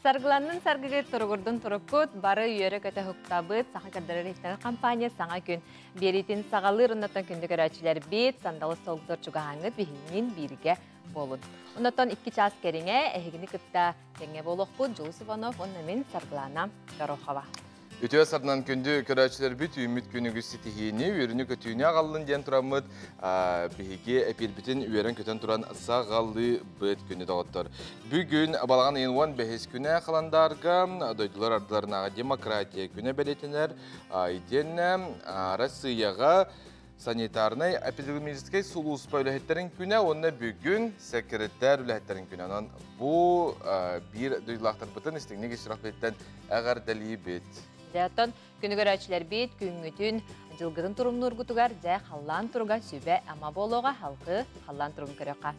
Саргыланнын саргыгыт, туругурдун туруккут, бары үөрэ-көтө уһуктабыт, Саха көрдөрөр-иһиттэр компания саҥа күн биэриитин саҕалыыр оннуттан күндү көрөөччүлэрбит, сандалы столгутугар чугаһааҥҥыт биһигинниин бииргэ буолун. Оннуттан 2 чаас кэриҥэ эһигини кытта тэҥҥэ буолуохпут Дьулус Иванов уонна мин Саргылана Горохова. Үтүө сарынан күндү көрөөччүлэрбит үүммүт күнүгүс ситиһиини, үөрүүнү-көтүүнү аҕаллын диэн тураммыт биһиги эпиирбитин үөрэн-көтөн туран саҕалыыбыт күнү доҕоттор. Бүгүн балаҕан ыйын 15 күнэ халандаарга дойдулар ардыларынааҕы демократия күнэ бэлиэтэнэр. Итиэннэ Арассыыйаҕа санитарнай эпидемиологическай сулууспа үлэһиттэрин күнэ уонна бүгүн секретарь үлэһиттэрин күнэ. Онон бу биир дойдулаахтарбытын истиҥник ис сүрэхпититтэн эҕэрдэлиибит. Дьэ, оттон күнү көрөөччүлэрбит күҥҥүтүн, дьылгытын турумнуургутугар дьэ халлаан туруга сүбэ ама буолуоҕа, халкы халлаан туругун көрүөххэ.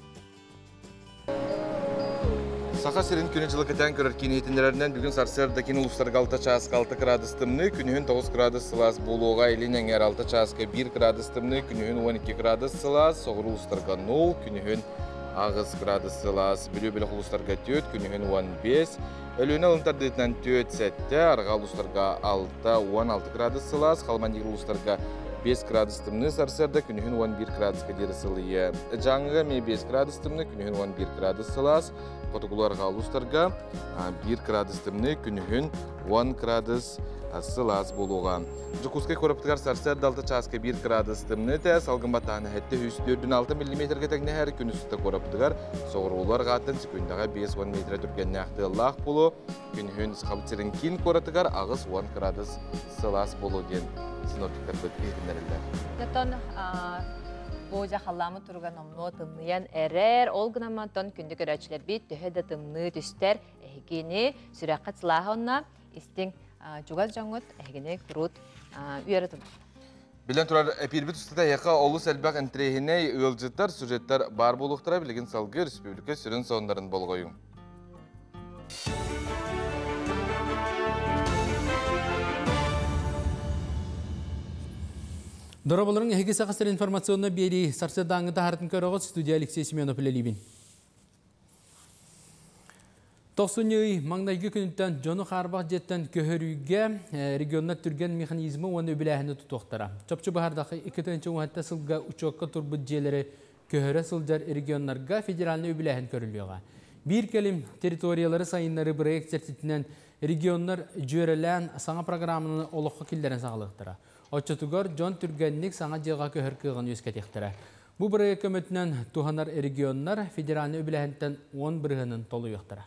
Саха сирин күнү-дьылы кэтээн көрөр киин иһитиннэрэринэн бүгүн сарсыарда киин улуустарга 6 чааска 6 градус тымныы, күнүһүн 9 градус сылаас буолуоҕа, илин эҥээр 6 чааска 1 градус тымныы, күнүһүн 12 градус сылаас, соҕуруу улуустарга 0, күнүһүн 8 градус сылаас, Бүлүү бөлөх улуустарга 4, күнүһүн 15, Өлүөнэ алын тардыытынан 4, 7, арҕаа улуустарга 6, 16 градус сылаас, Халымандиир улуустарга 5 градус тымныы сарсыарда, күнүһүн 11 градуска диэри сылыйыа. Дьааҥыга эмиэ 5 градус тымныы, күнүһүн 11 градус сылаас, хотугулуу арҕаа улуустарга 1 градус тымныы, күнүһүн 10 градус сылаас буолуоҕа. Дьокуускай куораппытыгар сарсыарда 6 чааска 1 градус тымныы этэ, салгын баттааһына 704,6 миллиметргэ тэҥнэһэр, күн устата куораппытыгар соҕуруулуу арҕааттан секундаҕа 50 метрэ түргэннээх тыаллаах буолуо, күнүһүн Сахабыт сирин киин куоратыгар 80 градус сылаас буолуо диэн синоптиктарбыт иһитиннэрэллэр. Оттон бу дьэ халлааммыт туруга номнуо тымныйан эрэр. Ол гынан онтон күндү көрөөччүлэрбит төһө да тымныы түстэр, эһигини сүрэххит сылааһа онно истиҥ чугас дьоҥҥут эһигини куруут үөрэ турар. Билэн турар, эпиирбит устата эһиэхэ олус элбэх интэриэһинэй ыалдьыттар, сюжеттар баар буолуохтара. Билигин салгыы республика сүрүн сонуннарын болҕойуҥ. Дороболорун эһиги Саха сирин информационно биэрии сарсыардааҥҥы таһаартын көрөҕүт студия Алексей Семенов үлэлиибин. Тохсунньу ый маҥнайгы күнүттэн дьону хаарбах дьиэттэн көһөрүүгэ регионнар түргэн механизмы уонна үбүлээһини тутуохтара. Чопчу быһаардахха, 2017 сылга учуокка турбут дьиэлэри көһөрө сылдьар регионнарга федеральнай үбүлээһин көрүллүөҕэ. Биир кэлим территориялары сайыннарыы бырайыак чэрчитинэн регионнар дьүөрэлээн саҥа программаны олоххо киллэрэн саҕалыахтара. Оччотугар дьон түргэнник саҥа дьиэҕэ көһөр кыаҕын үөскэтиэхтэрэ. Бу бырайыак көмөтүнэн туһанар регионнар федеральнай үбүлээһинтэн 10 бырыһыанын толуйуохтара.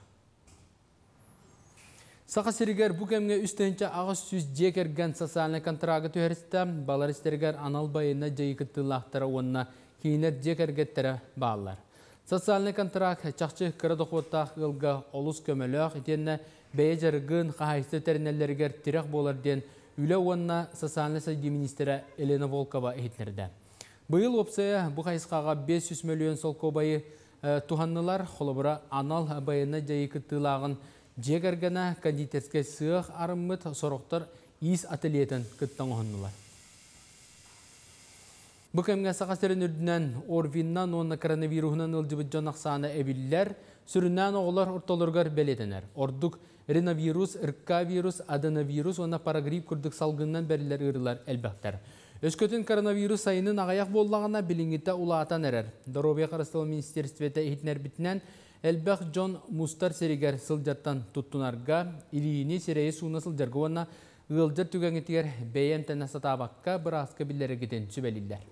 Саха сиригэр бу кэмҥэ 3800 дьиэ кэргэн социальнай контрагы түһэристэ. Балар истэригэр анал байыаннай дьайыы кыттыылаахтара уонна кинилэр дьиэ кэргэттэрэ бааллар. Социальнай контракт чахчы кыра дохуоттаах ыалга олус көмөлөөх итиэннэ бэйэ дьарыгын, хаһаайыстыба тэринэллэригэр тирэх буолар диэн Үлэ уонна социальнай сайдыы миниистирэ Елена Волкова иһитиннэрдэ. Быйыл уопсайа бу хайысхаҕа 500 мөлүйүөн солкуобайы туһаннылар. Холобура, анал байыаннай дьайыы кыттыылааҕын дьиэ кэргэнэ кондитерскай сыах арыммыт, сорохтор иис ательетын кытта оҥоһуннулар. Бу кэмҥэ Саха сирин үрдүнэн ОРВИннан уонна коронавируһунан ыалдьыбыт дьон ахсаана эбиллэр, сүрүннээн оҕолор ортолоругар бэлиэтэнэр. Ордук риновирус, РК-вирус, аденовирус уонна парагрипп курдук салгынынан бэриллэр ыарыылар элбэхтэр. Өскөтүн коронавирус сайынын аҕыйах буоллаҕына, билиҥҥитэ улаатан эрэр. Доруобуйа харыстабыл министиэристибэтэ иһитиннэрбитинэн, элбэх дьон мустар сиригэр сылдьартан туттунарга, илиини, сирэйи сууна сылдьарга уонна ыалдьар түгэҥҥитигэр бэйэ эмтэнэ сатаабакка бырааска биллэрэргитин сүбэлииллэр.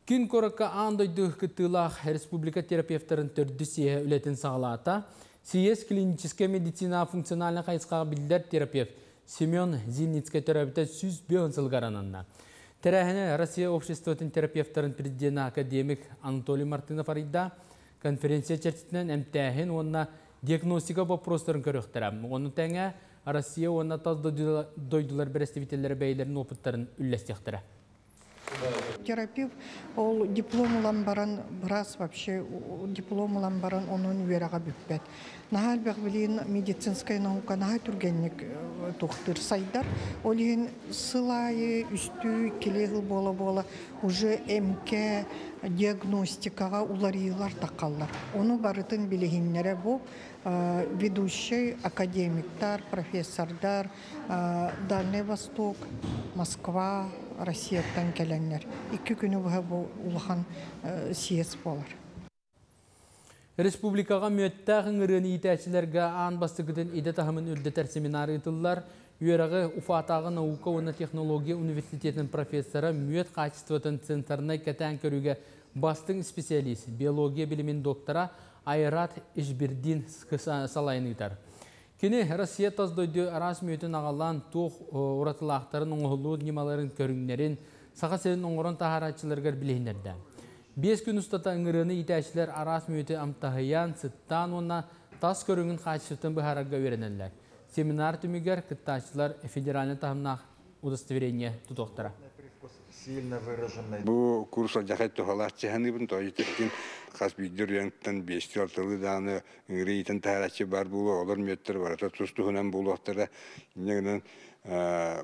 Киин куоракка аан дойду кыттыылаах республика терапевтарын төрдүс съеһэ үлэтин саҕалаата. Съезд клиническэй медицина функциональнай хайысхаҕа биллэр терапевт Семен Зимницкэй төрөөбүтэ 105 сылыгар ананна. Тэрээһини Россия обществотын терапевтарын президенэ академик Анатолий Мартынов арыйда. Конференция чэрчитинэн эмтээһин уонна диагностика боппуруостарын көрүөхтэрэ. Ону тэҥэ Россия уонна тас дойдулар бэрэстэбиитэллэрэ бэйэлэрин уопуттарын үллэстиэхтэрэ. Терапевт ол диплом ылан баран, быраас вообще диплом ылан баран онон үөрэҕэ бүппэт. Наһаа элбэх билигин медицинскай наука наһаа түргэнник туохтуур сайдар. Ол иһин сыл аайы үстүү иккилии сыл буола-буола уже эмкэ диагностикаҕа уларыйыылар таххаллар. Ону барытын билиһиннэрэ бу ведущий академиктар, профессордар Дальний Восток, Москва, Россияттан кэлэннэр. Икки күнү быһа бу улахан съезд буолар. Республикаҕа мүөттээх ыҥырыаны иитээччилэргэ аан бастакытын идэ таһымын үрдэтэр семинар ыытыллар. Үөрэҕи Уфатааҕы наука уонна технология университетын профессора, мүөт хаачыстыбатын сенсорнай кэтээн көрүүгэ бастыҥ специалист, биология билимин доктора Айрат Ишбирдин салайан ыытар. Кини Россия тас дойду араас мүөтүн аҕалан туох уратылаахтарын, оҥоһуллубут ньымаларын, көрүҥнэрин Саха сирин оҥорон таһаарааччыларыгар билиһиннэрдэ. 5 күн устата ыҥырыаны иитээччилэр араас мүөтү амтаһыйан, сыттаан уонна тас көрүҥүн хаачыстыбатын быһаарарга үөрэнэллэр. Семинар түмүгэр кыттааччылар федеральнай таһымнаах удостоверение тутуохтара. Бу курс алдьархай туһалаах чаһаныыбын тоойутуттан хас биирдии оройуонтан биэстии алталыы даҕаны ыҥырыы иитэн таһаарааччы баар буолуо, олор мүөттэр барыта тус-туһунан буолуохтара. Инньэ гынан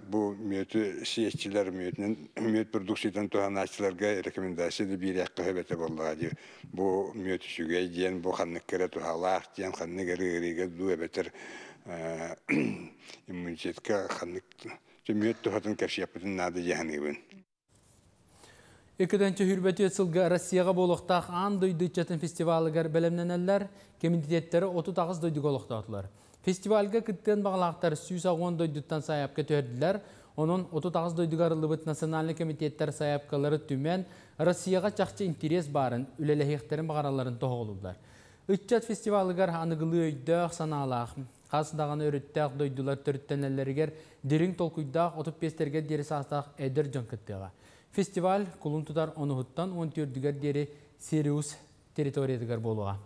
бу мүөтү сиэччилэр мүөтүнэн мүөт продукциятын туһанааччыларга рекомендация да биэриэххэ сөп этэ буоллаҕа дии. Бу мүөт үчүгэй диэн, бу ханнык эрэ туһалаах диэн, ханнык эрэ ыарыыга дуу эбэтэр иммунитетка ханнык мүөт туһатын кэпсиэхпитин наада дии саныыбын. Иккитинчи хүрбэтүөт сылга Россияҕа буолуохтаах аан дойду ыччатын фестивалыгар бэлэмнэнэллэр, кэмитиэттэри 38 дойдуга олохтоотулар. Фестивальга кыттыан баҕалаахтар 110 дойдуттан сайаапка түһэрдилэр. Онон 38 дойдуга арыллыбыт национальнай комитеттэр сайаапкалары түмэн, Россияҕа чахчы интерес баарын, үлэлэһиэхтэрин баҕаралларын тоһоҕолууллар. Ыччат фестивалыгар аныгылыы өйдөөх, санаалаах, хас даҕаны өрүттээх дойдулар төрүттэнэллэригэр дириҥ толкуйдаах 35-тэргэ диэри саастаах эдэр дьон кыттыаҕа. Фестиваль кулун тутар онуһуттан 14-үгэр диэри Сириус территориятыгар буолуоҕа.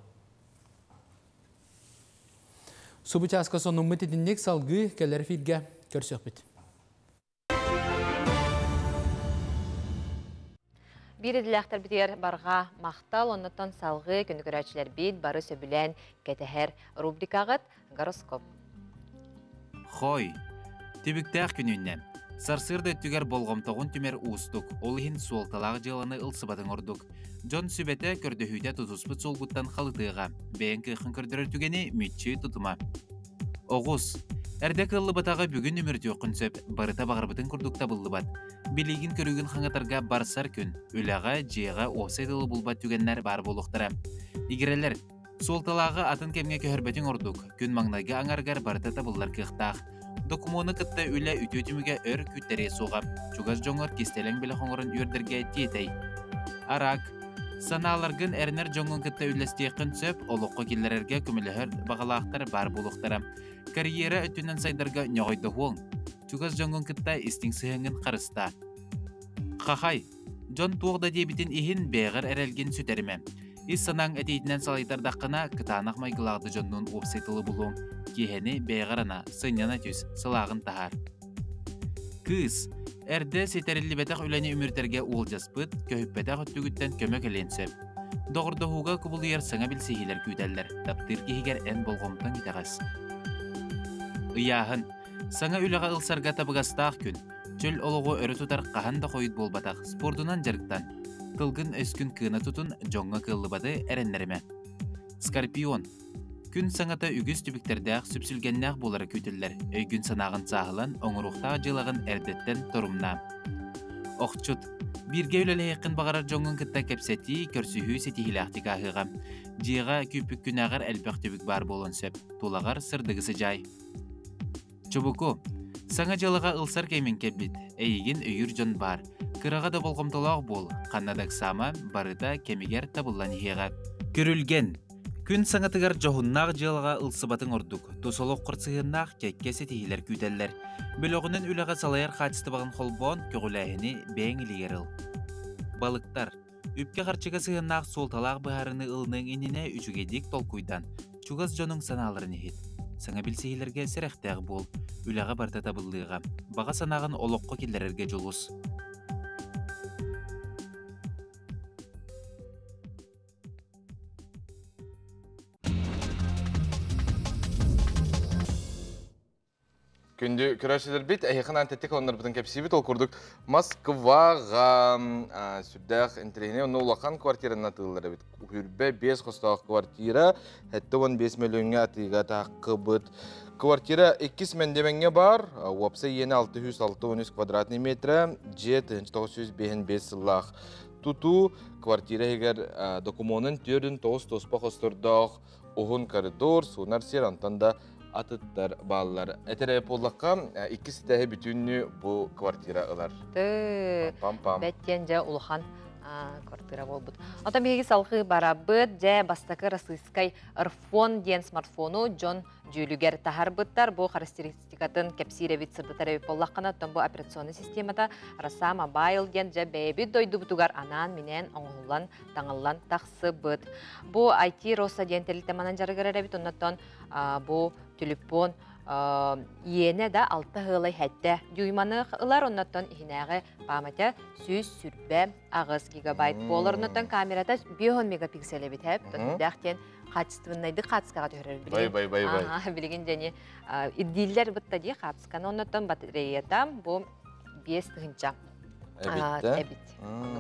Субу чааска сонуммут итинник, салгыы кэлэр эфиргэ көрсүөхпүт. Биир идэлээхтэрбитигэр барҕа махтал, оннуттан салгыы күнү көрөөччүлэрбит бары сөбүлээн кэтэһэр рубрикаҕыт гороскоп. Хой. Түбүктээх күнүннэ. Сарсыарда өттүгэр болҕомтоҕун түмэр уустук, ол иһин суолталаах дьыаланы ылсыбатыҥ ордук. Дьон сүбэтэ, көрдөһүүтэ тутуспут суолгуттан халытыаҕа. Бэйэҥ кыаххын көрдөрөр түгэни мүччү тутума. Оҕус. Эрдэ кыаллыбатаҕы бүгүн үмүрүтүөххүн сөп, барыта баҕарбытыҥ курдук табыллыбат. Билигин көрүүгүн хаҥатарга барсар күн. Үлэҕэ, дьиэҕэ уопсай тылы булбат түгэннэр баар буолуохтара. Игирэлэр. Суолталааҕы атын кэмҥэ көһөрбөтүҥ ордук. Күн маҥнайгы аҥарыгар барыта табыллар кыахтаах. Докумуону кытта үлэ үтүө түмүгэ өр күүттэриэ суоҕа. Чугас дьоҥҥор кистэлэҥ бэлэх оҥорон үөрдэргэ тиэтэй. Арак. Санааларгын эрэнэр дьоҥҥун кытта үллэстиэххин сөп, олоххо киллэрэргэ көмөлөһөр баҕалаахтар баар буолуохтара. Карьера өттүнэн сайдарга ньоҕойдоһуоҥ. Чугас дьоҥҥун кытта истиҥ сыһыаҥҥын харыстаа. Хахай. Дьон туох да диэбитин иһин бэйэҕэр эрэлгин сүтэримэ. Ис санааҥ этиитинэн салайтардаххына, кытаанах майгылаах да дьоннуун уопсай тылы булуоҥ. Киэһэни бэйэҕэр ана, сынньана түс, сылааҕын таһаар. Кыыс. Эрдэ ситэриллибэтэх үлэни үмүрүтэргэ уолдьаспыт, көһүппэтэх өттүгүттэн көмө кэлиэн сөп. Доҕордоһууга кубулуйар саҥа билсиһиилэр күүтэллэр. Таптыыр киһигэр эн болҕомтоҥ итэҕэс. Ыйааһын. Саҥа үлэҕэ ылсарга табыгастаах күн. Чөл олоҕу өрө тутар хаһан да хойут буолбатах. Спордунан дьарыктан. Тылгын-өскүн кыына тутун, дьоҥҥо кыаллыбаты эрэннэримэ. Скорпион. Күн саҥата үгүс түбүктэрдээх, сүпсүлгэннээх буолара күүтүллэр. Өйгүн-санааҕын сааһылан, оҥоруохтаах дьыалаҕын эрдэттэн торумнаа. Охчут. Бииргэ үлэлэһиэххин баҕарар дьоҥҥун кытта кэпсэтии, көрсүһүү ситиһиилээхтик ааһыаҕа. Дьиэҕэ күүппүккүнээҕэр элбэх түбүк баар буолуон сөп. Тулаҕар сырдыгы сыдьаай. Чубуку, саҥа дьыалаҕа ылсар кэмиҥ кэлбит, эйигин өйүүр дьон баар. Кыраҕа да болҕомтолоох буол, ханна да ыксаама, барыта кэмигэр табыллан иһиэҕэ. Күрүлгэн. Күн саҥатыгар дьоһуннаах дьыалаҕа ылсыбатыҥ ордук, тус олоххор сыһыаннаах кэккэ ситиһиилэр күүтэллэр. Бөлөҕүнэн үлэҕэ салайар хаачыстыбаҕын холбоон, көҕүлээһини бэйэҥ илиигэр ыл. Балыктар. Үпкэ-харчыга сыһыаннаах суолталаах быһаарыныы ылыныаҥ иннинэ үчүгэйдик толкуйдан, чугас дьонуҥ санааларын иһит. Саҥа билсиһиилэргэ сэрэхтээх буол, үлэҕэ барыта табыллыаҕа, баҕа санааҕын олоххо киллэрэргэ дьулус. Күндү көрөөччүлэрбит, эһиэхэ антеттик олоннорбутун кэпсиибит. Ол курдук Москваҕа сүрдээх интэриэһинэй онно улахан квартиранан атыылар эбит. Үрбэ 5 хостоох квартира 75 мөлүйүөҥҥэ атыыга тааххыбыт. Квартира иккис мэндиэмэҥҥэ баар. Уопсай иэнэ 663 квадратный метра, дьиэ 1955 сыллаах тутуу. Квартира иһигэр докумуонун 49 туспа хостордоох уһун коридор, суунар сир, онтон да атыттар бааллар. Этэрэ буоллахха, иккис этээһи бүтүннүү бу квартира ылар. Пам-пам. Бэттиэн дьэ улахан квартира буолбут. Оттон биһиги салгыы барабыт, дьэ бастакы российскай Рфон диэн смартфону дьон дьүүлүгэр таһарбыттар. Бу характеристикатын кэпсиир эбит, сырдатар эбит буоллаххына, оттон бу операционный системата Роса Mobile диэн дьэ бэйэбит дойдубутугар анаан-минээн оҥоһуллан, таҥыллан тахсыбыт. Бу IT Роса диэн тэрилтэ манан дьарыгырар эбит, оннуттан бу телефон иэнэ да алта ыалай хэттэ дюйманы ылар, оннуттан иһинээҕи памятя 128 гигабайт буолар, оннуттан камерата 5 мегапиксель эбит хэп, диэн качественнайды хаацкаҕа түһэрэр билигин. Бай бай бай. Билигин дьэни ирдииллэр бытта дии хаацканы, оннуттан батареята бу 5 тыһынча эбит.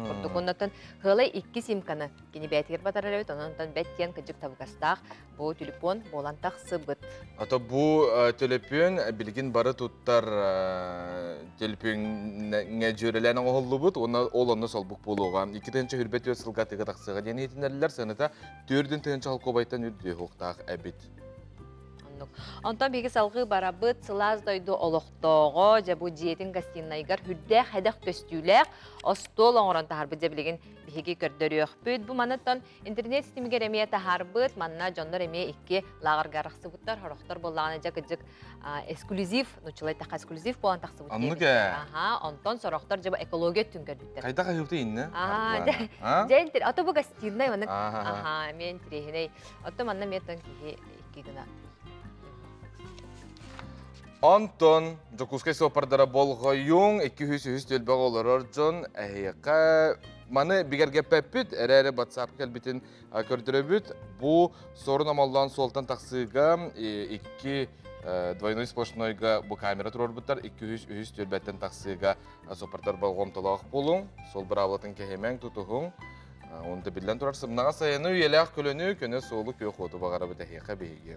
Курдук оннуттан хылай икки симканы кини бээтигэр батарар эбит, оннуттан бэт диэн кыдьык табыгастаах бу телефон буолан тахсыбыт. Ато бу төлөпүөн билигин бары туттар төлөпүөҥҥэ дьүөрэлээн оҥоһуллубут уонна ол онно солбук буолуоҕа. 2024 сылга тыга тахсыаҕа диэн иһитиннэрэллэр, сыаната 4 тыһыынча холкуобайтан үрдүө суохтаах эбит. Оннук. Онтон биһиги салгыы барабыт, сылаас дойду олохтооҕо, дьэ бу дьиэтин гостиныйгар хүрдээх хэдэх көстүүлээх остуол оҥорон таһарбыт, дьэ билигин биһиги көрдөрүөхпүт. Бу манаттан интернет ситимигэр эмиэ таһарбыт, манна дьоннор эмиэ икки лааҕырга арахсыбыттар, хорохтор буоллаҕына дьэ кыдьык эксклюзив, нуччалай таха эксклюзив буолан тахсыбыт. Оннук ээ. Аха, онтон сорохтор дьэ бу экология өттүн көрбүттэр. Хайдах айылты инне? Аа, дьэ, дьэ, ато бу гостиный маннык. Аха, эмиэ интириэһинэй. Отто манна эмиэ киһи икки гына. Онтон Дьокуускай суоппардара болҕойуҥ, 203 түөлбэҕэ олорор дьон эһиэхэ маны бигэргэппэппит, эрээри WhatsApp кэлбитин көрдөрөбүт. Бу Суорун Омоллоон суолтан тахсыыга икки двойной сплошнойга бу камера туруорбуттар, 203 түөлбэттэн тахсыыга суоппардар болҕомтолоох буолуҥ, суол быраабылатын кэһимэҥ, тутуһуҥ. Онто биллэн турар сымнаҕас сайыны, үйэлээх көлөнү, көнө суолу, күөх уоту баҕарабыт эһиэхэ биһиги.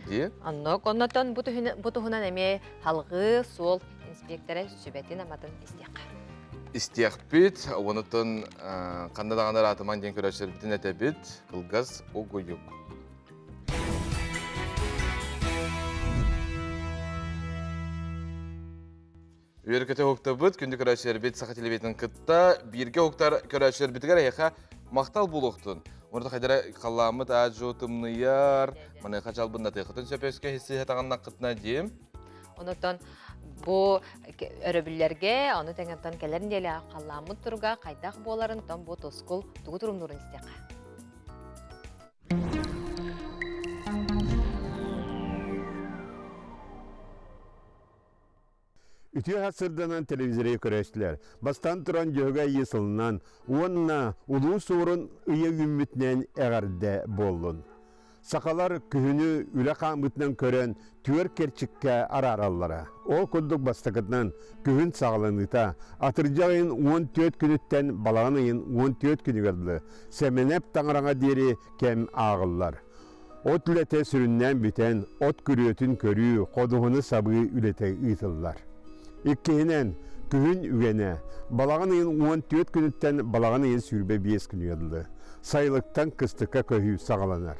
Дии? Оннук, оннотон бу туһунан эмиэ халгыы суол инспектора сүбэтин аматын истиэххэ. Истиэхпит, онутун ханна даҕаны ыраатымаҥ диэн көрөөччүлэрбитин этэбит, кылгас угуйук. Үөркөтө уһуктабыт, күндү көрөөччүлэрбит Саха телевидениетын кытта бииргэ уһуктар көрөөччүлэрбитигэр эһиэхэ махтал буолуохтун. Онно хайдара халлааммыт аажу тымныйар, маныаха чалбыннатыахытын сөпөскө хиссиһэ таҕыннаххытына диим. Онотон бу өрөбүллэргэ, ону тэҥэнтэн кэлэр нэдиэлэ халлааммыт туруга хайдах буоларын, тон бу тускул тугу турумнуурун истиэххэ. Үтүө сарсыарданан телевизоры көрөөччүлэр. Бастаан туран Дьөһөгөй Айыы сылынан уонна Улуу Суорун ыйа үүммүтүнэн эҕэрдэ буоллун. Сахалар күһүнү үлэ хаамыытынан көрөн түөр кэрчиккэ араараллара. Ол курдук бастакытынан күһүн саҕаланыыта атырдьах ыйын 14 күнүттэн балаҕан ыйын 14 күнүгэр дылы Сэмэнэп таҥараҕа диэри кэм ааҕыллар. От үлэтэ сүрүннээн бүтэн, от күрүөтүн көрүү, ходуһуну сабыы үлэтэ ыытыллар. Иккиһинэн, күһүн үгэнэ, балаҕан ыйын 14 күнүттэн балаҕан ыйын 25 күнүгэр дылы, сайылыктан кыстыкка көһүү саҕаланар.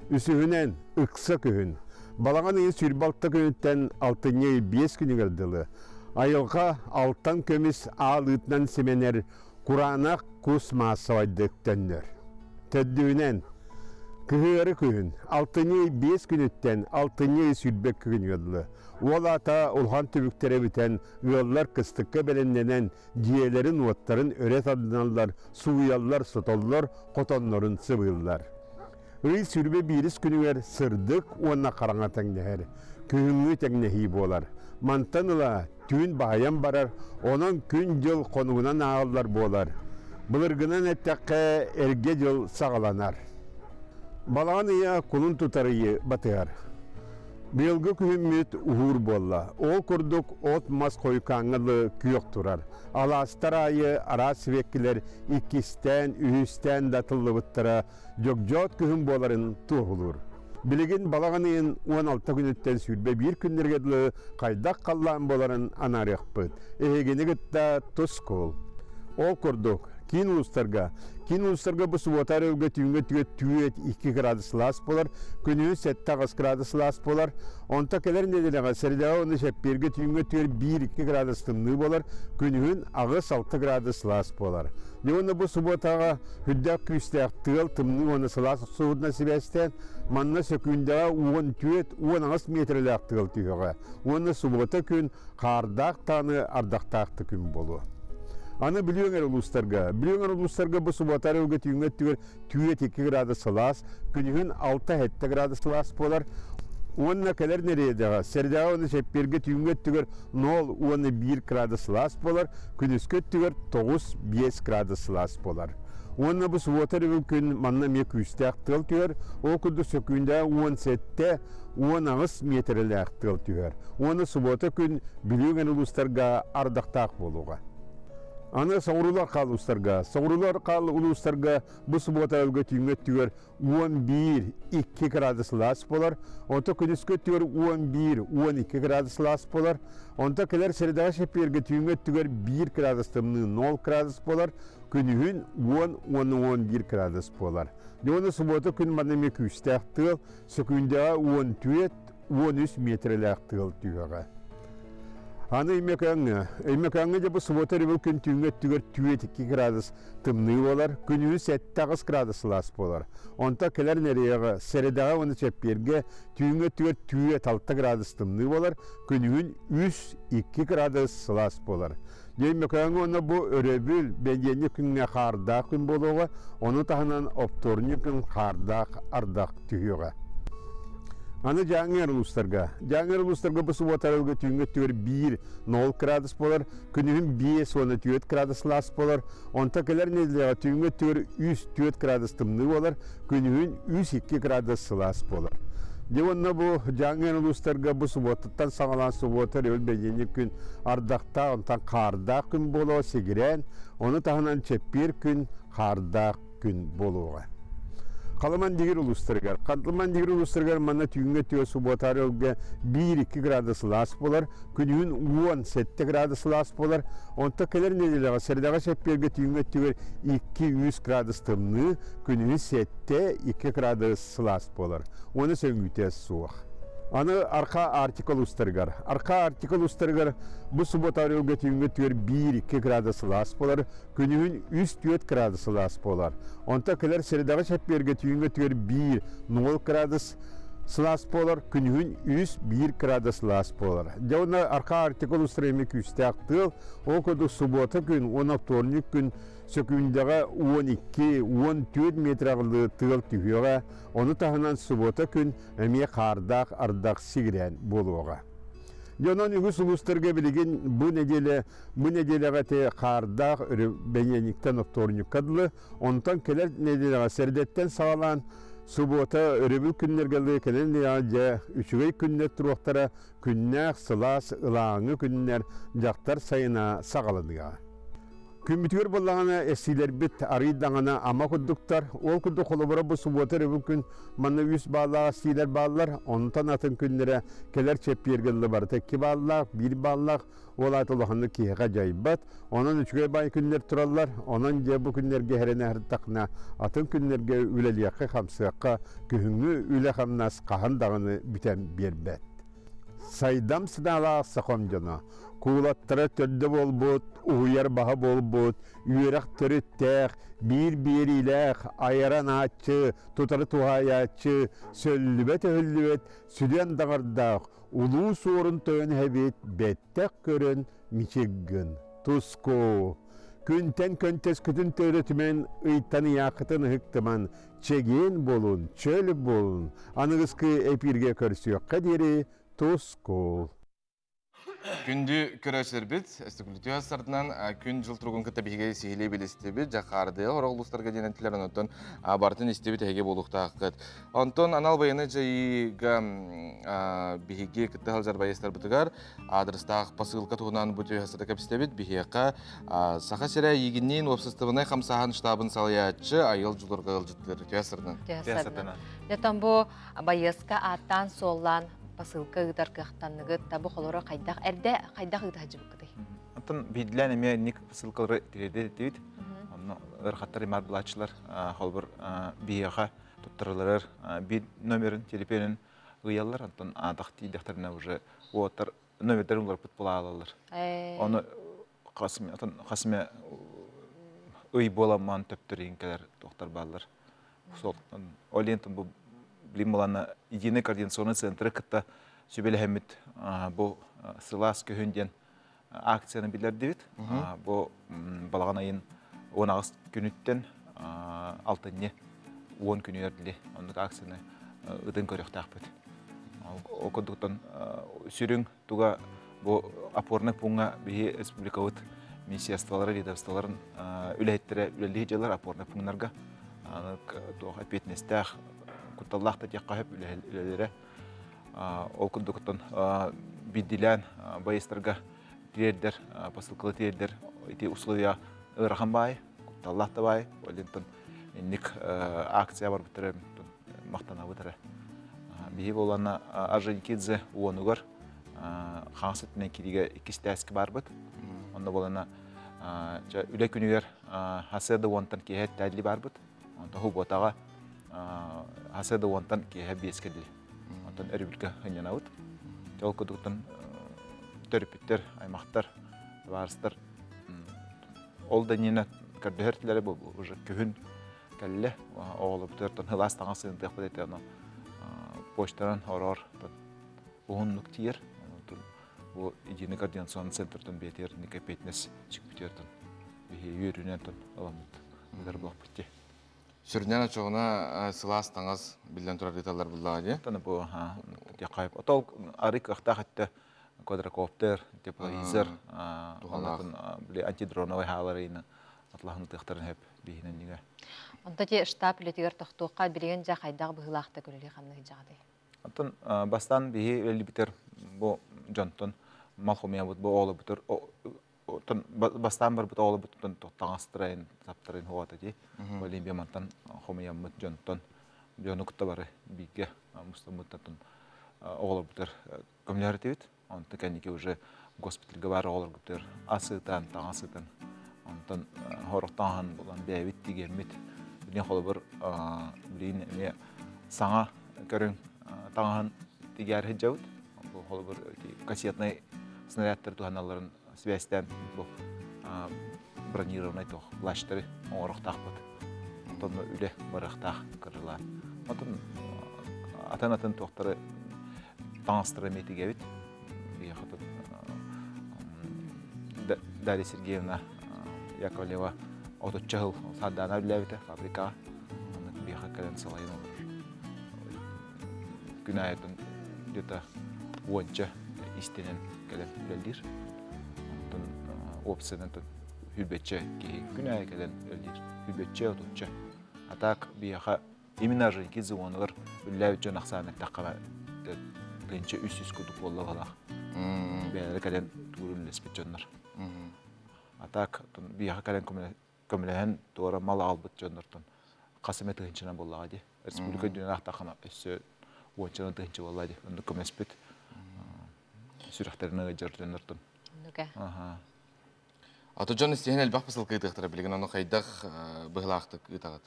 Үсүһүнэн, ыкса күһүн, балаҕан ыйын 26 күнүттэн алтынньы ый 5 күнүгэр дылы, айылҕа алтан көмүс аалыытынан симэнэр кураанах кус маассабайдык төннөр. Төрдүһүнэн, кыһыары күһүн, алтынньы ый 5 күнүттэн алтынньы ый 20 күнүгэр дылы, уол аата улахан түбүктэрэ бүтэн, ыаллар кыстыкка бэлэмнэнэн, дьиэлэрин-уоттарын өрө тардыналлар, сууйаллар, сотоллор, хотоннорун сыбыыллар. Ый 21 күнүгэр сырдык уонна хараҥа тэҥнэһэр, күһүҥҥү тэҥнэһии буолар. Мантан ыла түүн баһыйан барар, онон күн-дьыл хонугунан ааҕыллар буолар. Былыргынан эттэххэ, эргэ дьыл саҕаланар. Балаҕан ыйа кулун тутар ыйы батыһар. Быйылгы күһүммүт уһуур буолла. Ол курдук от-мас хойукааҥҥа дылы күөх турар. Алаастар аайы араас сибэккилэр иккистээн, үһүстээн да тыллыбыттара дьогдьоот күһүн буоларын туоһулуур. Билигин балаҕан ыйын 16 күнүттэн 21 күннэргэ дылы хайдах халлаан буоларын анаарыахпыт. Эһигини кытта тускул. Ол курдук, киин улуустарга Киин улуустарга бу субуота өрөбүлгэ түүҥҥэ түгэт түөт 2 градус сылаас буолар, күнүһүн 7-8 градус сылаас буолар. Онто кэлэр нэдиэлэҕэ сэрэдэҕэ уонна чэппиэргэ түүҥҥэ түөр 1-2 градус тымныы буолар, күнүһүн 8-6 градус сылаас буолар. Дьэ уонна бу субуотаҕа үрдээх күүстээх тыал, тымныы уонна сылаас охсуһуутунан сибээстээн, манна сөкүүндэҕэ 14-18 миэтэрэлээх тыал түһүөҕэ уонна субуота күн хаардаах даҕаны ардахтаах да күн буолуо. Аны Бүлүү эҥэр улуустарга, Бүлүү эҥэр улуустарга бу субуота арыгы түүҥҥэ өттүгэр түүэ 2 градус сылаас, күнүһүн 6-7 градус сылаас буолар. Уонна кэлэр нэриэдэҕэ, сэрдэҕэ уонна чэппиэргэ түүҥҥэ өттүгэр 0 уонна 1 градус сылаас буолар, күнүскү өттүгэр 9-5 градус сылаас буолар. Уонна бу субуота өрөбүл күн манна эмиэ күүстээх тыал түһэр, ол курдук сөкүүндэҕэ 17 18 миэтэрэлээх тыал түһэр. Уонна субуота күн Бүлүү эҥэр улуустарга ардахтаах буолуоҕа. Аны соҕуруулар хаал улуустарга, соҕуруулар хаал улуустарга бу субуота өлгө түүҥҥэ өттүгэр 11-2 градус сылаас буолар, онто күнүскү өттүгэр 11-12 градус сылаас буолар, онто кэлэр средаҕа чэппиэргэ түүҥҥэ өттүгэр 1 градус тымныы 0 градус буолар, күнүһүн 10-11 градус буолар. Дьэ уонна субуота күн манна эмиэ күүстээх тыал, сөкүүндэҕэ 14-13 миэтэрэлээх тыал түһүөҕэ. Аны Өймөкөөҥҥө. Өймөкөөҥҥө дьэ бу субуота өрөбүл күн түүҥҥү өттүгэр 2 градус тымныы буолар, күнүһүн 7-8 градус сылаас буолар. Онтон кэлэр нэриэҕэ, сэрэдэҕэ уонна чэппиэргэ түүҥҥү өттүгэр 4-6 градус тымныы буолар, күнүһүн 3-2 градус сылаас буолар. Дьэ Өймөкөөҥҥө уонна бу өрөбүл, бэлиэнньик күҥҥэ хаардаах күн буолуоҕа, ону таһынан оптуорунньук күн хаардаах ардах түһүөҕэ. Аны Дьааҥы улуустарга. Дьааҥы улуустарга бу субуота арылга түүҥҥү өттүгэр 1 0 градус буолар, күнүһүн 5 14 градус сылаас буолар, онто кэлэр нэдиэлэҕэ түүҥҥү өттүгэр 3-4 градус тымныы буолар, күнүһүн 3-2 градус сылаас буолар. Дьэ уонна бу Дьааҥы улуустарга бу субуотаттан саҕалаан субуота өрөбүл бэлиэнньик күн ардахтаах, онтон хаардаах күн буолуо сигирээн, ону таһынан чэппиэр күн хаардаах күн буолуоҕа. Халыман дигир улуустарыгар. Халыман дигир улуустарыгар манна түүҥҥэ түө субуотаар өлгө 1-2 градус сылаас буолар, күнүһүн 17 градус сылаас буолар. Онто кэлэр нэдиэлэҕэ сэрдэҕэ чэппиэргэ түүҥҥэ өттүгэр 2-3 градус тымныы, күнүһүн 7-2 градус сылаас буолар. Уонна сөҥүүтэ суох. Аны Арха Арктика улуустарыгар. Арха Арктика улуустарыгар бу субуота өрөлгө түүҥҥэ түөр 1-2 градус сылаас буолар, күнүһүн 3-4 градус сылаас буолар. Онто кэлэр средаҕа чэппиэргэ түүҥҥэ түөр 1-0 градус сылаас буолар, күнүһүн 3-1 градус сылаас буолар. Дьэ уонна Арха Арктика улуустара эмиэ күүстээх тыал, ол курдук субуота күн уонна вторник күн сөкүүндэҕэ 12-14 метр аҕылыы тыал түһүөҕэ, ону таһынан субуота күн эмиэ хаардаах ардах сигирээн буолуоҕа. Дьонон үгүс улуустарга билигин бу нэдиэлэ бу нэдиэлэҕэ ити хаардаах бэньиэнньиктэн оптуорунньукка дылы, онтон кэлэр нэдиэлэҕэ сэрдэттэн саҕалаан субуота өрөбүл күннэргэ дылы кэлэр нэдиэлэҕэ дьэ үчүгэй күннэр туруохтара, күннээх, сылаас, ылааҥы күннэр дьахтар сайына саҕаланыаҕа. Күммүтүгэр буоллаҕына эссиилэрбит арыый даҕаны ама курдуктар. Ол курдук холобура бу субуота өрөбүл күн манна үс бааллаах эссиилэр бааллар. Онтон атын күннэрэ кэлэр чэппиэргэ дылы барыта икки бааллаах, биир бааллаах. Ол аата улаханнык киһиэхэ дьайбат. Онон үчүгэй баай күннэр тураллар. Онон дьэ бу күннэргэ эрэнэ сырыттаххына атын күннэргэ үлэлиэххэ-хамсыахха күһүҥҥү үлэ-хамнас хаһан даҕаны бүтэн биэрбэт. Сайдам сынаалаах сахам дьоно, куулаттара төрдө буолбут, уһуйар баһа буолбут, үөрэх төрүттээх, биир биэриилээх, айаран ааччы, тутары туһаайааччы, сөллүбэт-өһүллүбэт, сүдү андаҕардаах, улуу суорун тойон эһэбит бэттэх көрөн мичик гын. Туску! Күнтэн көнтөскүтүн төрөтүмэн, ыйтан ыйааххытын ыһыктыман, чэгиэн буолун, чөл буолун, аныгыскы эпииргэ көрсүөххэ диэри тускул. Күндү көрөөчүлэрбит, өстүкүлүтүө сартынан күн жыл туругун кытта биһиги сиһилии билистибит, жакаардыа хорох улуустарга диэн этилэр, онтон бартын истибит эһиги буолуохтааххыт. Онтон анал байыаннай дьайыыга биһиги кытта сылдьар байыастарбытыгар аадырыстаах посылка туһунан бу түһэ кэпсэтэбит. Биһиэхэ Саха сирэ эйигинниин уопсастыбаннай хамсааһын штабын салайааччы Айыл Дьулурга ыалдьыттыыр. Түһэ сырынан. Түһэ сырынан. Дьэтон бу байыаска ааттаан суоллаан посылка ыытар кыахтанныгыт, табы холоро хайдах эрдэ хайдах ыыта сылдьыбыккытый? Онтон биирдилээн эмиэ инник посылкалары тириэрдэ этибит. Онно ыарахаттар имар булааччылар холбур биһиэхэ туттарыларар биир номерын телефонун ыйаллар, онтон аатах тиийдэхтэринэ уже уоттар номердарын уларпыт булаалалар. Ону хасме ый буоламмаан төптөрүн кэлэр туохтар бааллар. Ол иһин бу билим булана единый координационный центры кытта сүбэлэһэммит бу сылаас күһүн диэн акцияны билэрдибит. Бу балаҕан айын 10 күнүттэн алтынньы 10 күнүгэр дили оннук акцияны ытын көрүөхтаахпыт. Ол курдуктан сүрүн туга бу опорный пункка биһи республикабыт министерстволара, ведомстволарын үлэһиттэрэ үлэлии дьылар опорный пунктарга туох эпиэтинэстээх кутталлаах да диэххэ сөп үлэлэрэ. Ол курдуктан бидилээн байыстарга тиэрдэр, посылкалы тиэрдэр ити условия ыарахан баай, кутталлаах да баай. Олентон инник акция барбыттара мактанабыт эрэ. Биһи болана Орджоникидзе уонугар хаҥас өттүнэн киригэ иккис тээски барбыт. Онно болана үлэ күнүгэр хасыада уонтан киэһэ тэлли барбыт. Онтон хубуотаҕа хасыада уонтан киэһэ биэскэ дили. Онтон өрүбүлгэ хынньанабыт. Ол курдуктан төрүппүттэр, аймактар, табаарыстар ол да нина көрдөһөр тилere бу уже күһүн кэллэ. Оҕолорбутугар хылаас таҥас сыынтыахпыт этэ, ону почтанан ороор уһуннук тиер. Бу единый координационный центртан бетер никопетнес чикпитертон биһи үөрүнэн тон аламмыт ыдар буолпут ти. Сүрүннээн очоҕуна сылаас таҥас биллэн турар ыыталлар буллаҕа дии. Таны бу тиэхайып. Отол арык ықтаах этте квадрокоптер, тепловизор, оннотун били антидроновый хааларыйны атлаһын тыахтарын хеп биһинен ниге. Онто те штаб үлэтигэр тохтуохха билигин дьа хайдах быһыылаахта күлүлү ханнык дьаҕадай? Онтон бастан биһи өллүбүтэр бу дьонтон мал хомуйабыт бу оолобутур тон бастаан барбыт оолобутун таҥастырайын саптырайын хуата ди Олимпия мантан хомуйаммыт дьонтон дьону кытта бары бииргэ мустаммыттан оҕолорбутар көмөлөһөр Онтон кэнники уже госпитальга бар оҕолоргутугар ас ыытан, таҥас ыытан, онтон хорох таҥаһын булан бэйэбит тигэммит. Билин холобур билин эмиэ саҥа көрүҥ таҥаһын тигээр сылдьабыт. Бу холобур кассетнай снарядтар туһаналларын связьтэн бу бронированный туох плащтары оҥоруохтаахпыт. Онтон үлэ барыахтаах кырылаан. Онтон атын-атын туохтары таҥастары эмиэ тигэбит. Биһиэхэ Дарья Сергеевна Яковлева отучча сыл Сардаана үлэлээбитэ фабрикаҕа. Онно биһиэхэ кэлэн салайан олорор. Күн аайытын где-то уонча истэнэн кэлэн үлэлиир. Онтон уопсайынан хүрбэччэ киһи күн аайы кэлэн үлэлиир. Хүрбэччэ, отучча. А так биһиэхэ именно Орджоникидзе уонугар үлэлээбит дьон ахсаана эттэххэ 1300 курдук буолла баҕалаах. Бэйэлэрэ кэлэн тугу үлэлэспит дьоннор. А так биһиэхэ кэлэн көмөлөһөн туора мал аҕалбыт дьоннортон хас эмэ тыһыынчанан буоллаҕа дии. Республика үрдүнэн аахтаххына өссө уончанан тыһыынча буолла дии. Оннук көмөспүт сүрэхтэрин ыалдьар дьоннортон. Оннука. Ато дьон истиһэн элбэх посылка ыытыахтара билигин ону хайдах быһылаахтык ыытаҕыт?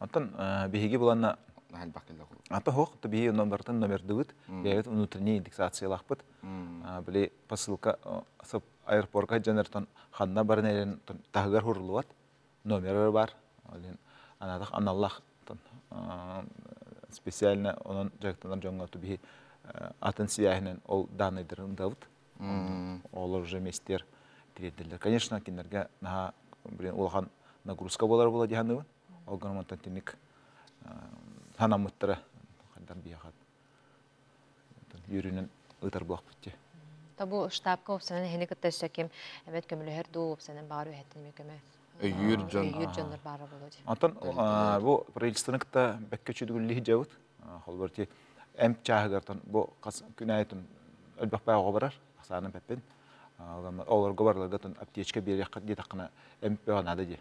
Онтон биһиги буланна элбэх кэллэ. Ата хоох биһиги номертан номердыбыт. Бэйэбит внутренний индексациялаахпыт. Били посылка аэропорка дьоннортон ханна баран эрэн таһыгар хуруллубат номеры бар. Анатах аналлах специально онон дьарыктанар дьоҥҥо биһи атын связинен ол данныйдарын ытабыт. Олор уже местер тириэрдэллэр. Конечно, кинилэргэ наһаа блин улахан нагрузка буолар буола диһаныбын. Ол гынан онтон тинник санаммыттара хайдан биһиэхэ үөрүүнэн ыытар буолахпыт дии. Табу штабка опсанан хени кытта өссө ким эмет көмөлөһөр дуу опсанан баар үһэттин көмө. Өйүүр дьон. Өйүүр дьоннор баара болу. Онтон бу правительствоны кытта бэккэ чүдүгүллиһи жабыт. Холбор ти эмп чааһыгартан бу қас күнәйтін өлбөх баа барар, ахсаанын пеппин. Олорго барларгатын аптечка берек диэтаққына эмп бөҕө ди.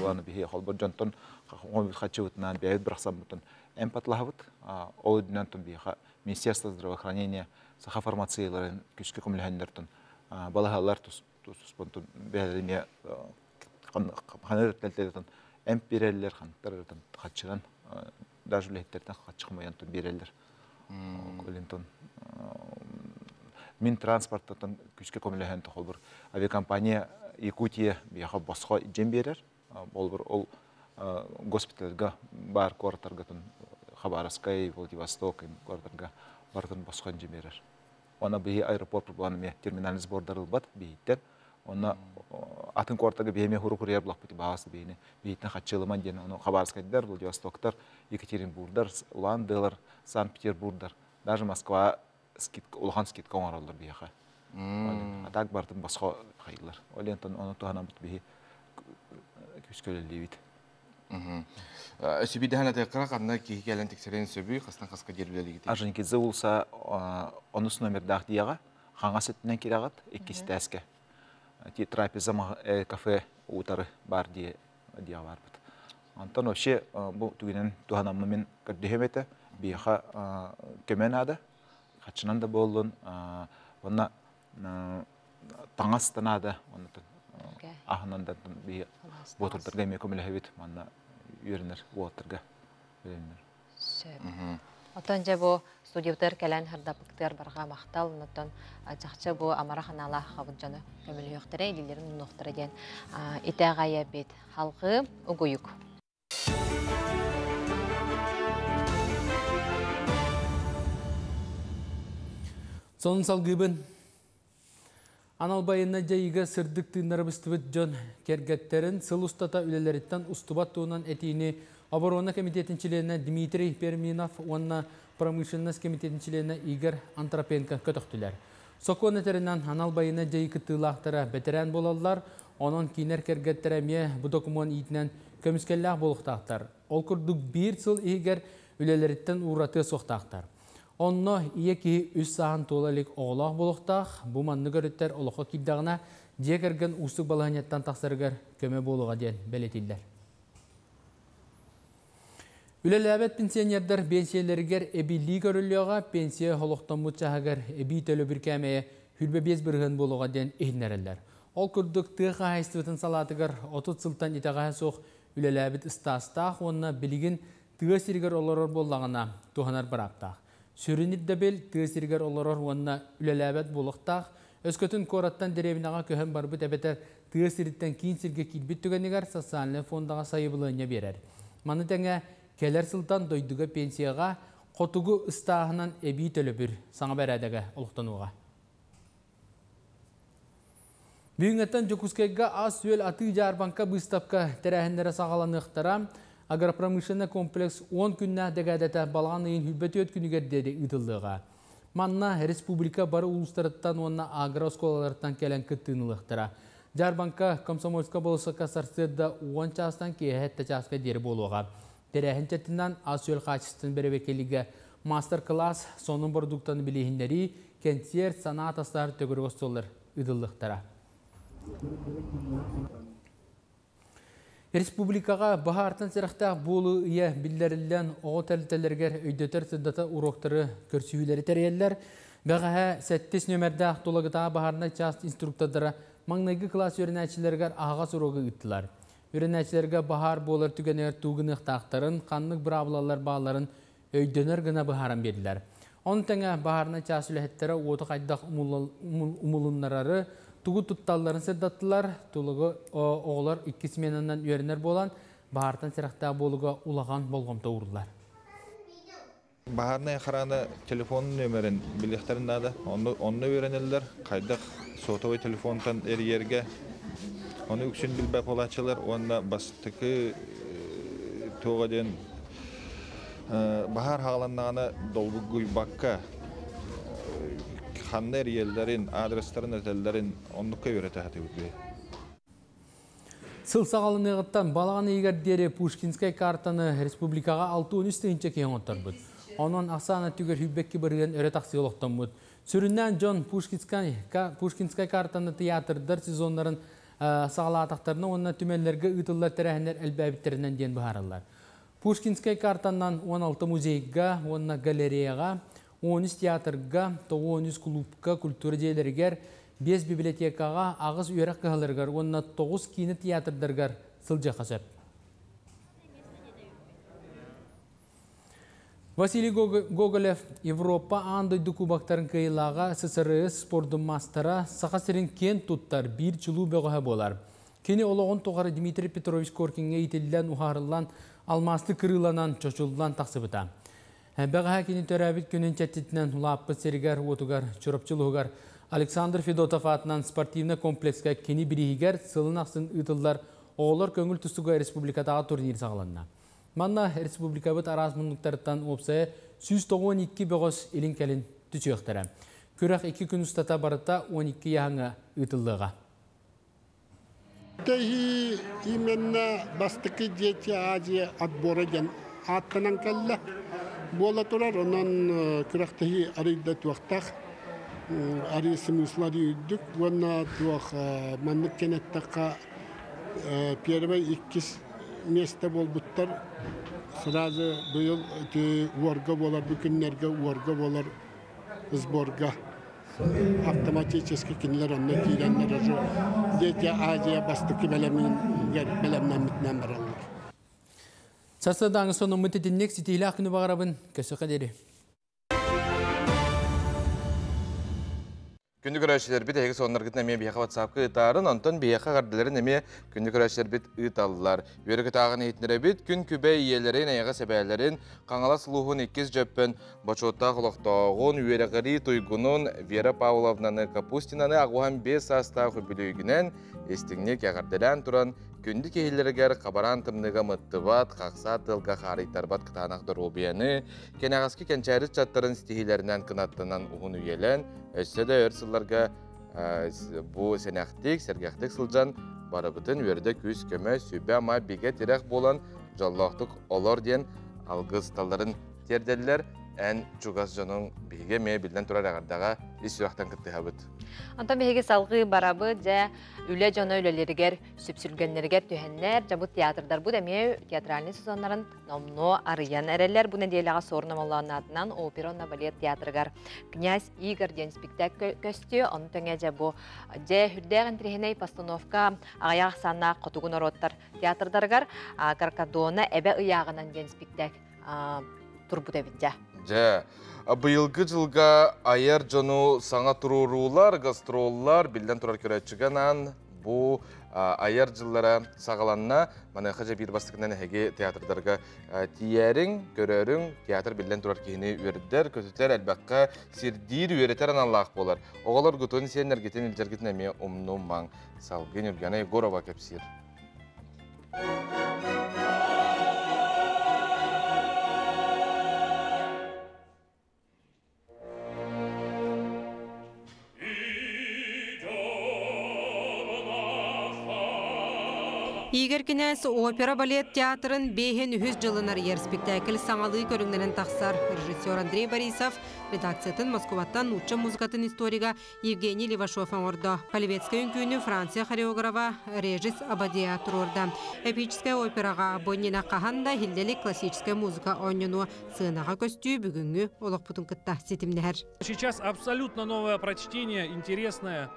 Оны биһи холбор дьонтон хачыбытынан бэйэт бырахсаммытын эмп атлаһабыт. Ол үдүнэн тон биһи Министерство здравоохранения саха фармацияларын күскө көмөлөһөннөртөн балаһалар туспонтун бэйэлэрине ханыр тэлтэлэтэн эмп береллер хантарытын хачыран даже үлэхтерден хачыкмаянтын береллер. Олентон мин транспорттан күскө көмөлөһөн холбур авиакомпания Якутия бияха босхо жем берер. Болбур ол госпитальга бар квартиргатын Хабаровскай, Владивосток квартирга бартын босхо жем берер. Она бии аэропорт булан терминальный сбордарылбат бийиттер. Онна атын квартирга бияме хуру курьер булак бити баас бийини. Бийиттен хатчылыман ден оны Хабаровскайдар, Владивостоктар, Екатеринбургдар, Улан-Дэлар, Санкт-Петербургдар, даже Москва скидка, улахан скидка оңороллор бияха. А так бартын босхо хайылар. Олентон оны туханан бут бии күскөлөллибит. Өсүбидәһән атайкара канна киһи кэлэн тиксерен сөбүй хастан хаска дербилелигити. Ажынкидзе улса онус номердаах дияга хаңа сөттүнэн кирагат иккистээске. Ти трапеза кафе утары бар дие дия бар бит. Антон вообще бу түгенен туханаммы мен көрдөһөмете бияха көмөн ада хачынан да боллун онна таңастан ада онна ахынан да би ботурдарга эме көмөлөһөбүт манна үйрөнөр уоттарга үйрөнөр. Сөп. Отон же бу студиябытыр кэлэн хырдапыктыр барга мактал, онтон чахчы бу амара ханала хабыт жаны көмөлүөхтөрө, илилерин нуохтара диэн итээҕайа бит халгы угуйук. Сонун салгыбын. Анал байына жайыга сырдык тыыннары быстыбыт дьон кэргэттерин сыл устата үлэлэриттэн устубат туһунан этиини Оборона комитетин чилиэнэ Дмитрий Перминов уонна промышленность комитетин чилиэнэ Игорь Антропенко көтөхтүлэр. Сокуон этэринэн анал байына жайы кыттыылаахтара бэтэрээн буолаллар, онон кинилэр кэргэттэрэ эмиэ бу докумуон иитинэн көмүскэллээх буолуохтаахтар. Ол курдук биир сыл иһигэр үлэлэриттэн ууратыа суохтаахтар. Онно ийэ киһи үс сааһын туола илик оҕолоох буолуохтаах, бу маннык өрүттэр олоххо киирдэҕинэ дьиэ кэргэн уустук балаһыанньаттан тахсарыгар көмө буолуоҕа диэн бэлиэтииллэр. Үлэлээбэт пенсионердар пенсиялэригэр эбиллии көрүллүөҕэ, пенсия олохтоммут чаһыгар эбии төлөбүр кээмэйэ 25 бырыһыан буолуоҕа диэн иһиннэрэллэр. Ол курдук тыа хаһаайыстыбатын салаатыгар 30 сылтан итэҕэһэ суох үлэлээбит ыстаастаах уонна билигин тыа сиригэр олорор буоллаҕына туһанар бырааптаах. Сүрүн ирдэбил тыа сиригэр олорор уонна үлэлээбэт буолуохтаах, өскөтүн куораттан дэриэбинэҕэ көһөн барбыт эбэтэр тыа сириттэн киин сиргэ киирбит түгэнигэр социальнай фондаҕа сайыбылыанньа биэрэр. Маны тэҥэ кэлэр сылтан дойдуга пенсияҕа хотугу ыстааһынан эбии төлөбүр саҥа бэрээдэгэ олохтонуоҕа. Бүгүҥҥэттэн Дьокуускайга ас-үөл атыы дьаарбаҥка быыстапка тэрээһиннэрэ саҕаланыахтара. Агропромышленный комплекс 10 күннээх дэгээдэтэ балаҕан ыйын 24 күнүгэр диэри ыытыллыаҕа. Манна республика бары улуустарыттан уонна агрооскуолаларыттан кэлэн кыттыыны ылыахтара. Дьаарбаҥка Комсомольскай болуоссакка сарсыарда 10 чаастан киэһэ 7 чааска диэри буолуоҕа. Тэрээһин чэрчитинэн ас-үөл хаачыстыбатын бэрэбиэркэлиигэ мастер-класс, сонун бородууктаны билиһиннэрии, кэнсиэр, санаа атастаһар төгүрүк остуоллар ыытыллыахтара. Республикаҕа баһаартан сэрэхтээх буолуу ыйа биллэриллэн оҕо тэрилтэлэригэр өйдөтөр сырдата уруоктары көрсүһүүлэри тэрийэллэр. Бэҕэһээ сэттис нүөмэрдээх Тулагытааҕы баһаарынай чаас инструктордара маҥнайгы кылаас үөрэнээччилэригэр аһаҕас уруогу ыыттылар. Үөрэнээччилэргэ баһаар буолар түгэнигэр тугу гыныахтаахтарын, ханнык быраабылалар баалларын өйдөнөр гына быһааран биэрдилэр. Ону тэҥэ баһаарынай чаас үлэһиттэрэ уоту хайдах умулуннарары, тугу тутталларын сырдаттылар. Тулугу оҕолор икки сменанан үөрэнэр буолан, баһаартан сэрэхтээх буолууга улахан болҕомто ууруллар. Баһаарынай охрана телефон нөмерин билиэхтэрин наада. Онно үөрэнэллэр. Хайдах сотовый телефонтан эрийэргэ. Ону үксүн билбэт буолааччылар уонна бастакы туоҕа диэн баһаар хааланнаҕына долгуйбакка Ханна эрийэллэрин, адрестарын этэллэрин оннукка үөрэтэ сатыыбыт биһи. Сыл саҕаланыаҕыттан балаҕан ыйыгар диэри Пушкинскай картаны республикаҕа 63 тыһыынча киһи оҥотторбут. Онон ахсаан өттүгэр сүүрбэкки бырыһыан өрө тахсыы олохтоммут. Сүрүннээн дьон Пушкинскай, Пушкинскай картаны театрдар сезоннарын саҕалаатахтарына уонна түмэллэргэ ыытыллар тэрээһиннэр элбээбиттэринэн диэн быһаараллар. Пушкинскай картанан 16 музейга уонна галереяҕа, 13 театрга, 93 кулуупка, культура дьиэлэригэр, 5 библиотекаҕа, 8 үөрэх кыһаларыгар уонна 9 киинэ театрдарыгар сылдьыахха сөп. Василий Гоголев Европа аан дойду кубоктарын кыайыылааҕа ССРС спордун маастара Саха сирин киэн туттар биир чулуу бөҕөһө буолар. Кини олоҕун тухары Дмитрий Петрович Коркиҥҥа иитиллэн, уһаарыллан, алмаасты кырыыланан, чочуллан тахсыбыта. Бэҕэһээ кини төрөөбүт күнүн чэрчитинэн улааппыт сиригэр-уотугар Чурапчы улууһугар Александр Федотов аатынан спортивнай комплекска кини бирииһигэр сылын ахсын ыытыллар оҕолор көҥүл тустууга республикатааҕы турнир саҕаланна. Манна республикабыт араас муннуктарыттан уопсайа 192 бөҕөс илин-кэлин түсүөхтэрэ. Күрэх икки күн устата барыта 12 яһаҥа ыытыллыаҕа. Тэһии именно бастакы Дети Азия отбора диэн ааттанан кэллэ. Буола турар, онон күрэхтэһии арыйда туохтаах, арыы смысла үрдүк уонна туох маннык кэнэттэххэ первый иккис место буолбуттар сразу быйыл уорга буолар бу күннэргэ уорга буолар сборга автоматически кинилэр онно киирэннэр уже Дети Азия бастакы бэлэмигэр бэлэмнэммитинэн бараллар. Сарсыардааҥы сонуммут итинник ситиилээх күнү баҕарабын. Көсөхө диэри. Күндү көрөөччүлэрбит эһиги соннаргытын эмиэ биһиэхэ WhatsApp-ка ыытаарын, онтон биһиэхэ эҕэрдэлэрин эмиэ күндү көрөөччүлэрбит ыыталлар. Үөрэ көтөөҕүн иһитинэрэбит, күн күбэй ийэлэрин, эйэҕэс эбээлэрин, Хаҥалас улууһун иккис дьөппөн бочуоттаах олохтооҕун, үөрэҕирии туйгунун Вера Павловнаны Капустинаны аҕуһан биэс саастаах үбүлүөйгүнэн истиҥник эҕэрдэлээн туран, күндү киһилэригэр хабараан тымныыга мыттыбат, хахсаат тыалга хаарыйтарбат кытаанах доруобуйаны, кэнэҕэски кэнчээри ыччаттарын ситиһиилэринэн кынаттанан уһун үйэлэн, өссө да өр сылларга бу сэнэхтик, сэргэхтик сылдьан барыбытын үөрдэ күүс-көмө, сүбэ-ама, бигэ тирэх буолан дьоллоохтук олор диэн алгыс талларын тиэрдэллэр. Эн чугас дьонуҥ биһиги эмиэ биллэн турар эҕэрдэҕэ ис сүрэхтэн кыттыһабыт. Онтон биһиги салҕыы барабыт, дьэ үлэ дьоно үлэлэригэр сүпсүлгэннэригэр түһэннэр, дьэ бу театрдарбыт эмиэ театральнай сезоннарын номнуо арыйан эрэллэр. Бу нэдиэлэҕэ Суорун Омоллоон аатынан опера уонна балет театрыгар «Князь Игорь» диэн спектакль көстүө. Ону тэҥэ дьэ бу дьэ үрдээх интириэһинэй постановка аҕыйах ахсааннаах хотугу норуоттар театрдарыгар «Каркадона эбэ ыйааҕынан» диэн спектакль турбут эбит дьэ. Дьэ, быйылгы дьылга айар дьону саҥа туруоруулар, гастроллар, биллэн турар көрөөччүгэ анаан бу айар дьыллара саҕаланна. Маныаха дьэ биир бастакынан эһиги театрдарга тиийээриҥ, көрөөрүҥ. Театр биллэн турар киһини үөрдэр, көтүтэр, элбэххэ сирдиир, үөрэтэр аналлаах буолар. Оҕолоргутун, сиэннэргитин илдьэргитин эмиэ умнумаҥ. Салгыы Нюргана Егорова кэпсиир. Игорь Кинээс опера балет театрын бэһин үһүс дьылын арыйар спектакль саҥалыы көрүҥнэнэн тахсар. Режиссер Андрей Борисов редакциятын Москваттан нуучча музыкатын историга Евгений Левашов оҥордо. Полевецкай үҥкүүнү Франция хореографа Режис Абадия туруорда. Эпическэй операҕа Боннина хаһан да иһиллэ илик классическай музыка оонньонуо сыанаҕа көстүү бүгүҥҥү олохпутун кытта ситимнэһэр. Сейчас абсолютно новое прочтение, интересное.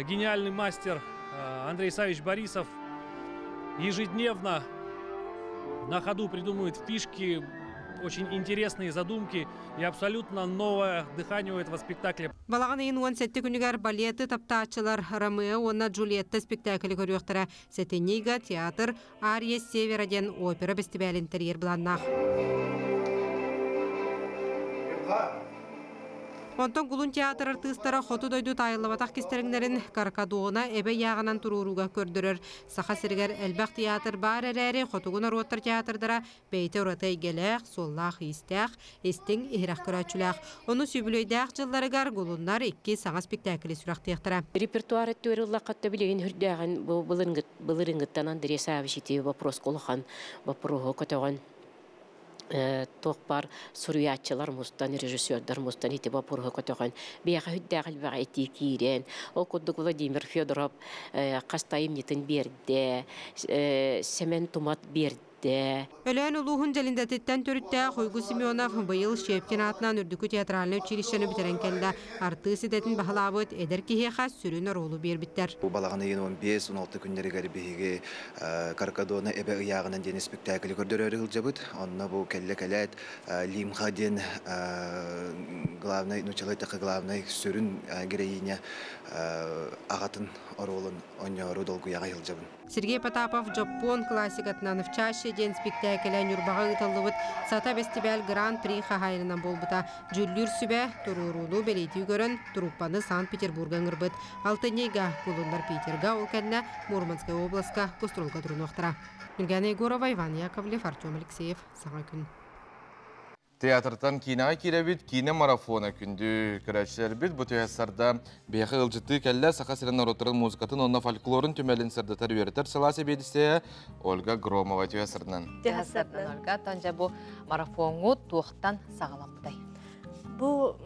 Гениальный мастер Андрей Савич Борисов ежедневно на ходу придумывает фишки, очень интересные задумки и абсолютно новое дыхание у этого спектакля. Балаҕан ыйын 17 күнүгэр балеты таптааччылар Ромео уонна Джульетта спектаклы көрүөхтэрэ. Сэтинньига театр Ария Севера диэн опера бэстибээлин тэрийэр былааннаах. Онтон Гулун театр артыыстара хоту дойду таайыллыбатах кистэлэҥнэрин Каркадона эбэ ыйааҕынан туруорууга көрдөрөр. Саха сиригэр элбэх театр баар эрээри, хотугу норуоттар театрдара бэйэтэ ураты эйгэлээх, суоллаах-иистээх, истиҥ иһирэх көрөөччүлээх. Ону сүбүлүөйдээх дьылларыгар Гулуннар икки саҥа спектаклы сүрэхтиэхтэрэ. Репертуар өттүгэр ыллахха билигин үрдээҕин бу былырыҥҥыттан Андрей Саввич ити вопроска улахан боппуруоһу көтөҕөн туох баар суруйааччылар мустан, режиссердар мустан ити боппуруоһу көтөҕөн биһиэхэ үрдээх элбэҕи этии киирэн, ол курдук Владимир Федоров хас да айымньытын биэрдэ, Сэмэн Тумат биэрдэ. Өлөөн улууһун Дьэлиндэтиттэн төрүттээх Уйгу Семенов быйыл Щепкин аатынан Үрдүкү театральнай училищены бүтэрэн кэллэ. Артыыс идэтин баһылаабыт эдэр киһиэхэ сүрүн оруолу биэрбиттэр. Бу балаҕан ыйын 15-16 күннэригэр биһиги Каркадона эбэ ыйааҕынан диэн испиктээкили көрдөрөөрү сылдьабыт. Онно бу кэллэ кэлээт Лимха диэн главный, нууччалыы эттэххэ главный сүрүн героиня аҕатын оруолун онньоору долгуйаҕа сылдьабын. Сергей Потапов Дьоппуон классикатынан В чаще диэн спектээкилэ Ньурбаҕа ыытыллыбыт Сата бэстибээл Гран-при хаһаайынынан буолбута. Дьүүллүүр сүбэ туруорууну бэлиэтии көрөн, труппаны Санкт-Петербурга ыҥырбыт. Алтынньыга кулуннар Питерга, ол кэннэ Мурманскай областка гастролга турунуохтара. Нюргана Егорова, Иван Яковлев, Артем Алексеев. Саҥа күн. Театртан киинэҕэ киирэбит, киинэ марафона күндү көрөөччүлэрбит бу түһэ сарда биһиэхэ ыалдьыттыы кэллэ Саха сирин норуоттарын музыкатын уонна фольклорун түмэлин сырдатар үөрэтэр салаа сэбиэдиссэйэ Ольга Громова түһэ сарынан. Түһэ сардан Ольга, тонжа бу марафоҥҥут туохтан саҕаламмытай? Бу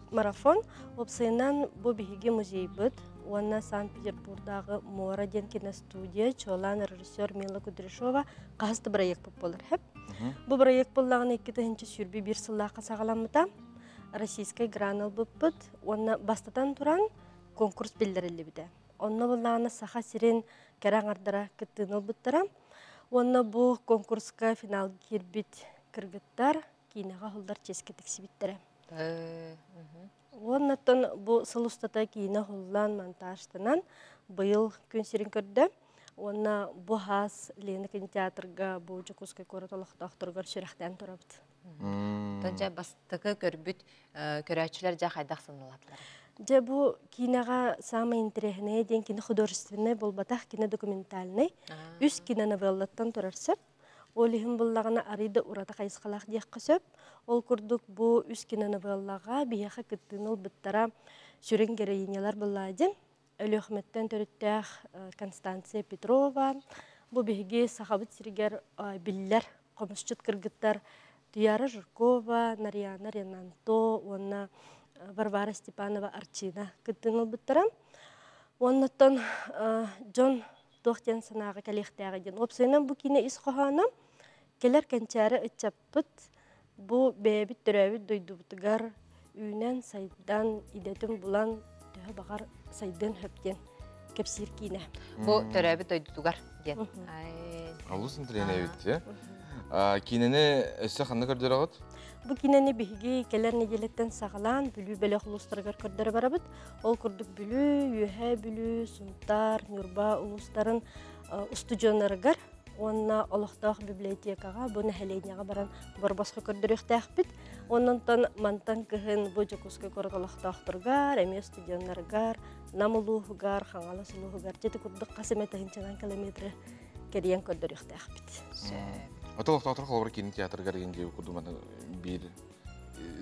марафон уопсайынан бу биһиги музейбыт уонна Санкт-Петербурдааҕы Муора диэн киностудия чуолаан режиссер Мила Кудряшова хаһыс да бырайыакпыт буолар хэп. Бу бырайыак буоллаҕына 2021 сыллаахха саҕаламмыта. Российскай гран ылбыппыт уонна бастатан туран конкурс биллэриллибитэ. Онно буоллаҕына Саха сирин кэрэ аҥардара кыттыыны ылбыттара. Уонна бу конкурска финалга киирбит кыргыттар киинэҕэ уһуллар чиэскэ тиксибиттэрэ. Уоннаттан бу сыл устата киинэ уһуллан, монтажтанан быйыл күн сирин көрдө. Уонна бу хаас Лена кинотеатрга бу Дьокуускай куорат олохтоохторугар сүрэхтээн турабыт. Оттон дьэ бастакы көрбүт көрөөччүлэр дьэ хайдах сыаналаатылар? Дьэ бу киинэҕэ саамай интэриэһинэйэ диэн кини художественнай буолбатах, кини документальнай. Үс киноновеллаттан турар сөп. Ол иһин буллаҕына арыый да ураты хайысхалаах диэххэ сөп. Ол курдук бу үс киноновеллаҕа биһиэхэ кыттыыны ылбыттара сүрүн героинялар Былаадин, Өлүөхүмэттэн төрүттээх Констанция Петрова, бу биһиги Сахабыт сиригэр биллэр хомусчут кыргыттар Туяра Жиркова, Нарьяна Ренанто уонна Варвара Степанова Арчина кыттыыны ылбыттара. Уоннаттан дьон туох диэн санааҕа кэлиэхтээҕий диэн. Уопсайынан бу киинэ ис хоһооно кэлэр кэнчээри ыччаппыт бу бэйэбит төрөөбүт дойдубутугар үүнэн, сайдан, идэтин булан төһө баҕар сайдыан сөп диэн кэпсиир киинэ. Бу төрөөбүт дойдутугар диэн. Олус интэриэһинэй эбит дии. Киинэни өссө ханна көрдөрөҕүт? Бу киинэни биһиги кэлэр нэдиэлэттэн саҕалаан Бүлүү бөлөх улуустарыгар көрдөрө барабыт. Ол курдук Бүлүү, Үөһээ Бүлүү, Сунтаар, Ньурба улуустарын устудьуоннарыгар уонна олохтоох библиотекаҕа бу нэһилиэнньэҕэ баран борбосхо көрдөрүөхтээхпит. Оннонтон мантан кыһын бу Дьокуускай куорат олохтоохторугар, эмиэ студеннарыгар, Нам улууһугар, Хаҥалас улууһугар дьэ курдук хас эмэ тыһыынчанан километры кэрийэн көрдөрүөхтээхпит. Ото олохтоохтор холобура киин театрыгар игин диэби курдук маны биир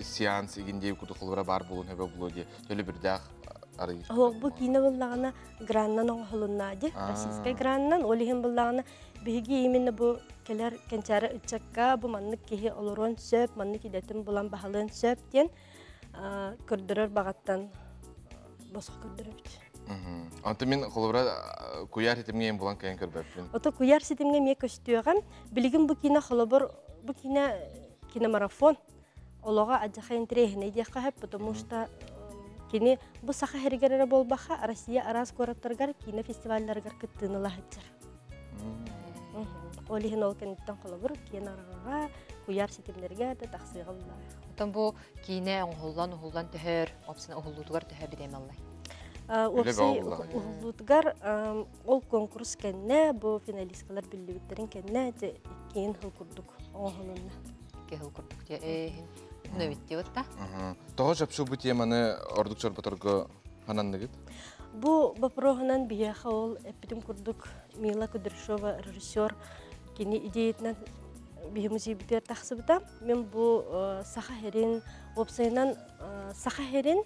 сеанс игин диэби курдук холобура баар буолуон сөбө буолуо дии төлөбүрдээх арый. Оһох бу киинэ буллаҕына граннан оҥоһулунна ди российскай граннан ол иһин буллаҕына биһиги именно бу кэлэр кэнчээри ыччакка бу маннык киһи олоруон сөп маннык идэтин булан баһылыан сөп диэн көрдөрөр баҕаттан босхо көрдөрөбүт. Онтон мин холобура куйаар ситимҥэ булан кэлэн көрбөппүн. Ото куйаар ситимҥэ эмиэ көстүөҕэм. Билигин бу киинэ холобур бу киинэ киномарафон олоҕо адьаха интэриэһинэй диэххэ сөп, потому что кини бу саха сиригэр эрэ буолбаха, Россия араас куораттарыгар киинэ фестивалларыгар кыттыыны ыла сылдьар. Ол иһин ол кэнниттэн холобур киэн араҥаҕа, куйаар ситимнэригэр да тахсыаҕа буллаҕа. Оттон бу киинэ оҥоһуллан уһуллан төһөр, уопсай уһуллуутугар төһө бириэмэ ыллай? Уопсай уһуллуутугар ол конкурс кэннэ, бу финалисткалар биллибиттэрин кэннэ иккиэн сыл курдук оҥоһулунна. Икки сыл курдук дьэ Нөбүттиотта. Тоҕо чопчу бу теманы ордук чорботорго хананныгыт? Бу вопроһунан биһиэхэ ол эппитим курдук Мила Кудряшова режиссер кини идеятынан биһи музейбитигэр тахсыбыта. Мен бу саха херин, уопсайынан саха херин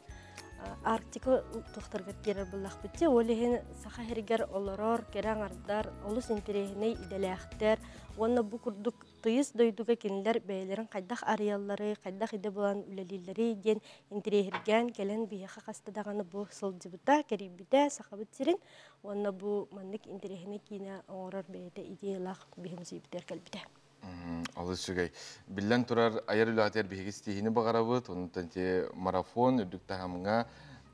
Арктика туохтаргар киирэр буллахпыт дии. Ол иһин саха херигэр олорор, кэрэ аҥардар, олус интэриэһинэй идэлээхтэр уонна бу курдук тыйыс дойдуга кинилэр бэйэлэрин хайдах арыйалларый, хайдах идэ булан үлэлииллэрий диэн интэриэһиргээн кэлэн биһиэхэ хаста даҕаны бу сылдьыбыта, кэрийбитэ Сахабыт сирин уонна бу маннык интэриэһинэй киинэ оҥорор бэйэтэ идеялаах биһи музейбитигэр кэлбитэ. Олус үчүгэй. Биллэн турар, айар үлэҕитигэр биһиги ситиһиини баҕарабыт. Онтон ти марафон үрдүк таһымҥа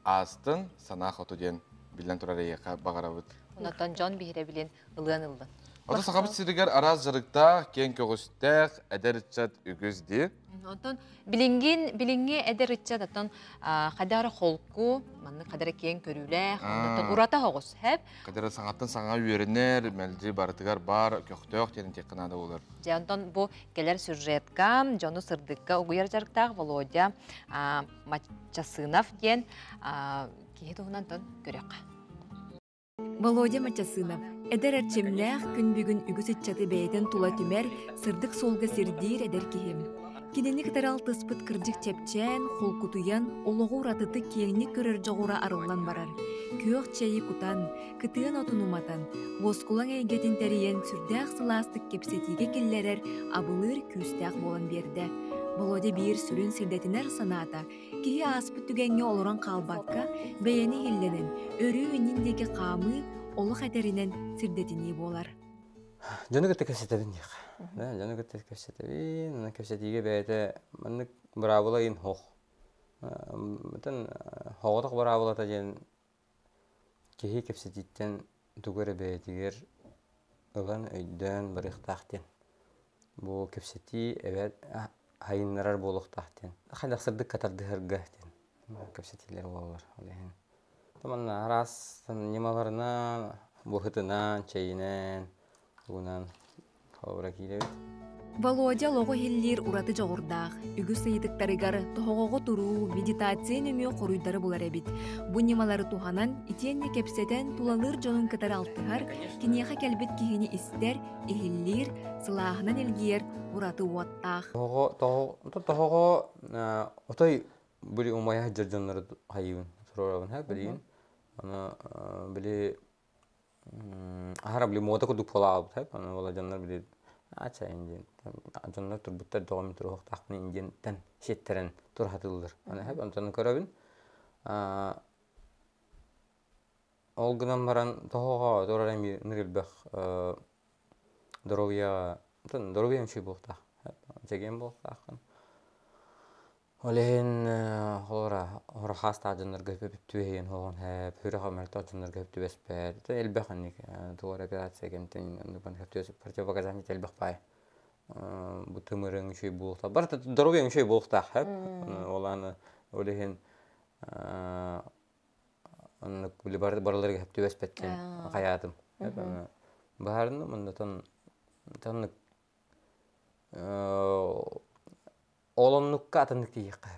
аастын, санаа хоту диэн биллэн турар эйиэхэ баҕарабыт. Онтон дьон биһирэбилин ылыан ыллын. Ото Сахабыт сиригэр араас дьарыктаах, киэҥ көҕүстээх эдэр ыччат үгүс дии. Онтон билиҥҥин билиҥҥи эдэр ыччат оттон хадара холку, маннык хадара киэҥ көрүүлээх, онтон урата оҕус, хэп. Хадара саҥаттан саҥа үөрэнэр, мэлдьи барытыгар бар, көхтөөх диэн этиэххэ наада буолар. Дьэ, онтон бу кэлэр сюжетка дьону сырдыкка угуйар дьарыктаах Володя Маччасынов диэн киһи туһунан тон көрүөххэ. Володя Мачасынов эдэр эрчимнээх күн бүгүн үгүс ыччаты бэйэтин тула түмэр, сырдык суолга сирдиир эдэр киһи. Кинини кытары алтыспыт кырдьык чэпчээн, холкутуйан, олоҕу уратытык киэҥник көрөр дьоҕура арыллан барар. Күөх чэйи кутан, кытыан отун уматан, уоскулаҥ эйгэтин тэрийэн сүрдээх сылаастык кэпсэтиигэ киллэрэр, абылыыр күүстээх буолан биэрдэ. Володя биир сүрүн сирдэтинэр санаата Киһи ааспыт түгэҥҥэ олорон хаалбакка, бэйэни иһиллэнэн, өрүү иннин диэки хаамыы, олох этэринэн сирдэтинии буолар. Дьону кытта кэпсэтэбин диэххэ. Дьону кытта кэпсэтэбин, онон кэпсэтиигэ бэйэтэ маннык быраабыла ыйын хоох. Мытын хоҕотох быраабылата диэн киһи кэпсэтииттэн тугу эрэ бэйэтигэр ылан өйдөөн барыахтаах диэн. Бу кэпсэтии эбээт хайыннарар буолуохтаах диэн. Хайдах сырдыкка тардыһарга диэн кэпсэтиилэр буолаллар ол иһин. Манна араас ньымаларынан, быһытынан, чэйинэн, тугунан холобура киирэбит. Володя олоҕу иһиллиир ураты дьоҕурдаах, үгүс ыйытыктарыгар тоһоҕоҕо туруу, медитация нөҥүө хоруйдары булар эбит. Бу ньымалары туһанан, итиэннэ кэпсэтэн тулалыыр дьонун кытары алтыһар, киниэхэ кэлбит киһини истэр, иһиллиир, сылааһынан илгийэр ураты уоттаах. Тоһоҕо отой били умайа сылдьар дьоннору хайыыбын туруорабын һэ билигин. Аны били аһара били муода курдук буолаабыт һэ аны буола дьоннор били ача индиэн дьоннор турбуттар доҕом туруохтаахпын индиэнтэн сиэттэрэн тураһатыыллар. Аны һэ онтон көрөбүн Ол гынан баран тоһоҕо турар эмиэ ынырык элбэх доруобуйаҕа доруобуйаҥ үчүгэй буолуохтаах, чэгиэн буолуохтааххын. Ол иһин холобура хаастаах дьоннорго түбэһиэн хоһоон һээп, сүрэх мөлтөх дьоннорго сөп түбэспэт. Элбэх инник туох эрэ операция кэмтэн противопоказание элбэх баай. Бу тымырыҥ үчүгэй буолуохтаах. Барыта доруобуйаҥ үчүгэй буолуохтаах һээп. Ол ааны ол иһин Оннук били барыларыгар сөп түбэспэт диэн хайаатым. Быһаарынным оннотон оннук ол оннукка атыннык тиийиэххэ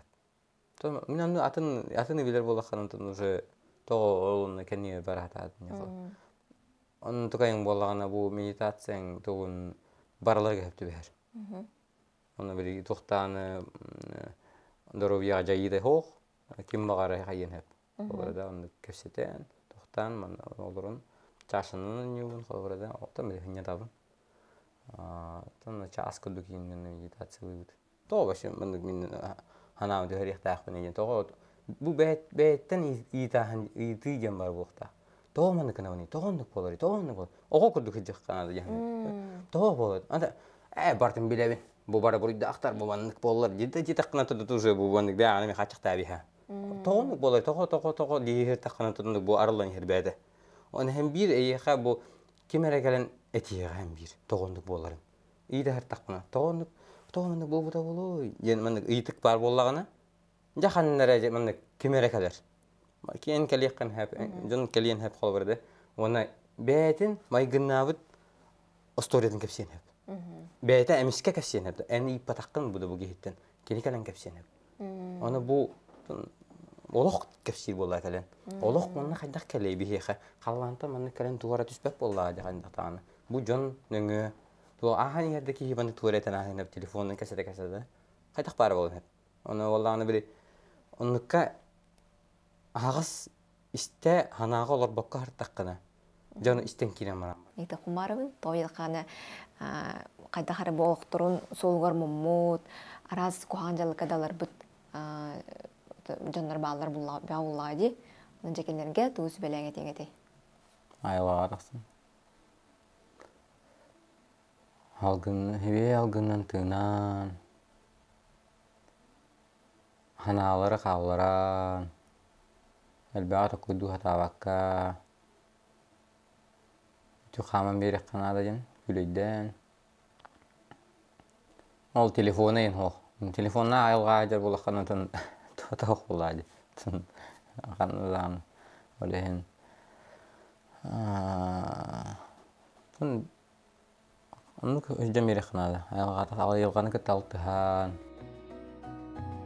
сөп. Мин онну атын атын билэр буоллаххына онтон уже тоҕо ол онно кэннигэр бара сатаатым. Онтукайыҥ буоллаҕына бу медитацияҥ тугун барыларыгар сөп түбэһэр. Онно били туохтааны доруобуйаҕа дьайыыта суох Ким баҕарар хайыан сөп. Холобура оннук кэпсэтэн, тохтоон манна олорон чаашанан оонньуубун холобура да оттон били сынньатабын. Оттон чаас курдук ииннэн медитациялыыбыт. Тоҕо вообще маннык мин санаабын түһэриэхтээхпин диэн тоҕо бу бэйэттэн ыйытааһын ыйытыы диэн баар буолуохтаах. Тоҕо маннык гынабыный? Тоҕо оннук буоларый? Тоҕо оннук буолар? Оҕо курдук сылдьыахха наада диэн. Тоҕо буолар? Анда ээ бартын билэбин. Бу бары буруйдаахтар, бу маннык буоллар дии диэтэххинэ тут уже бу маннык бэйэҕин эмиэ хааччахтаабиһа. Тоҕо оннук буолар? Тоҕо тоҕо тоҕо диэһиртэххинэ тутунук бу арыллан иһэр бэйэтэ. Оны һэм биир эйиэхэ бу ким эрэ кэлэн этиэҕэ һэм биир тоҕо оннук буоларын. Ыйытаһыртахпына тоҕо оннук тоҕо маннык буолбута буолуой диэн маннык ыйытык баар буоллаҕына дьэ ханна эрэ маннык ким эрэ кэлэр. Киэн кэлиэххин хэп дьон кэлиэн хэп холобура да уонна бэйэтин майгыннаабыт историятын кэпсиэн сөп. Бэйэтэ эмискэ кэпсиэн сөп. Эн ыйыппатаххын бу да бу киһиттэн. Кини кэлэн кэпсиэн Оны бу олох кэпсиир буолла кэлэн. Олох манна хайдах кэлэй биһиэхэ? Халлаантан манна кэлэн туора түспэт буоллаҕа дии хайдах Бу дьон нөҥүө туо ааһан иһэр да киһи баны туора этэн ааһан телефонун кэсэтэ-кэсэтэ хайдах баара буолан Оны буоллаҕына били оннукка аһаҕас истэ санааҕа олорбокко хартаххына дьону истэн киирэн баран. Никита Кумаровын тоойылхааны хайдах эрэ олохторун суолугар муммут, араас куһаҕан дьаллыкка даларбыт дьоннор бааллар буллаҕа дии. Онон дьэ кинилэргэ тугу сүбэлээҥ этиэҥ этэй? Айылаҕа тахсан. Алгын, үбээ алгынан тыынан, ханаалары хаалларан, элбэҕи токуйдуу сатаабакка, Ити хааман биэриэххэ наада диэн күлэйдээн. Ол телефона иһин суох. Телефоннаах айылҕа аадьар буоллаххына атын туох буоллаа дии. Атын ол иһин Оннук өйдөм биэриэххэ наада. Айылҕаны кытта алтыһан.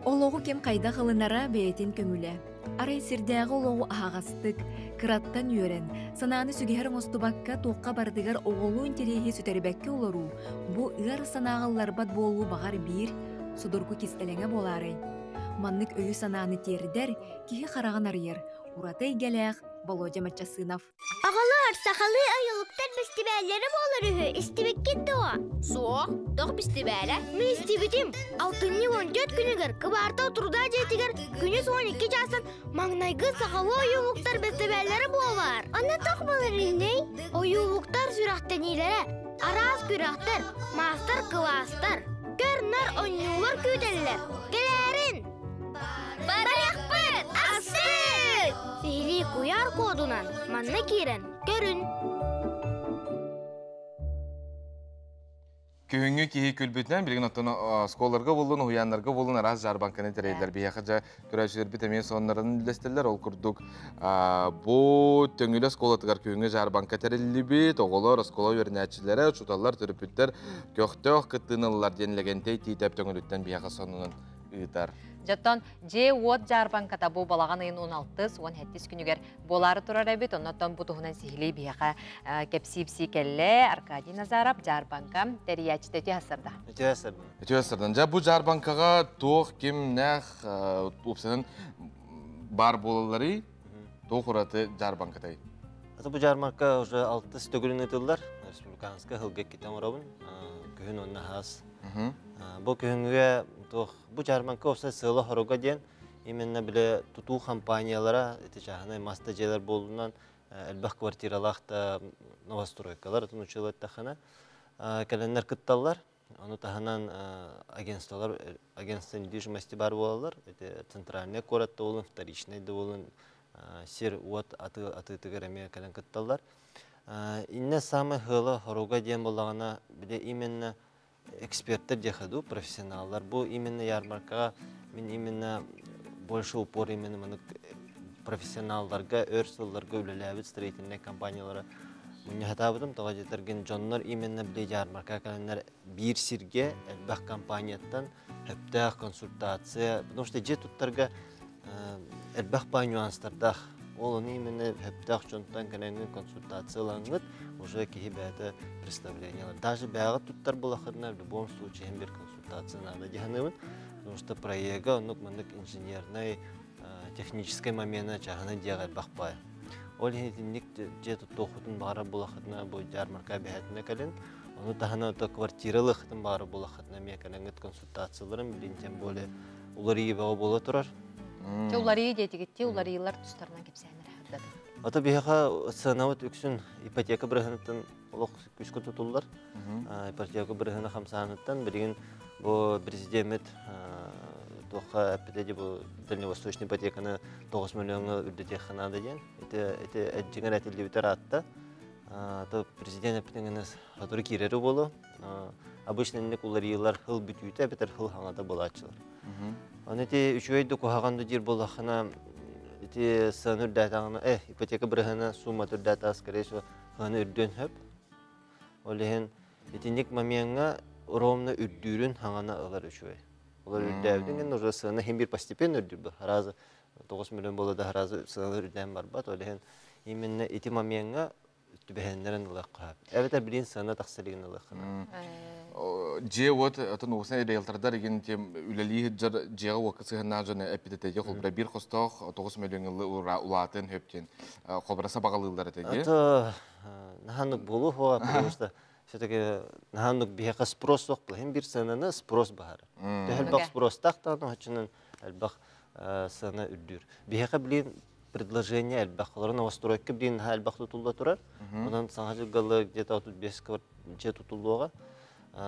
Олоҕу ким хайдах ылынара бэйэтин көҥүлэ. Арай сирдээҕи олоҕу аһаҕастык, кыраттан үөрэн, санааны сүгэһэр оҥостубакка туохха барытыгар оҕолуу интэриэһи сүтэрбэккэ олоруу, бу ыар санааҕа ылларбат буолуу баҕар биир судургу кистэлэҥэ буолаарай? Маннык өйү-санааны тиэрдэр, киһи хараҕын арыйар, ураты эйгэлээх Володя Маччасынов. Оҕолор, сахалыы ойулуктар бэстибээллэрэ буолар үһү, истибиккит дуо? Суох, тох бэстибээлэ? Мин истибитим. Алтынньы 14 күнүгэр кыбаартал труда дьиэтигэр күнүс 12 чаастан маҥнайгы сахалыы ойуулуктар бэстибээллэрэ буолар. Аны тох буолар үһүнүй? Ойуулуктар сүрэхтэниилэрэ, араас күрэхтэр, маастар-кылаастар, көр-нар оонньуулар күүтэллэр. Кэлээрин! Барыахпыт! Астык! Сиһилии куйаар кодунан манна киирэн көрүн. Күһүҥҥү киһи күлбүтүнэн билигин оттон оскуолаларга буоллун, уһуйааннарга буоллун араас дьаарбаҥканы тэрийэллэр. Биһиэхэ дьэ көрөөччүлэрбит эмиэ соннарын үллэстэллэр. Ол курдук бу Төҥүлэ оскуолатыгар күһүҥҥү дьаарбаҥка тэриллибит. Оҕолор, оскуола үөрэнээччилэрэ, учууталлар, төрөппүттэр көхтөөх кыттыыны ыллар диэн Лэгэнтэй Тиитэп Төҥүлүттэн биһиэхэ сонунун ыытар. Дьоттон дьиэ-уот дьаарбаҥката бу балаҕан ыйын 16 17 күнүгэр буолаары турар эбит. Оннотон бу туһунан сиһилии биһиэхэ кэпсии-псии кэллэ Аркадий Назаров дьаарбаҥка тэрийээччитэ үтүө сарда. Үтүө сарда. Үтүө сардан. Дьэ бу дьаарбаҥкаҕа туох кимнээх уопсайынан баар буолалларый? Туох ураты дьаарбаҥкатай? Аты бу дьаарбаҥка уже алтыс төгүлүн ыытыллар. Республиканскай сылга иккитэ оҥоробун. Күһүн уонна хаас. Бу күһүҥҥүгэ туох бу дьаарбаҥка уопсай сыала-соруга диэн именно бile тутуу компаниялара ити чааһынай мас да дьиэлэр буолунан элбэх квартиралаах да новостройкалар атын училаттахына кэлэннэр кытталлар. Ону таһынан агентстволар агентство недвижимости бар буолаллар. Ити центральный куорат да буолун, вторичный да буолун сир уот атыытыгар эмиэ кэлэн кытталлар. Инне самый хыла хоруга диэн буоллаҕына, бile именно эксперттэр диэхэ дуу, профессионаллар. Бу именно ярмаркаҕа мин именно больше упор именно маннык профессионалларга өр сылларга үлэлээбит строительнай компаниялара мунньахатаабытым. Тоҕо диэтэргин дьоннор именно били ярмарка кэлэннэр биир сиргэ элбэх компанияттан сөптөөх консультация, потому что дьиэ туттарга элбэх баай нюанстардаах. Ол ону именно сөптөөх дьонтон кэлэҥҥин консультациялаҥҥыт уже киһи бэйэтэ представлениелар. Даже бэйэҕит туттар буолаххытына в любом случае иһин бир консультация надо дии саныыбын. Потому что проега оннук маннык инженернай, техническай момена чаһына дьиэҕэ элбэх баай. Ол иһин итинник дьиэ туттуоххутун баҕарар буолаххытына бу ярмарка эбэһээтинэ кэлин. Ону таһынан то квартира ылыаххытын баҕарар буолаххытына эмиэ кэлэҥҥит консультацияларын билин тем более уларыйыы бөҕө буола турар. Те уларыйыы диэтигит, уларыйыылар тустарынан кэпсээннэр хардатын. Ото биһиэхэ сыанабыт үксүн ипотека бырыһыныттан олох күүскэ тутуллар. Ипотека бырыһына хамсааныттан билигин бу президеммит туохха эппитэ бу дальневосточный ипотеканы 9 миллиоҥҥа үрдэтиэххэ наада диэн. Ити ити эдьиҥэр этиллибитэ ыраатта. То президент эппитиҥ сотору киирэри буолуо. Обычно инник уларыйыылар хыл бүтүүтэ эбэтэр хыл хаҥата буолааччылар. Аны ити үчүгэй да куһаҕан да диир буоллаххына ити сыана үрдээтэҕинэ ипотека бырыһыана суммата үрдээтэҕэ скорее всего сыана үрдүөн сөп. Ол иһин итинник момеҥҥа ровно үрдүүрүн хаҥана ылар үчүгэй. Олар үрдээбитин уже сыана хим бир постепенно үрдүр. Харазы 9 миллион боло да харазы сыана үрдээн барбат. Ол иһин именно ити моментга түбэһэннэрин ылыахха. Эбэтэр билин сыана тахсарыгын ылыаххына. Дьиэ уот отон уусна риэлтордар игин тем үлэлии сылдьар дьиэҕэ уокка сыһыннаах дьону эппитэтэ холбура бир хостоох 9 миллион улаатын хөптен холбура сабаҕалыыллар этэ. Это наханнык болу хуа, потому что все-таки наханнык биһиэхэ спрос суох был. Бир сыананы спрос баһар. Төһөлбөх спростаах тааны хочунан элбэх сыана үрдүр. Биһиэхэ билин предложение элбэх. Олор новостройка билин элбэх тутулла турар. Онон саҥа жылгалы где-то 35 дьиэ тутуллуоҕа.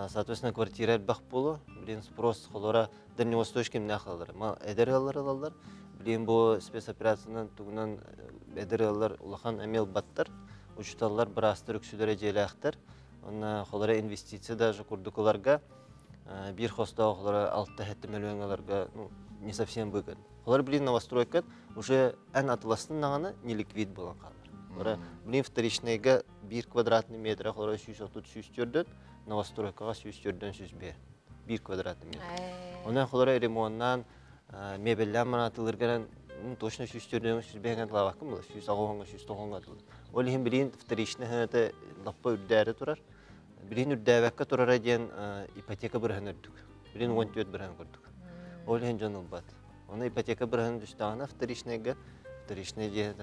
Соответственно, квартира элбэх болу. Билин спрос холора дальневосточный кимнээх алар. Ма эдэр ыаллар ылаллар. Билин бу спецоперациянан тугунан эдэр ыаллар улахан эмиэ ылбаттар. Учуталлар, быраастар үксүлэрэ дьиэлээхтэр. Онно холора инвестиция даже курдукуларга бир хостоох холора 6-7 миллион аларга, ну, не совсем выгодно. Холор билин новостройка уже эн атыластын наганы неликвид болан қалар. Ора билин вторичныйга 1 квадратный метр холора 130 104 новостройкага 104 105 1 квадратный метр. Онан холора ремонтнан мебеллән манатылырган точно 104 105 лавакым була 160 190 атылыр. Ол иһин билин вторичный ханаты лаппа үрдәре турар. Билин үрдәбәккә турар диэн ипотека бырыһын үрдүк. Билин 14 бырыһын көрдүк. Ол иһин дьон ылбат. Оны ипотека бырыһын түстәгәнә вторичныйга вторичный диэ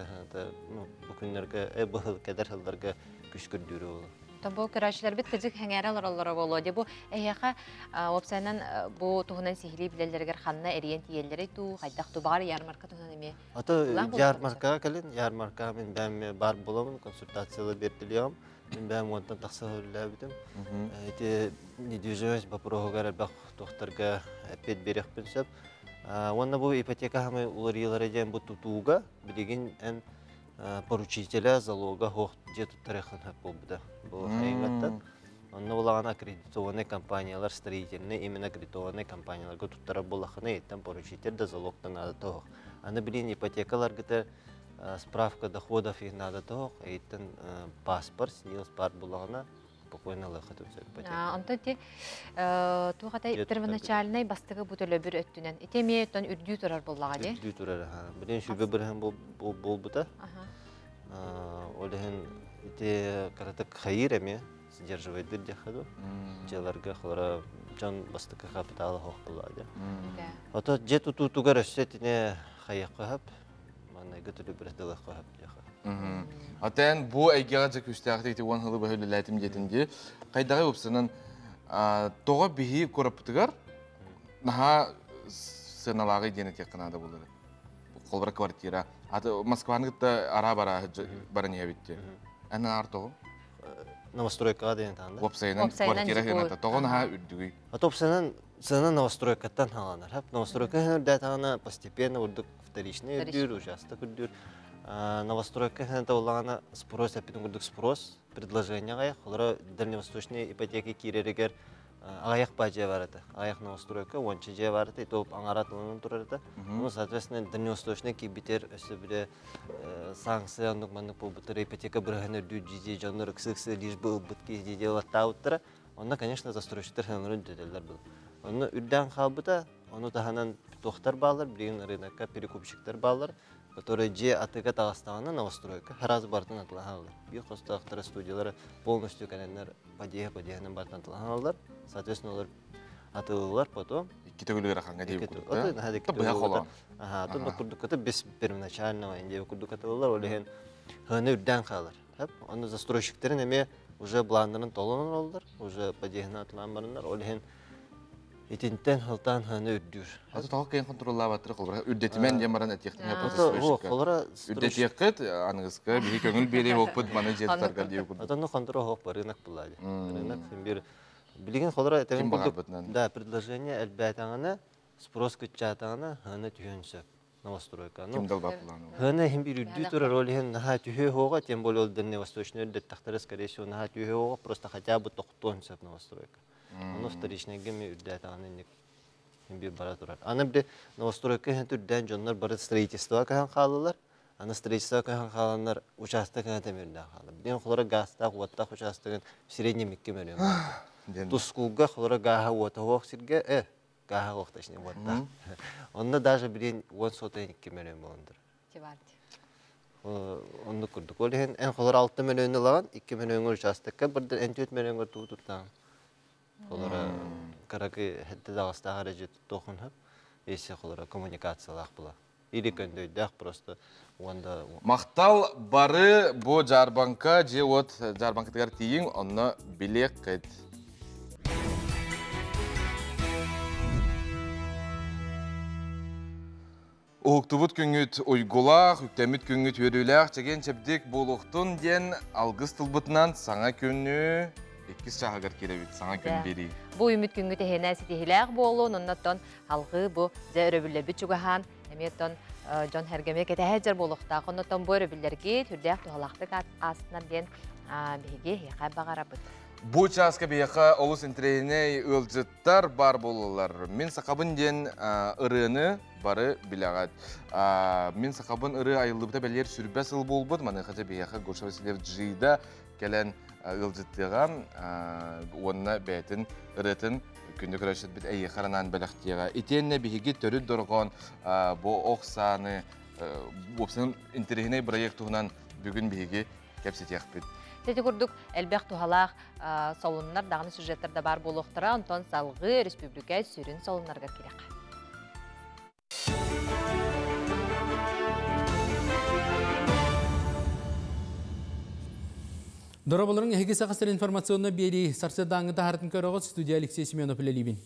ну бу күннәргә быһыл кедер хылларга күч көрдүрү болу. Бу көрәчләр бит кызык хәңәрә алар болу. Бу эйәхә опсайнан бу туһунан сихили билелләргә ханна эриен тиелләре ту хайдах ту бар ярмарка туһунан эме. Ата ярмарка кэлин ярмарка мин бәм бар боламын консультациялар бердилиям. Мин бәм онтан тахса хөлләбитим. Эти недвижимость вопроһугар элбэх тохтарга эппет берехпин сөп. Онна бу ипотека хамы уларыйлары ден бу тутууга билигин эн поручителя залога хох же туттарыхын хөп болбуда. Бу хайынгаттан. Онна булаган аккредитованный компаниялар строительный именно аккредитованный компанияларга туттара булахына еттен поручитель да залогтан надо тох. Аны билин ипотекалар гыта справка доходов их надо тох, еттен паспорт, снилс пар булагана спокойно лыхат ипотека. Онто ти тугата первоначальный бастыгы бу төлөбүр өттүнен. Итеме тон үрдүү турар боллага ди. Үрдүү турар, ха. Билин шүбе бирһен бу болбута. Олехен ите каратык хайыр эме сдерживает дехаду. Желарга холора жан бастыкы капиталы хох булады. Ото же туту тугар өссетине хайыкка хап. Манна гөтүлү бир дылы хап деха. Атен бу әйгеға жа күстәғі ити уан хылы бөхөлі детинди. Қайдағы өпсінің тоға бихи көріпітігір наха сыналағы дені тек қынады болыр. Қолбара квартира. Аты Москваны гытта ара бара бара не битти. Әнен ар тоғы? Новостройкаға деген таңда. Опсайынан квартира хыната. Тоғы наха үрдүгүй. Аты опсайынан сына новостройкаттан халанар. Хап новостройка үрдә тағына постепенно урдук вторичный үрдүр, участок үрдүр. Новостройка хыната улағана спрос, әппетін курдук спрос, предложение гая, холора дальневосточный ипотека киререгер аяқ ба же бар еді. Аяқ новостройка, онча же бар еді, топ аңаратылынан турар еді. Ну, соответственно, дальневосточный кибитер өсі біле санкция ондук мандык болбутыр, ипотека бирханы дү жиже жоннор ыксы лишь бы ылбыт ки жиже латтауттыра. Онда, конечно, застройщиктер ханырын дүделер был. Оны үрдән халбыта, оны таханан тохтар балар, билген рынокка перекупщиктер балар, которые же атыга тагастагана новостройка хараз бартын атыланалар. Бир хостактары студиялары полностью кәнәннәр падея падеянын бартын атыланалар. Соответственно, алар атылылар потом. Икки төгүлгөр аханга дейб курдук. Ото наха дек Быха холон. Аха, то курдук ката без первоначального инде курдук атылылар, олеген хыны үрдән калар. Хап, оны застройщиктерин эме уже планнарын толонор олдар, уже падеяны атылан барындар, олеген итинтен халтан ханы үрдүр. Аты тоғы кайын контроллап атыр қолбара. Үрдетимен дем баран этиқтің Холора Үрдетиққыт аныңызға бихи көңіл бере оқпыт маны жеттарға дейу күрді. Атаны контрол хоқ бар, рынок булады. Рынок бир билеген холора Ким бағар? Да, предложение әлбәтаңына, спрос күтчатаңына ханы түйөнсө новостройка. Ким далбап буланы? Ханы хим бир үрдү турар, ол хин наха түйө хога, тем более ол дальневосточный үрдет тахтары, скорее всего, наха түйө хога, просто хотя бы тоқтонсө новостройка. Оны вторичный геме үрдәт аны ник бир бара турар. Аны бир новостройка һәм түрдән жоннор бары строительство кахан халалар. Аны строительство кахан халаннар участок һәм темирдә хала. Биден холора газта, уатта участогын в среднем 2 миллион. Тускулга холора гаха уата хох сирге. Гаха охташны вот. Онно даже билин 10 сотый 2 мөлүөн болондур. Онну курдук. Ол иһин эн холор 6 мөлүөн ылаган, 2 мөлүөнгө участокка, бирден эн 4 мөлүөнгө туу туттаан. Холора каракы хетте дагыстаах эрэ туттуохун хөп. Если холора коммуникациялаах була. Или көндөөйдөөх просто уонда. Махтал бары бу жарбанка же от жарбанкатыгар тиийиҥ, онно билиэххит. Уһуктубут күҥҥүт уйгулаах, үктэммит күҥҥүт үөрүүлээх, чэгиэн чэбдик буолуохтун диэн алгыс тылбытынан саҥа күнү иккис чааһыгар киирэбит, саҥа күн биэрии. Бу үүммүт күҥҥүт эһиэнэ ситиһиилээх буолуун, оннуттан алгыы бу дьэ өрөбүллэрбит чугаһаан, эмиэ дьон хергеме кэтэһэ буолуохтаах. Оннуттан бу өрөбүллэрги түрдээх туһалаахтык аастынар диэн биһиги эһиэхэ баҕарабыт. Бу чааска биһиэхэ олус интэриэһинэй ыалдьыттар баар буолаллар. Мин сахабын диэн ырыаны бары билэҕит. Мин сахабын ырыа айыллыбыта бэлиэр 20 сыл буолбут. Маныаха биһиэхэ Гоша Васильев Джида кэлэн ыалдьыттыаҕа уонна бэйэтин ырыатын күндү көрөөччүлэрбит эйиэхэ анаан бэлэхтиэҕэ. Итиэннэ биһиги төрүт дорҕоон бу ох сааны уопсайынан интэриэһинэй проект туһунан бүгүн биһиги кэпсэтиэхпит. Ити курдук элбэх туһалаах солуннар даҕаны сюжеттар да баар буолуохтара, онтон салгыы республика сүрүн солуннарга киириэххэ. Дорооболоруҥ, эһиги Саха сирин информационнай биэрии сарсыардааҥҥы таһаартын көрөҕүт, студия Алексей Семенов үлэлиибин.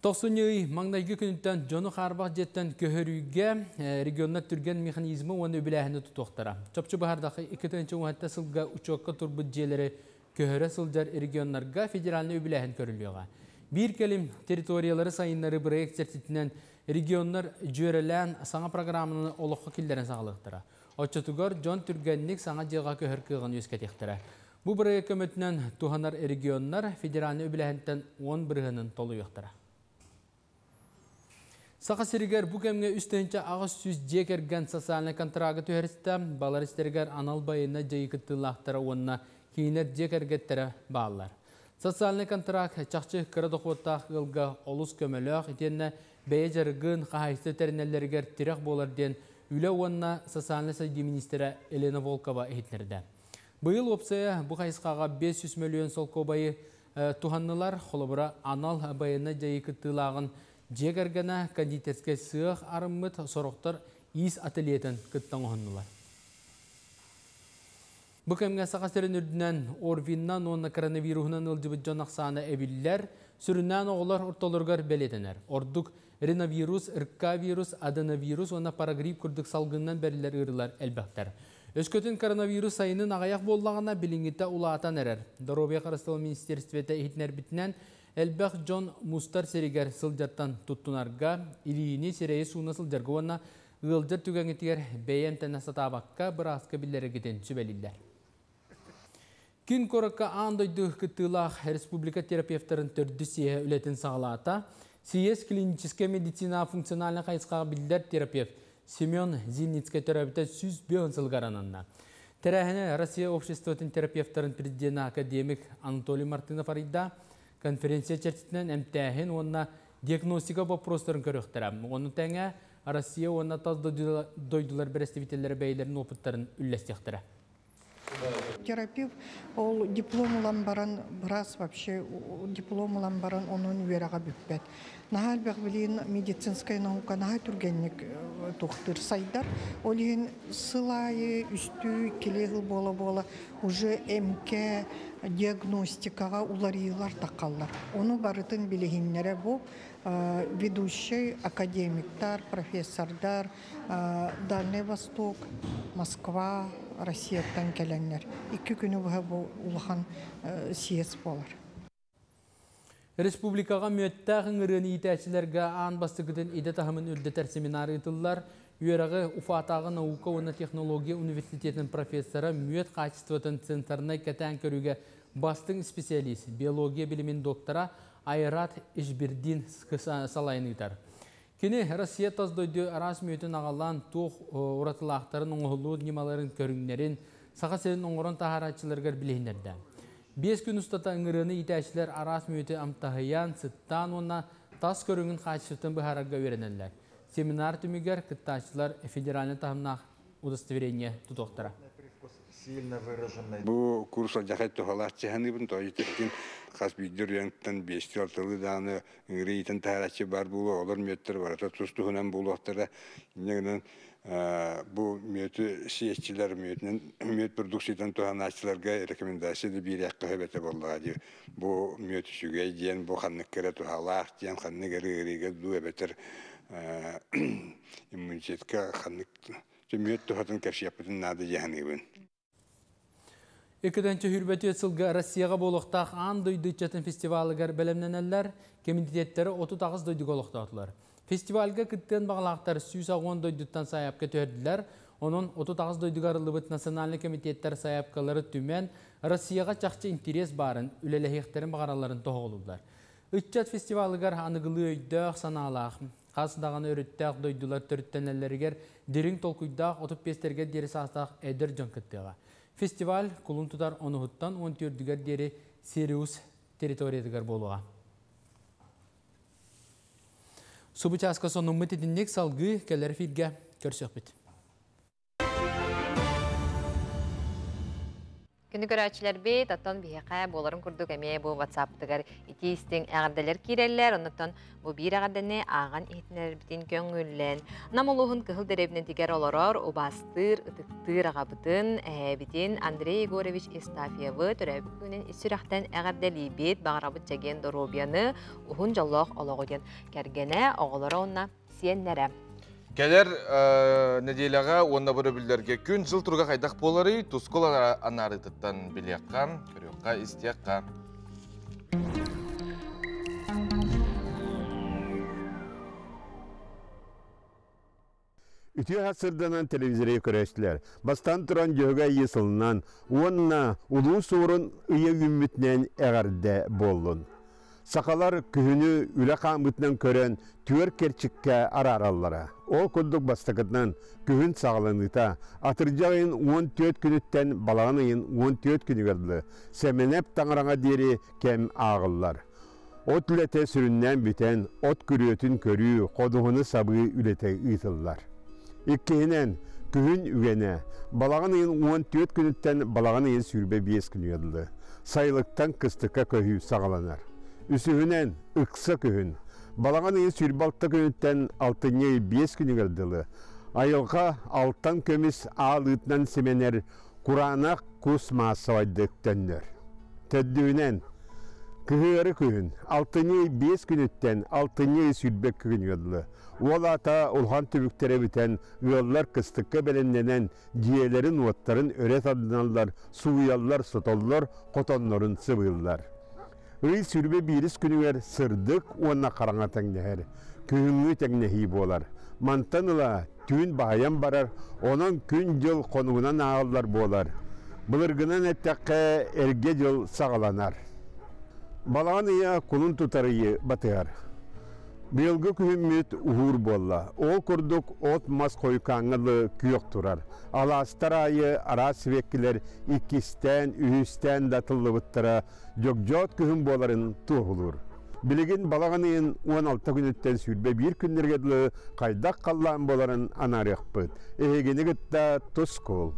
Тохсунньу ый маҥнайгы күнүттэн дьону хаарбах дьиэттэн көһөрүүгэ регионнар түргэн механизмы уонна үбүлээһини тутуохтара. Чопчу быһаардахха, 2017 сылга учуокка турбут дьиэлэри көһөрө сылдьар регионнарга федеральнай үбүлээһин көрүллүөҕэ. Биир кэлим территориялары сайыннарыы проект чэрчитинэн регионнар дьүөрэлээн саҥа программаны олоххо киллэрэн саҕалыахтара. Оччотугар дьон түргэнник саҥа дьиэҕэ көһөр кыаҕын үөскэтиэхтэрэ. Бу проект көмөтүнэн туһанар регионнар федеральнай үбүлээһинтэн 10 бырыһыанын толуйуохтара. Саха сиригэр бу кэмҥэ 3800 дьиэ кэргэн социальнай контрагы түһэристэ, балар истэригэр анал байыаннай дьайыы кыттыылаахтара уонна кинилэр дьиэ кэргэттэрэ бааллар. Социальнай контракт чахчы кыра дохуоттаах ыалга олус көмөлөөх, итиэннэ бэйэ дьарыгын, хаһаайыстыба тэринэллэригэр тирэх буолар диэн үлэ уонна социальнай сайдыы миниистирэ Елена Волкова иһитиннэрдэ. Быйыл уопсайа бу хайысхаҕа 500 мөлүйүөн солкуобайы туһаннылар, холобура анал байыаннай дьайыы кыттыылааҕын дьиэ кэргэнэ кондитерскай сыах арыммыт, сорохтор иис ательетын кытта оҥоһуннулар. Бу кэмҥэ Саха сирин үрдүнэн ОРВИннан уонна коронавируһунан ыалдьыбыт дьон ахсаана эбиллэр, сүрүннээн оҕолор ортолоругар бэлиэтэнэр. Ордук риновирус, РК вирус, аденовирус уонна парагрипп курдук салгынынан бэриллэр ыарыылар элбэхтэр. Өскөтүн коронавирус сайынын аҕыйах буоллаҕына, билиҥҥитэ улаатан эрэр. Доруобуйа харыстабылын министиэристибэтэ иһитиннэрбитинэн, элбэх дьон мустар сиригэр сылдьартан туттунарга, илиини, сирэйи сууна сылдьарга уонна ыалдьар түгэҥҥитигэр бэйэ эмтэнэ сатаабакка бырааска биллэрэргитин сүбэлииллэр. Киин куоракка аан дойду кыттыылаах республика терапевтарын төрдүс съеһэ үлэтин саҕалаата. Съезд клиническэй медицина функциональнай хайысхаҕа биллэр терапевт Семен Зимницкэй төрөөбүтэ 105 сылыгар ананна. Тэрээһини Россия обществотын терапевтарын президенэ академик Анатолий Мартынов арыйда. Конференция чэрчитинэн эмтээһин уонна диагностика боппуруостарын көрүөхтэрэ. Ону тэҥэ Россия уонна тас дойдулар бэрэстэбиитэллэрэ бэйэлэрин опыттарын үллэстиэхтэрэ. Терапевт ол диплом ылан баран, быраас вообще диплом ылан баран онон үөрэҕэ бүппэт. Наһаа элбэх билигин медицинскай наука наһаа түргэнник туохтуур сайдар. Ол иһин сыл аайы үстүү иккилии сыл буола-буола уже эмкэ диагностикаҕа уларыйыылар таххаллар. Ону барытын билиһиннэрэ бу ведущий академиктар, профессордар Дальний Восток, Москва, Россияттан кэлэннэр. 2 күнү быһа бу улахан съезд буолар. Республикаҕа мүөттээх ыҥырыаны иитээччилэргэ аан бастакытын идэ таһымын үрдэтэр семинар ыытыллар. Үөрэҕи Уфатааҕы наука уонна технология университетын профессора, мүөт хаачыстыбатын сенсорнай кэтээн көрүүгэ бастыҥ специалист, биология билимин доктора Айрат Ишбирдин салайан ыытар. Кини Россия тас дойду араас мүөтүн аҕалан туох уратылаахтарын, оҥоһуллубут ньымаларын, көрүҥнэрин Саха сирин оҥорон таһаарааччыларыгар билиһиннэрдэ. 5 күн устата ыҥырыаны иитээччилэр араас мүөтү амтаһыйан, сыттаан уонна тас көрүҥүн хаачыстыбатын быһаарарга үөрэнэллэр. Семинар түмүгэр кыттааччылар федеральнай таһымнаах удостоверение тутуохтара. Бу курс алдьархай туһалаах чыһаныыбын тоойутиккин хас биирдии районтан биэстии алталыы даҕаны ыҥырыы иитэн таһаарааччы баар буолуо, олор мүөттэр барыта тус-туһунан буолуохтара. Инньэ гынан бу мүөтү сиэччилэр мүөтүнэн мүөт продукциятын туһанааччыларга рекомендация да биэриэххэ сөп этэ буоллаҕа дии. Бу мүөт үчүгэй диэн, бу ханнык эрэ туһалаах диэн, ханнык эрэ ыарыыга дуу эбэтэр иммунитетка ханнык мүөт туһатын кэпсиэхпитин наада дии саныыбын. Иккитэнчи хүрбэтүөт сылга Россияҕа буолуохтаах аан дойду ыччатын фестивалыгар бэлэмнэнэллэр, кэмитиэттэри 38 дойдуга олохтоотулар. Фестивальга кыттыан баҕалаахтар 160 дойдуттан сайаапка түһэрдилэр. Онон 38 дойдуга арыллыбыт национальнай комитеттар сайаапкалары түмэн, Россияҕа чахчы интерес баарын, үлэлэһиэхтэрин баҕаралларын тоһоҕолууллар. Ыччат фестивалыгар аныгылыы өйдөөх, санаалаах, хас даҕаны өрүттээх дойдулар төрүттэнэллэригэр дириҥ толкуйдаах 35-тэргэ диэри саастаах эдэр дьон кыттыаҕа. Фестиваль кулун тутар онуһуттан 14-үгэр диэри Сириус территориятыгар буолуоҕа. Субу чааска сонуммут итинник салгыы кэлэр эфиргэ көрсүөхпүт. Күнү көрөөччүлэрбит, оттон биһиэхэ буоларын курдук эмиэ бу WhatsApp-тыгар итии истиҥ эҕэрдэлэр киирэллэр. Оннуттан бу биир эҕэрдэни ааҕан иһитиннэрэрбитин көҥүллэн. Нам улууһун Кыһыл дэриэбинэтигэр олорор, убаастыыр, ытыктыыр аҕабытын, эһээбитин Андрей Егорович Евстафьевы төрөөбүт күнүн ис сүрэхтэн эҕэрдэлиибит, баҕарабыт чэгиэн доруобуйаны, уһун дьоллоох олоҕу диэн кэргэнэ, оҕолоро уонна сиэннэрэ. Кэлэр нэдиэлэҕэ уонна өрөбүллэргэ күн-дьыл туруга хайдах буоларый, тускул анаарыытыттан билиэххэ, көрүөххэ, истиэххэ. Үтүө сырданан телевизоры көрөөччүлэр бастаан туран Дьөһөгөй Айыы сылынан уонна Улуу Суорун ыйа үүммүтүнэн эҕэрдэ буоллун. Сахалар күһүнү үлэ хаамыытынан көрөн түөр кэрчиккэ араараллара. Ол курдук бастакытынан күһүн саҕаланыыта атырдьах ыйын 14 күнүттэн балаҕан ыйын 14 күнүгэр дылы Сэмэнэп таҥараҕа диэри кэм ааҕыллар. От үлэтэ сүрүннээн бүтэн, от күрүөтүн көрүү, ходуһуну сабыы үлэтэ ыытыллар. Иккиһинэн, күһүн үгэнэ, балаҕан ыйын 14 күнүттэн балаҕан ыйын 25 күнүгэр дылы, сайылыктан кыстыкка көһүү саҕаланар. Үсүһүнэн, ыкса күһүн, балаҕан ыйын 26 күнүттэн алтынньы ый 5 күнүгэр дылы, айылҕа алтан көмүс аалыытынан симэнэр кураанах кус маассабайдык төннөр. Төрдүһүнэн, кыһыары күһүн, алтынньы ый 5 күнүттэн алтынньы ый 22 күнүгэр дылы, Уол аата улахан түбүктэрэ бүтэн, ыаллар кыстыкка бэлэмнэнэн, дьиэлэрин-уоттарын өрө тардыналлар, сууйаллар, сотоллор, хотоннорун сыбыыллар. Ый 21 күнүгэр сырдык уонна хараҥа тэҥнэһэр, күһүҥҥү тэҥнэһии буолар. Мантан ыла түүн баһыйан барар, онон күн-дьыл хонугунан ааҕыллар буолар. Былыргынан эттэххэ, эргэ дьыл саҕаланар. Балаҕан ыйа кулун тутар ыйы батыһар. Быйылгы күһүммүт уһуур буолла. Ол курдук от-мас хойукааҥҥа дылы күөх турар. Алаастар аайы араас сибэккилэр иккистээн, үһүстээн да тыллыбыттара дьогдьоот күһүн буоларын туоһулуур. Билигин балаҕан ыйын 16 күнүттэн 21 күннэргэ дылы хайдах халлаан буоларын анаарыахпыт. Эһигини кытта тускул.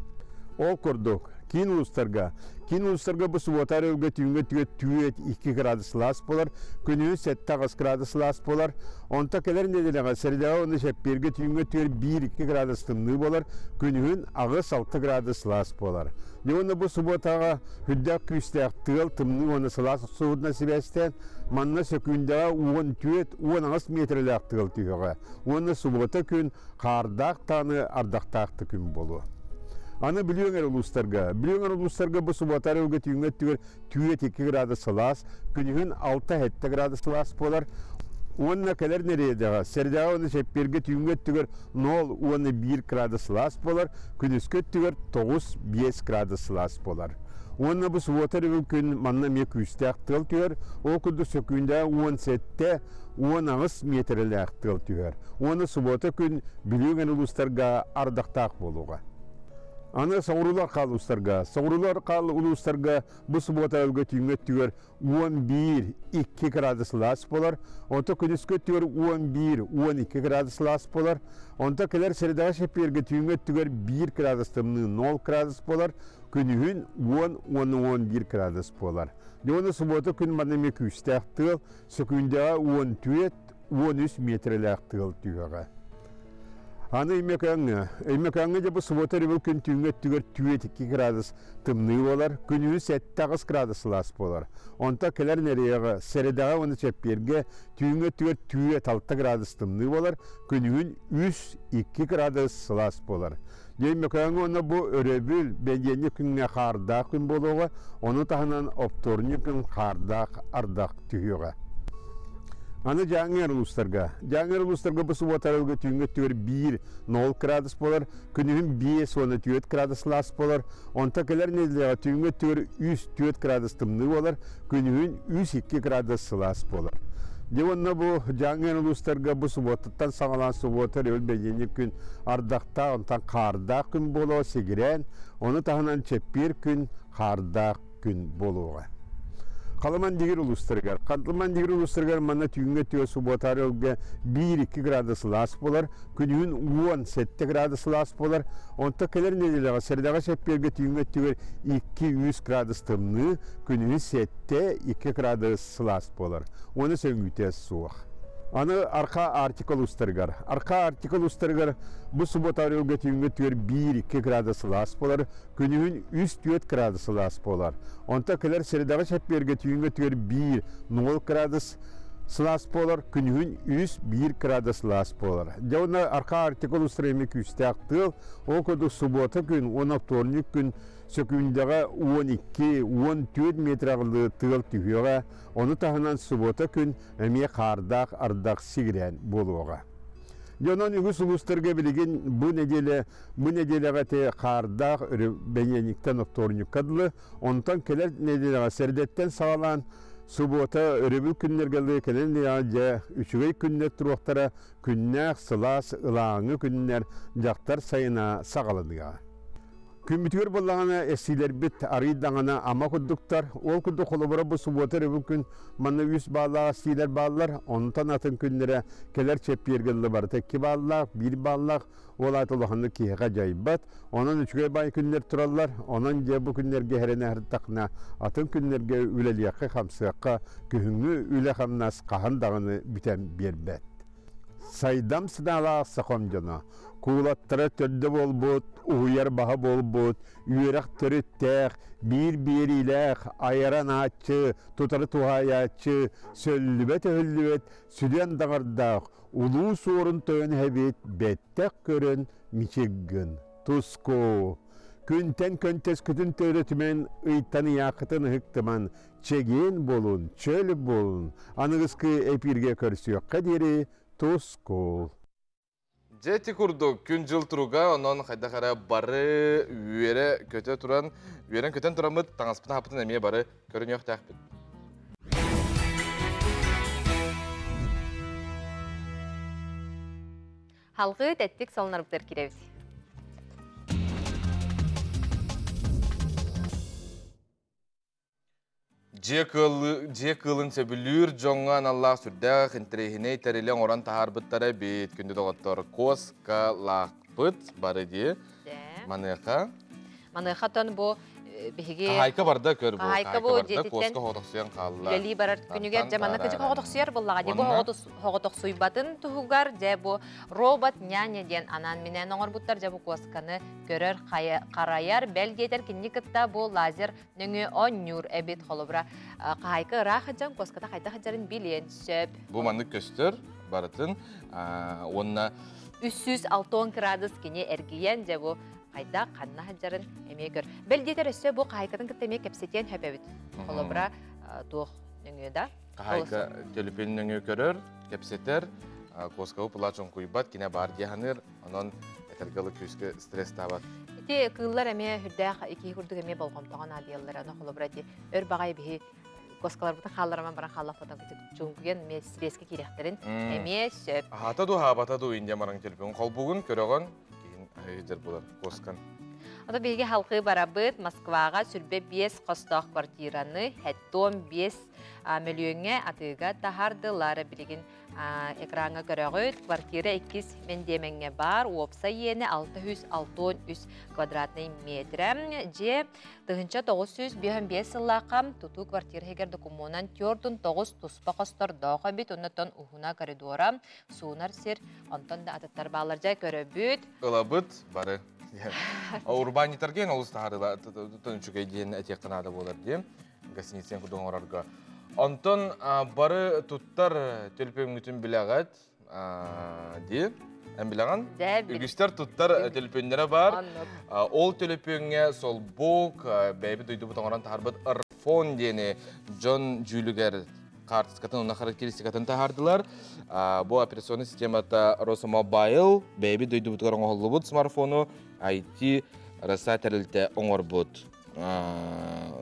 Ол курдук, Киин улуустарга Киин улуустарга бу субуота арыылга түүҥҥэ түгэт түүэт 2 градус сылаас буолар, күнүһүн 7-8 градус сылаас буолар. Онто кэлэр нэдиэлэҕэ сэрдэҕэ уонна чэппиэргэ түүҥҥэ түөр 1-2 градус тымныы буолар, күнүһүн 8-6 градус сылаас буолар. Дьэ уонна бу субуотаҕа үрдээх күүстээх тыал, тымныы уонна сылаас охсуһуутунан сибээстээн, манна сөкүүндэҕэ 14-18 миэтэрэлээх тыал түһүөҕэ уонна субуота күн хаардаах даҕаны ардахтаах да күн буолуо. Аны Бүлүү эҥэр улуустарга, Бүлүү эҥэр улуустарга бу субуота арыылга түүҥҥү өттүгэр түүэ 2 градус сылаас, күнүһүн 6-7 градус сылаас буолар. Уонна кэлэр нэриэдэҕэ, сэрдэҕэ уонна чэппиэргэ түүҥҥү өттүгэр 0 уонна 1 градус сылаас буолар, күнүскү өттүгэр 9-5 градус сылаас буолар. Уонна бу субуота өрөбүл күн манна эмиэ күүстээх тыал түһэр, ол курдук сөкүүндэҕэ 17 18 миэтэрэлээх тыал түһэр. Уонна субуота күн Бүлүү эҥэр улуустарга ардахтаах буолуоҕа. Аны соҕуруулар хаал улуустарга, соҕуруулар хаал улуустарга бу субуота өлгө түүҥҥэ өттүгэр 11 2 градус сылаас буолар, онто күнүскү өттүгэр 11 12 градус сылаас буолар, онто кэлэр средаҕа чэппиэргэ түүҥҥэ өттүгэр 1 градус тымныы 0 градус буолар, күнүһүн 10 уонна 11 градус буолар. Дьэ уонна субуота күн манна эмиэ күүстээх тыал, сөкүүндэҕэ 14 13 миэтэрэлээх тыал түһүөҕэ. Аны Өймөкөөҥҥө. Өймөкөөҥҥө дьэ бу субуота өрөбүл күн түүҥҥү өттүгэр 4-2 градус тымныы буолар, күнүһүн 7-8 градус сылаас буолар. Онтон кэлэр нэриэҕэ, сэрэдэҕэ уонна чэппиэргэ түүҥҥү өттүгэр 4-6 градус тымныы буолар, күнүһүн 3-2 градус сылаас буолар. Дьэ Өймөкөөҥҥө уонна бу өрөбүл, бэнидиэнньик күҥҥэ хаардаах күн буолуоҕа, ону таһынан оптуорунньук күн хаардаах ардах түһүөҕэ. Аны Дьааҥы улуустарга. Дьааҥы улуустарга бу субуотарылга түүҥҥү өттүгэр 1 0 градус буолар, күнүһүн 5 уонна 4 градус сылаас буолар. Онто кэлэр нэдиэлэҕэ түүҥҥү өттүгэр 3-4 градус тымныы буолар, күнүһүн 3-2 градус сылаас буолар. Дьэ уонна бу Дьааҥы улуустарга бу субуотаттан саҕалаан субуота өрөбүл бэлиэнньик күн ардахтаах, онтон хаардаах күн буолуо сигирээн, ону таһынан чэппиэр күн хаардаах күн буолуоҕа. Халыман дигир улуустарыгар. Халыман дигир улуустарыгар манна түүҥҥэ түө субуотаары ылга 1-2 градус сылаас буолар, күнүһүн 17 градус сылаас буолар. Онто кэлэр нэдиэлэҕэ сэрдэҕэ чэппиэргэ түүҥҥэ өттүгэр 2-3 градус тымныы, күнүһүн 7-2 градус сылаас буолар. Уонна сөҥүүтэ суох. Аны Арха Арктика улуустарыгар. Арха Арктика улуустарыгар бу субуотаары ылга түүҥҥэ өттүгэр 1-2 градус сылаас буолар, Күнүһүн 3-4 градус сылаас буолар. Онтон кэлэр средаҕа чэппиэргэ түүҥҥү өттүгэр 1 0 градус сылаас буолар, күнүһүн 3-1 градус сылаас буолар. Дьэ уонна Архаа Арктика улуустара күүстээх тыал, ол курдук субуота күн уонна вторник күн сөкүүндэҕэ 12-14 метр аҕылыы тыал түһүөҕэ, ону таһынан субуота күн эмиэ хаардаах ардах сигирээн буолуоҕа. Дьэ онон үгүс улуустарга билигин бу нэдиэлэ Бу нэдиэлэҕэ ити хаардаах бэньиэнньиктэн оптуорунньукка дылы, онтон кэлэр нэдиэлэҕэ сэрдэттэн саҕалаан субуота өрөбүл күннэргэ дылы кэлэр нэдиэлэҕэ дьэ үчүгэй күннэр туруохтара, күннээх, сылаас, ылааҥы күннэр дьахтар сайына саҕаланыаҕа. Күммүтүгэр буоллаҕына эссиилэрбит арыый даҕаны ама курдуктар. Ол курдук холобура бу субуота өрөбүл күн манна үс бааллаах эссиилэр бааллар. Онтон атын күннэрэ кэлэр чэппиэргэ дылы барыта икки бааллаах, биир бааллаах, Ол аата улаханнык киһиэхэ дьайбат. Онон үчүгэй баай күннэр тураллар. Онон дьэ бу күннэргэ эрэнэ сырыттахына, атын күннэргэ үлэлиэххэ-хамсыахха, күһүҥҥү үлэ-хамнас хаһан даҕаны бүтэн биэрбэт. Сайдам сынаалаах сахам дьоно, куулаттара төрдө буолбут, уһуйар баһа буолбут, үөрэх төрүттээх, биир биэриилээх, айаран ааччы, тутары туһаайааччы, сөллүбэт-өһүллүбэт, сүдүөн даҕардаах, Улуу Суорун тойон эһэбит бэттэх көрөн мичик гын, туску! Күнтэн көнтөскүтүн төрөтүмэн, ыйтан ыйааххытын ыһыктыман, чэгиэн буолун, чөл буолун, аныгыскы эпииргэ көрсүөххэ диэри тускул! Дьэ ити курдук күн-дьыл туруга, онон хайдах эрэ бары үөрэ-көтө туран, үөрэн-көтөн тураммыт таҥаспытын-аһаппытын эмиэ бары көрүнүөхтээхпит. Халгыы тэттик солнорбутар кирэбит. Дьиэ кыылы, дьиэ кыылын сөбүлүүр дьоҥҥо аналлаах сүрдээх интэриэһинэй тэрили оҥорон таһаарбыттара эбит. Күндү доҕоттор, куоскалаахпыт бары дии. Маныаха Маныаха тон бу биһиги Хаһаайка барда көр бу. Хаһаайка бу барда куоска хоҕотохсуйан хаалла. Үлэлии барар күнүгэр дьэ манна кыдьык хоҕотохсуйар буоллаҕа дии. Бу хоҕотохсуйбатын туһугар дьэ бу робот няня диэн анаан минээн оҥорбуттар дьэ бу куосканы көрөр, харайар, бэл диэтэр кинини кытта бу лазер нөҥүө оонньуур эбит. Холобура, хаһаайка ыраах сылдьан куоската хайдах сылдьарын билиэн сөп. Бу маннык көстөр барытын уонна 360 градус кини эргийэн дьэ бу хайдах ханна сылдьарын эмиэ көр. Бэл диэтэр өссө бу хаһайкатын кытта эмиэ кэпсэтиэн сөп эбит. Холобура, туох нөҥүө да? Хаһайка төлөпүөн нөҥүө көрөр, кэпсэтэр, куоскабы пылаа чоҥкуйбат, кинэ баар дии саныыр, онон этэргэ ылы күүскэ стресстаабат. Ити кыыллар эмиэ үрдээх икки курдук эмиэ болҕомтоҕо наадыйаллар. Аны холобура ити өр баҕайы биһи куоскаларбытын хааллараман баран хааллахпытын чуҥкуйан эмиэ стресскэ киирэхтэрин эмиэ сөп. Аһата дуу, хаабата дуу индия мараҥ төлөпүөн холбугун көрөҕөн, киһин аһыы булар куоскан. Ото биһиги халқы барабыт Москваға сүрбе 5 хостоох квартираны хеттон 5 мөлүйөҥҥэ атыыга таһардылар. Билигин экраҥҥа көрөҕүт, квартира иккис мэндиэмэҥҥэ баар, уопсай иэнэ 663 квадратный метрэ. Дьиэ 1955 сыллаахха тутуу квартира иһигэр докумуонан 49 туспа хостордоох эбит, оннотон уһуна коридора, суунар сир, онтон да атыттар баалар дьэ көрөбүт. Ылабыт бары. Урбаанньыттарга эн олус таһаарыла үчүгэй диэн этиэххэ наада буолар диэн гостиницаны курдук оҥорорго. Онтон бары туттар төлөпүөҥҥүтүн билэҕит дии. Эн билэҕин? Үгүстэр туттар төлөпүөннэрэ бар. Ол төлөпүөҥҥэ солбук бэйэбит дойдубут оҥорон таһаарбыт Рфон диэни дьон дьүүлүгэр хаартыскатын уонна характеристикатын таһаардылар. Бу операционный системата Росмобайл бэйэбит дойдубутугар оҥоһуллубут смартфону IT РСА тэрилтэ оҥорбут.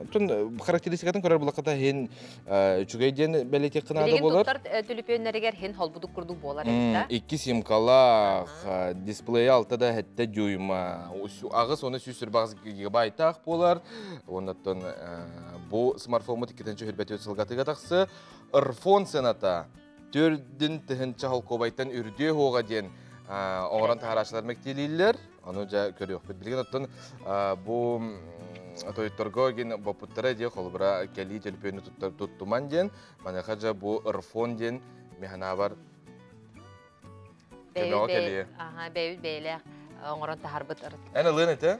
Характеристикатын көрөр булаката хин үчүгэй диэн бэлиэтиэххэ наада буолар. Билигин туттар түлүпүөннэригэр хин холбудук курдук буолар эбит да. Икки симкалаах, дисплейа алта да хэттэ дюйма, аҕыс уонна 148 гигабайтаах буолар. Оннуттан бу смартфоммут иккитинчи хүрбэтүөт сылгатыга тахсы. Рфон сыаната төрдүн тыһынча холкуобайтан үрдүө хуоҕа диэн оҥорон таһарааччылар мэктиэлииллэр. Ону дьэ көрүөхпүт. Билигин оттон бу тойотторго гин боппуттара дии холобура кэлии төлөпүөнү туттар туттуман диэн маныаха дьэ бу рфон диэн механабар көмөҕө кэлиэ. Аха, бэйбит бэйэлээх оҥорон таһарбыт. Эн ылыан этэ?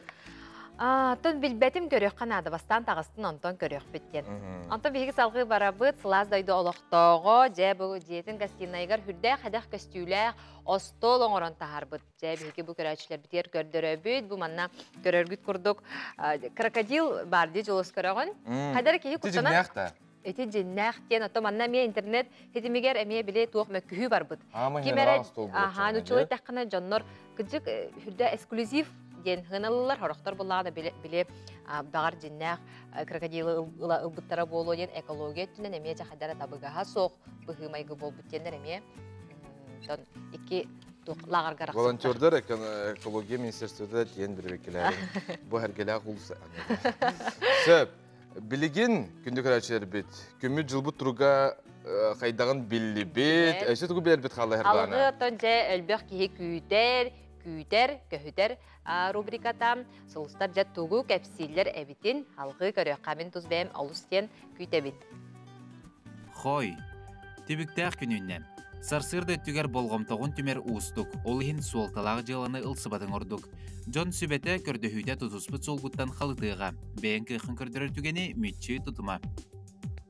Тон билбэтим көрүөххэ наада, бастаан таҕыстын онтон көрүөхпүт диэн. Онтон биһиги салгыы барабыт, сылаас дойду олохтооҕо, дьэ бу дьиэтин гостинайыгар хүрдээх хэдэх көстүүлээх остуол оҥорон таһарбыт. Дьэ биһиги бу көрөөччүлэрбитигэр көрдөрөбүт, бу манна көрөргүт курдук крокодил бар дии дьулус көрөҕүн. Хайдара киһи куттанар. Ити дьиннээх диэн, оттон манна эмиэ интернет ситимигэр эмиэ били туох мөккүһүү барбыт. Ким эрэ аха нуччалыы эттэххинэ дьоннор кырдьык үрдэ эксклюзив диэн хыналылар, хорохтор буллаҕына били били баҕар дьиннээх крокодилы ыла ылбыттара буолуо диэн экология өттүнэн эмиэ дьахайдара табыгаһа суох быһыы-майгы буолбут диэннэр эмиэ тон икки лааҕырга арахсыбыттар. Волонтердар экология министерствота тиэн бирибиккилээрин бу эргэлээх улус Сөп. Билигин күндү көрөөччүлэрбит, күммүт дьылбыт туруга хайдаҕын биллибит. Өссө тугу билэрбит хаалла Алгы оттон дьэ өлбөх киһи күүтэр, күүтэр, көһүтэр рубриката сулустар дьэ тугу кэпсииллэр эбитин алгыы көрүөххэ мин тус бэйэм олус диэн күүтэбин. Хой, түбүктээх күнүннэ. Сарсыарда өттүгэр болҕомтоҕун түмэр уустук, ол иһин суолталаах дьыаланы ылсыбатыҥ ордук. Дьон сүбэтэ, көрдөһүүтэ тутуспут суолгуттан халытыаҕа. Бэйэҥ кыаххын көрдөрөр түгэни мүччү тутума.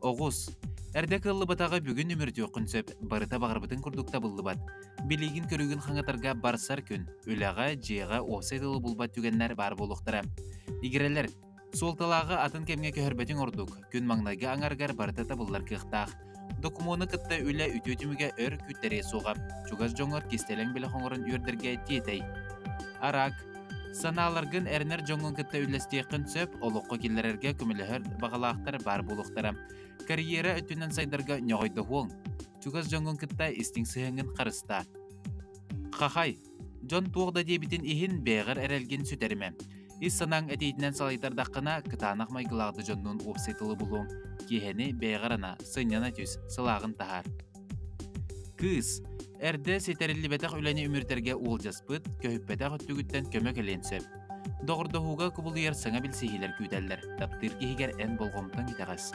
Оҕус. Эрдэ кыаллыбатаҕы бүгүн үмүрүтүөххүн сөп, барыта баҕарбытыҥ курдук табыллыбат. Билигин көрүүгүн хаҥатарга барсар күн. Үлэҕэ, дьиэҕэ уопсай тылы булбат түгэннэр баар буолуохтара. Игирэлэр, Суолталааҕы атын кэмҥэ көһөрбөтүҥ ордук, күн маҥнайгы аҥарыгар барыта табыллар кыахтаах. Докумуону кытта үлэ үтүө түмүгэ өр күүттэриэ суоҕа. Чугас дьоҥҥор кистэлэҥ бэлэх оҥорон үөрдэргэ тиэтэй. Араак. Санааларгын эрэнэр дьоҥҥун кытта үллэстиэххин сөп, олоххо киллэрэргэ көмөлөһөр баҕалаахтар баар буолуохтара. Карьера өттүнэн сайдарга ньоҕойдоһуоҥ. Чугас дьоҥҥун кытта истиҥ сыһыаҥҥын харыстаа. Хахай. Дьон туох да диэбитин иһин бэйэҕэр эрэлгин сүтэримэ. Ис санааҥ этиитинэн салайтардаххына, кытаанах майгылаах да дьоннуун уопсай тылы булуоҥ. Киэһэни бэйэҕэр ана, сынньана түс, сылааҕын таһаар. Кыыс. Эрдэ ситэриллибэтэх үлэни үмүрүтэргэ уолдьаспыт, көһүппэтэх өттүгүттэн көмө кэлиэн сөп. Доҕордоһууга кубулуйар саҥа билсиһиилэр күүтэллэр. Таптыыр киһигэр эн болҕомтоҥ итэҕэс.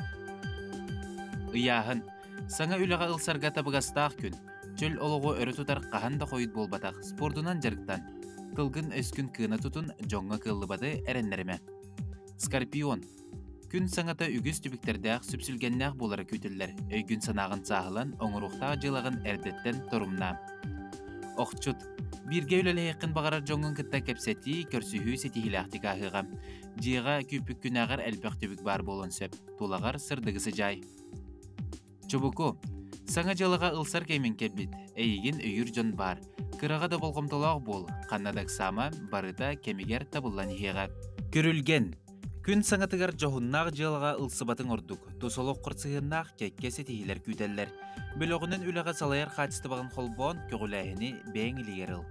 Ыйааһын. Саҥа үлэҕэ ылсарга табыгастаах күн. Чөл олоҕу өрө тутар хаһан да хойут буолбатах, спордунан дьарыктан. Тылгын-өскүн кыына тутун, дьоҥҥо кыаллыбаты эрэннэримэ. Скорпион. Күн саҥата үгүс түбүктэрдээх, сүпсүлгэннээх буолара күүтүллэр. Өйгүн-санааҕын сааһылан, оҥоруохтаах дьыалаҕын эрдэттэн торумнаа. Охчут. Бииргэ үлэлэһиэххин баҕарар дьоҥҥун кытта кэпсэтии, көрсүһүү ситиһиилээхтик ааһыаҕа. Дьиэҕэ күүппүккүнээҕэр элбэх түбүк баар буолуон сөп. Тулаҕар сырдыгы сыдьаай. Чубуку, саҥа дьыалаҕа ылсар кэмиҥ кэлбит, эйигин өйүүр дьон баар. Кыраҕа да болҕомтолоох буол, ханна да ыксаама, барыта кэмигэр табыллан иһиэҕэ. Күрүлгэн. Күн саҥатыгар дьоһуннаах дьыалаҕа ылсыбатыҥ ордук, тус олоххор сыһыаннаах кэккэ ситиһиилэр күүтэллэр. Бөлөҕүнэн үлэҕэ салайар хаачыстыбаҕын холбоон, көҕүлээһини бэйэҥ илиигэр ыл.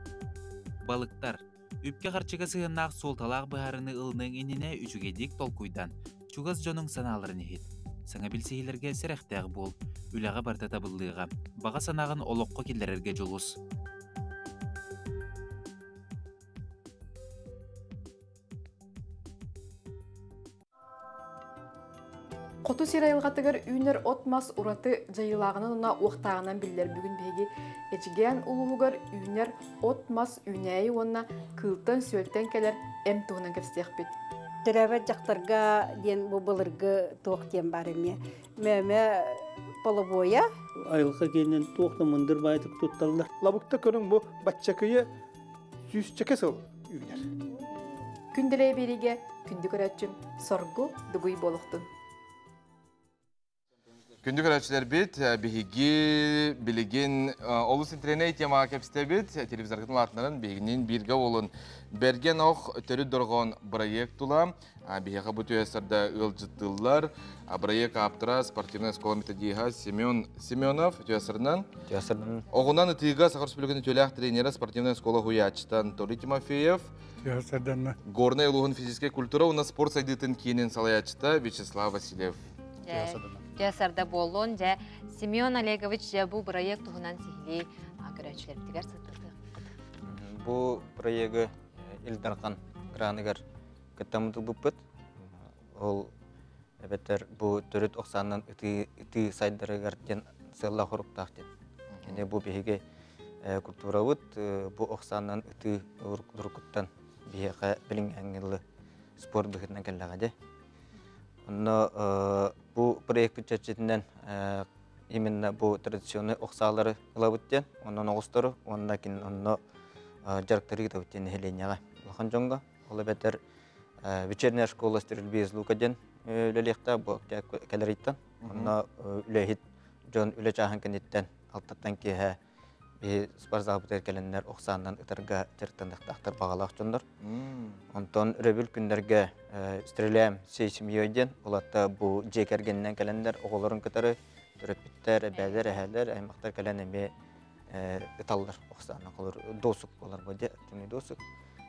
Балыктар. Үпкэ-харчыга сыһыаннаах суолталаах быһаарыны ылыныаҥ иннинэ үчүгэйдик толкуйдан, чугас дьонуҥ санааларын иһит. Саҥа билсиһиилэргэ сэрэхтээх буол, үлэҕэ барыта табыллыаҕа, баҕа санааҕын олоххо киллэрэргэ дьулус. Хоту сир айылҕатыгар үүнэр от-мас ураты дьайыылааҕынан уонна уохтааҕынан биллэр. Бүгүн биһиги Эдьигээн улууһугар үүнэр от-мас үүнээйи уонна кыылтан-сүөлтэн кэлэр эм туһунан кэпсиэхпит. Төрөөбөт дьахтарга диэн бу былыргы туох диэн баар эмиэ. Мөмө полобуойа. Айылҕа киэнин туох да мындыр баайтык тутталлар. Лабыкта көрүҥ бу баччакыйы сүүсчэкэ сыл үүнэр. Күндэлэй биэриигэ күндү көрөөччүм соргу дугуй буолуохтун. Күндү көрөөччүлэрбит, биһиги билигин олус интэринэй темаҕа кэпсэтэбит. Телевизоргытын улаатыннаран биһигинин бииргэ буолун. Бэргэн ох төрүт дорҕоон бырайыак тула. Биһиэхэ бу түһэсэрдэ ыалдьыттыыллар. Бырайыак ааптара спортивная школа методиһа Семен Семенов түһэсэринэн. Түһэсэринэн. Оҕунан ытыыга Саха Республикатын үтүөлээх тренера спортивная школа уһуйааччыта Анатолий Тимофеев. Түһэсэрдэннэ. Горнай улууһун физическэй культура уонна спорт сайдыытын киинин салайааччыта Вячеслав Васильев. Дьэ, сарда буоллун. Дьэ, Семен Олегович, дьэ, бу бырайыак туһунан сиһилии көрөөччүлэрбитигэр сырдатыахпыт. Бу проегы Ил Дархан граныгар кыттаммыт ылбыппыт. Ол эбэтэр бу төрүт охсаанынан ытыы, ытыы сайдарыгар диэн сыаллаах хоруктаах диэн. Кини бу биһиги культурабыт бу охсаанынан ытыы уруккуттан биһиэхэ билиҥҥи спорт быһыытынан кэллэҕэ дии. Онно бу проекпыт чэрчитинэн именно бу традиционный охсаалары ылабыт диэн, онон оҕустору уонна кин онно дьарыктары ыытабыт диэн нэһилиэнньэҕэ улахан дьоҥҥо. Ол эбэтэр вечерняя школа стрельбы из лука диэн үлэлиэхтээх бу кэлэр ыйтан. Онно үлэһит дьон үлэ чааһын кэнниттэн алтаттан киэһэ биһи спортзалбытыгар кэлэннэр охсааннан ытарга дьарыктаныахтаахтар баҕалаах дьоннор. Онтон өрөбүл күннэргэ стреляем всей семьей диэн, ол атта бу дьиэ кэргэнинэн кэлэннэр оҕолорун кытары төрөппүттэр, эбээлэр, эһээлэр, аймахтар кэлэн эмиэ ыталлар охсаанна холор досук болар бу активный досук.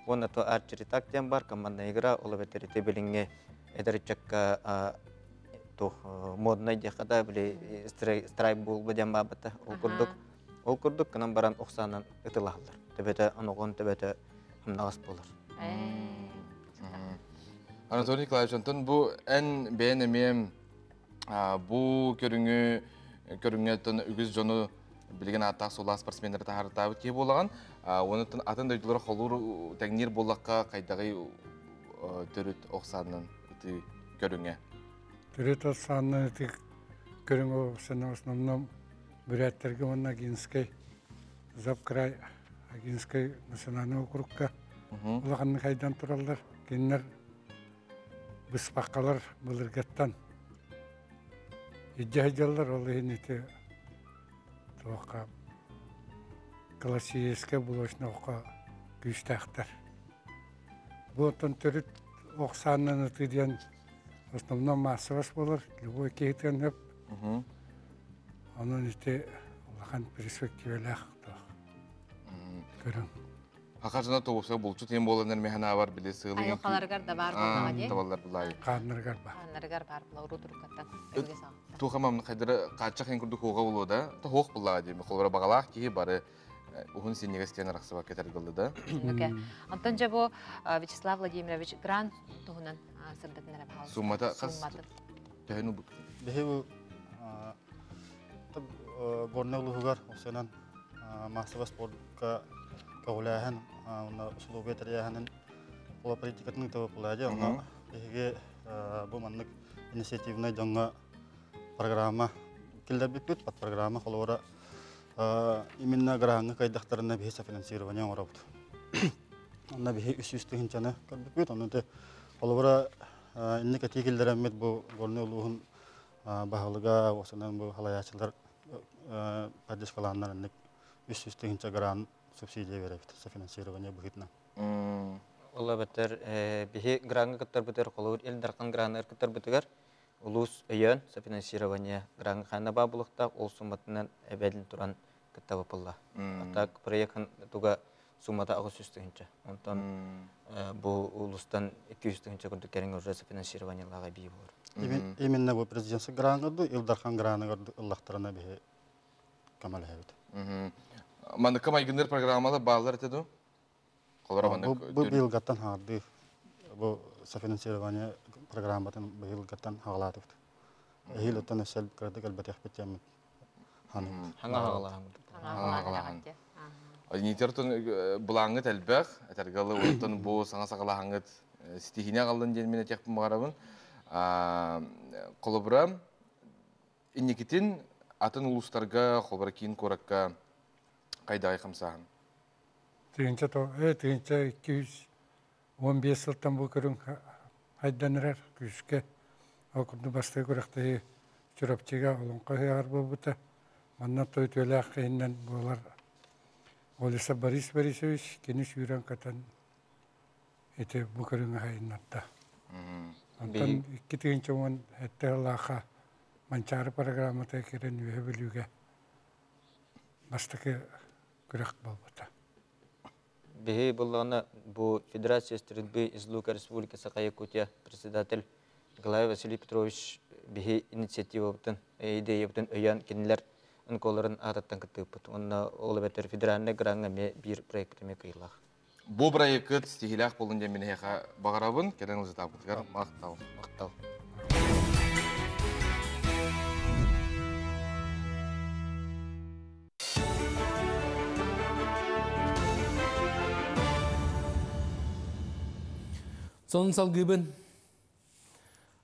Уонна то арчери так диэн бар командная игра, ол эбэтэр ити билиҥҥи эдэр ыччакка туох моднай диэххэ да били страйкбол диэн баабыта ол курдук ол курдук гынан баран охсаанан ытылаһаллар төбөтө оноҕон төбөтө хамнаҕас буолар. Анатолий Николаевич, онтон бу эн бэйэн эмиэ бу көрүҥү көрүҥҥэ үгүс дьону билигин ааттаах суоллаах спортсменнары таһаарытаабыт киһи буолаҕын. Онуттан атын дойдулара холуур тэҥниир буоллахха хайдаҕый төрүт охсаанынан ытыы көрүҥэ? Төрүт охсаанынан ытыы көрүҥэ в основном бүрээттэргэ уонна Агинскай Запкрай Агинскай национальный округка улаханнык хайдан тураллар. Кинилэр быспаккалар былыргаттан илдьэ сылдьаллар, ол иһин ити туохха классическай булочноххо күүстээхтэр. Бу оттон төрүт ох саанынан ытыы диэн в основном массовас буолар, любой киһитин хөп. Онон ити улахан перспективалаах көрүҥ. Хаха жана тоҕуса булчут иһин буоланнар механаабар били сыылы Айылҕаларыгар да баар буоллаҕа дии. Табаллар булаайы. Хааннарыгар бар. Хааннарыгар бар була урут уруккаттан. Туха мамны хайдары хааччах иһин курдук хуоға болуо да. Та хуох буллаҕа дии. Холобура бағалаах киһи бары уһун синньигэс диэн арахсыбакка этэргыллы да. Онтон дьэ бу Вячеслав Владимирович грант туһунан сырдатан эрэ баҕалаах. Суммата хас төһөнү бу? Биһи бу Горнай улууһугар осенан массовый спортка көҕүлээһин уонна усулуобуйа тэрийээһинин була политикатын ыытабыт буолаа онно биһиги бу маннык инициативнай дьоҥҥо программа киллэрбиппит под программа холобура именно граҥҥа кыайдахтарына биһи софинансирование оҥоробут онно биһи 300 тыһыынчаны көрбүппүт онно холобура инник этии киллэрэммит бу Горнай улууһун баһылыга уосанан бу халайааччылар поддержкалааннар инник 300 тыһыынча грант субсидия беребит софинансирование быһыытынан. Ол эбэтэр биһи граҥҥа кыттарбытыгар холобур Ил Дархан граныгар кыттарбытыгар улуус өйөөн софинансирование граҥҥа ханна баа булуохтаах ол сумматынан эбэлин туран кыттабыпылла. А так проект туга Суммата 800 тыһыынча. Онтон бу улуустан 200 тыһыынча курдук кэриҥэ уже софинансированиелааҕа эбии буолар. Именно бу президентский граныгар Ил Дархан граныгар ыллахтарына биһи көмөлөһөбүт. Маныкка майгынныр программалар бааллар этэ ду? Холоро маннык Бу быйылгаттан хаардыы бу софинансирование программатын быйылгаттан хаҕалаатыбыт. Эһиил оттон өссө кыратык элбэтиэхпит диэммит. Хаҥа хаҕалааһын. Хаҥа хаҕалааһын. Нитертон былааҥҥыт элбэх, этэргалы оттон бу саҥа саҕалааһыҥҥыт ситиһиини аҕаллын диэн мин этиэхпин баҕарабын. Холобура, инникитин атын улуустарга, холобура киин куоракка хайдаҕай хамсааһын? Тыһыынча 1215 сылтан бу көрүҥ хайдан эрэр күүскэ. Ол курдук бастакы күрэхтэһии Чурапчыга Олоҥхо ыһыаҕар буолбута. Манна той үтүөлээх киһинэн буолар Олеса Борис Борисович кини сүүрэн-көтөн ити бу көрүҥү хайыннарда. Онтон 2017 сыллаахха Манчаары программата кирэн Үөһэ Бүлүүгэ бастакы күрэх буолбута. Биһи буллаҕына бу Федерация стрельбы из лука Республики Саха-Якутия председатель Николай Василий Петрович биһи инициативабытын, идеябытын өйөөн кинилэр НКОларын аатыттан кыттыыппыт. Уонна ол эбэтэр федеральный граҥҥа эмиэ биир проект эмиэ кыйылаах. Бу проеккыт ситиһиилээх буолун диэн мин эһиэхэ баҕарабын. Кэлэн ылдьытаабытыгар махтал. Махтал. Сонун салгыыбын.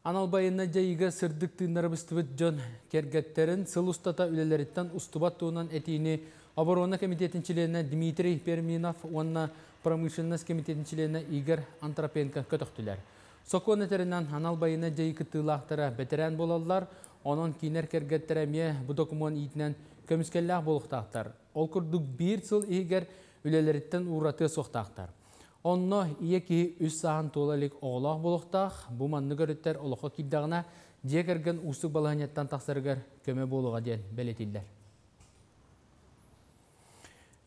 Анал байынна дьайыыга сырдык тыыннара быстыбыт дьон кэргэттэрин сыл устата үлэлэриттэн устубат туһунан этиини Оборона комитетин чилиэнэ Дмитрий Перминов уонна промышленность комитетин чилиэнэ Игорь Антропенко көтөхтүлэр. Сокуон этэринэн анал байына дьайыы кыттыылаахтара бэтэрээн буолаллар, онон кинилэр кэргэттэрэ эмиэ бу докумуон иитинэн көмүскэллээх буолуохтаахтар. Ол курдук биир сыл иһигэр үлэлэриттэн ууратыа суохтаахтар. Онно ийэ киһи үс сааһын туола илик оҕолоох буолуохтаах, бу маннык өрүттэр олоххо киирдэҕинэ, дьиэ кэргэн уустук балаһыанньаттан тахсарыгар көмө буолуоҕа диэн бэлиэтииллэр.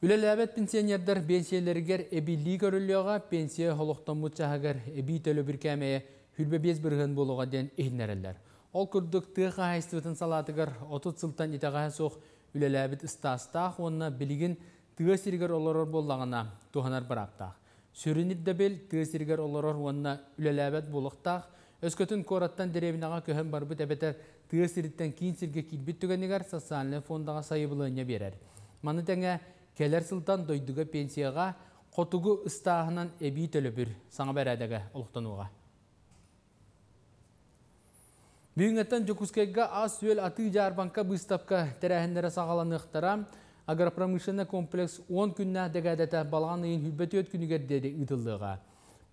Үлэлээбэт пенсионердар биэнсийэлэригэр эбиллии көрүллүөҕэ, пенсия олохтоммут чаһыгар эбии төлөбүр кээмэйэ 25% буолуоҕа диэн иһиннэрэллэр. Ол курдук тыа хаһаайыстыбатын салаатыгар 30 сылтан итэҕэһэ суох үлэлээбит ыстаастаах уонна билигин тыа сиригэр олорор буоллаҕына туһанар бырааптаах. Сүрүн ирдэбил тыа сиригэр олорор уонна үлэлээбэт буолуохтаах, өскөтүн куораттан дэриэбинэҕэ көһөн барбыт эбэтэр тыа сириттэн киин сиргэ киирбит түгэнигэр социальнай фондаҕа сайабылыанньа биэрэр. Маны тэҥэ кэлэр сылтан дойдуга пенсияҕа хотугу ыстааһынан эбии төлөбүр саҥа бэрээдэгэ олохтонуоҕа. Бүгүҥҥэттэн Дьокуускайга ас-үөл атыы-дьаарбаҥка быыстапка тэрээһиннэрэ саҕаланыахтара. Агропромышленнай комплекс 10 күннээх дэгээдэтэ балаҕан ыйын 24 күнүгэр диэри ыытыллыаҕа.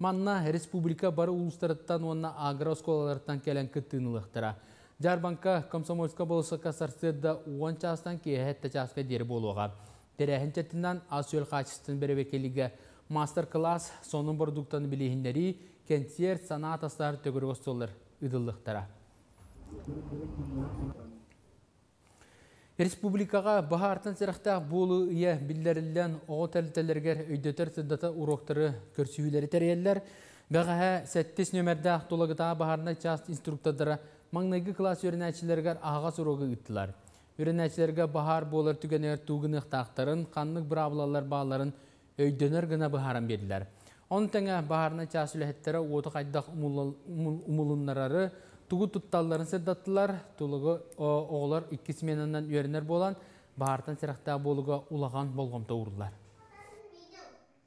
Манна республика бары улуустарыттан уонна агро-оскуолаларыттан кэлэн кыттыыны ылыахтара. Дьаарбаҥка Комсомольскай болуоссакка сарсыарда 10 чаастан киэһэ 7 чааска диэри буолуоҕа. Тэрээһин чэрчитинэн ас-үөл хаачыстыбатын бэрэбиэркэлииргэ маастар-кылаас, сонун бородууктаны билиһиннэрии, кэнсиэр, санаа атастаһар төгүрүк остуоллар ыытыллыахтара. Республикаҕа баһаартан сэрэхтээх буолуу ыйа биллэриллэн, оҕо тэрилтэлэригэр өйдөтөр-сырдата уруоктары, көрсүһүүлэри тэрийэллэр. Бэҕэһээ сэттис нүөмэрдээх Тулагытааҕы баһаарынай чаас инструктордара маҥнайгы кылаас үөрэнээччилэригэр аһаҕас уруогу ыыттылар. Үөрэнээччилэргэ баһаар буолар түгэнигэр тугу гыныахтаахтарын, ханнык быраабылалар баалларын өйдөнөр гына быһааран биэрдилэр. Ону тэҥэ баһаарынай чаас үлэһиттэрэ уоту хайдах умулуннарары, тугу тутталларын сырдаттылар. Тулугу оҕолор икки сменанан үөрэнэр буолан, баһаартан сэрэхтээх буолууга улахан болҕомто уурдулар.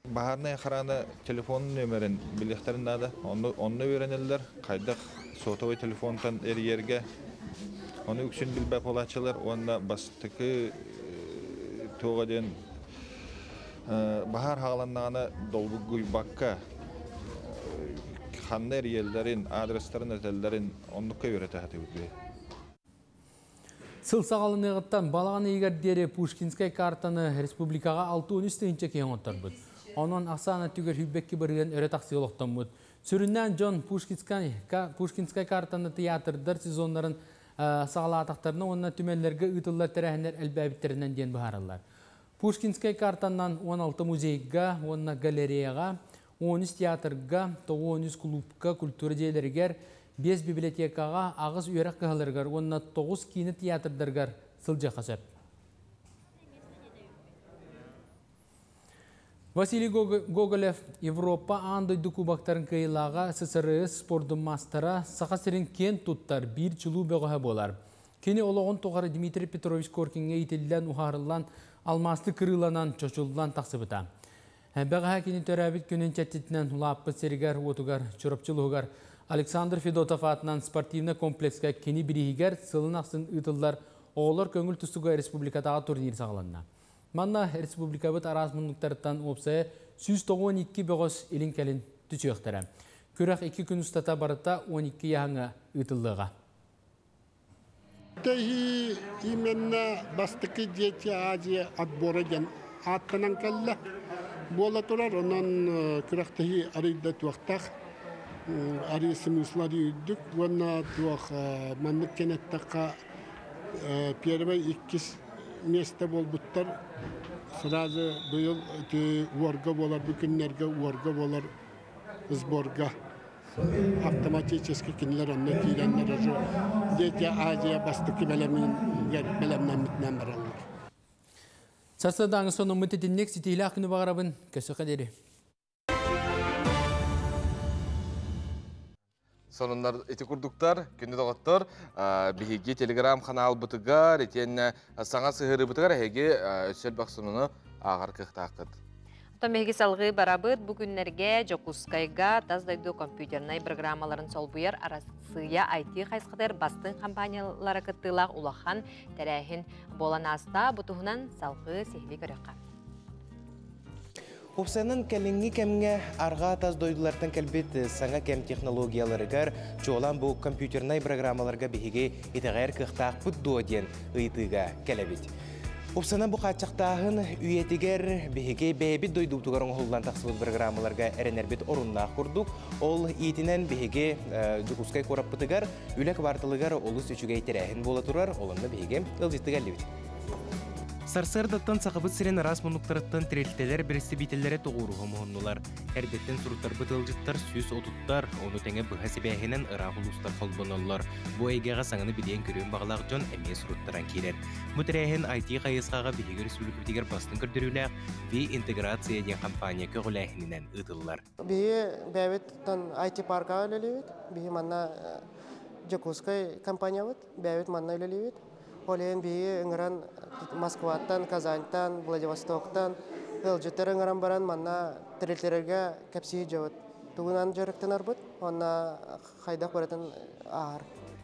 Баһаарынай охрана телефон нүөмэрин билиэхтэрин наада. Онно, онно үөрэнэллэр, хайдах сотовый телефонтан эрийэргэ. Ону үксүн билбэт буолааччылар уонна бастакы туоҕа диэн баһаар хааланнаҕына долгуйбакка ханна эрийэллэрин, адрестарын этэллэрин оннукка үөрэтэ сатыыбыт биһи. Сыл саҕаланыаҕыттан балаҕан ыйыгар диэри Пушкинскай картаны республикаҕа 63 тыһыынча киһи оҥотторбут. Онон ахсаана түгэр сүүрбэкки бырыһыан өрө тахсыы олохтоммут. Сүрүннээн дьон Пушкинскай, Пушкинскай картаны театрдар сезоннарын саҕалаатахтарына уонна түмэллэргэ ыытыллар тэрээһиннэр элбээбиттэринэн диэн быһаараллар. Пушкинскай картаннан 16 музейга, уонна галереяҕа, 13 театрга, 93 клубка, культура дьиэлэригэр, 5 библиотекаҕа, 8 үөрэх кыһаларыгар уонна 9 киинэ театрдарыгар сылдьыахха сөп. Василий Гоголев Европа аан дойду кубоктарын кыайыылааҕа, ССРС спордун маастара, Саха сирин киэн туттар биир чулуу бөҕөһө буолар. Кини олоҕун тухары Дмитрий Петрович Коркиҥҥа иитиллэн, уһаарыллан, алмаасты кырыыланан, чочуллан тахсыбыта. Бэҕэһээ кини төрөөбүт күнүн чэрчитинэн улааппыт сиригэр-уотугар, Чурапчы улууһугар Александр Федотов аатынан спортивнай комплекска кини бирииһигэр сылын ахсын ыытыллар оҕолор көҥүл тустууга республикатааҕы турнир саҕаланна. Манна республикабыт араас муннуктарыттан уопсайа 192 бөҕөс илин-кэлин түсүөхтэрэ. Күрэх икки күн устата барыта 12 яһаҥа ыытыллыаҕа. Тэһии именно бастакы Дети Азия отбора диэн ааттанан кэллэ. Буола турар, онон күрэхтэһии арыйда туохтаах, арыы смысла үрдүк уонна туох маннык кэнэттэххэ первый, иккис место буолбуттар сразу быйыл уорга буолар, бу күннэргэ уорга буолар сборга автоматически кинилэр онно киирэннэр уже Дети Азия бастакы бэлэмнэммитинэн бараллар. Сарсыардааҥы сонуммут итинник ситиилээх күнү баҕарабын. Көсөхө диэри. Сонуннар ити курдуктар, күндү доҕоттор, биһиги телеграм-ханаалбытыгар, итиэннэ саҥа сыһыарыыбытыгар эһиги өссө элбэх сонуну ааҕар кыахтааххыт. Оттон биһиги салгыы барабыт бу күннэргэ Дьокуускайга тас дойду компьютернай программаларын солбуйар Арассыыйа IT хайысхатыгар бастыҥ компаниялара кыттыылаах улахан тэрээһин буолан ааста. Бу туһунан салгыы сиһилии көрүөххэ. Уопсайынан кэлиҥҥи кэмҥэ арҕаа тас дойдулартан кэлбит саҥа кэм технологияларыгар, чуолаан бу компьютернай программаларга биһиги итэҕэйэр кыахтаахпыт дуо диэн ыйытыыга кэлэбит. Уопсайынан бу хааччахтааһын үйэтигэр биһиги бэйэбит дойдубутугар оҥоһуллан тахсыбыт программаларга эрэнэрбит оруннаах курдук. Ол иитинэн биһиги Дьокуускай куораппытыгар үлэ кварталыгар олус үчүгэй тэрээһин буола турар, ол онно биһиги ыалдьыттыы кэллибит. Сарсыардаттан Сахабыт сирин араас муннуктарыттан тэрилтэлэр бэрэстэбиитэллэрэ тоҕуоруһа муһуннулар. Эрдэттэн суруттарбыт ыалдьыттар 130-тар, ону тэҥэ быһа сибээһинэн ыраах улуустар холбоноллор. Бу эйгэҕэ саҥаны билиэн-көрүөн баҕалаах дьон эмиэ суруттаран киирэр. Бу тэрээһин IT хайысхаҕа биһиги өрөспүүбүлүкэбитигэр бастыҥ көрдөрүүлээх V-интеграция диэн компания көҕүлээһининэн ыытыллар. Биһи бэйэбит IT-паркаҕа үлэлиибит. Биһи манна Дьокуускай компаниябыт, бэйэбит манна үлэлиибит. Ол иһин биһиги ыҥыран Москваттан, Казаньтан, Владивостоктан ыалдьыттары ыҥыран баран манна тэрилтэлэргэ кэпсии дьабыт. Тугунан дьарыктанарбыт, уонна хайдах барытын ааһар.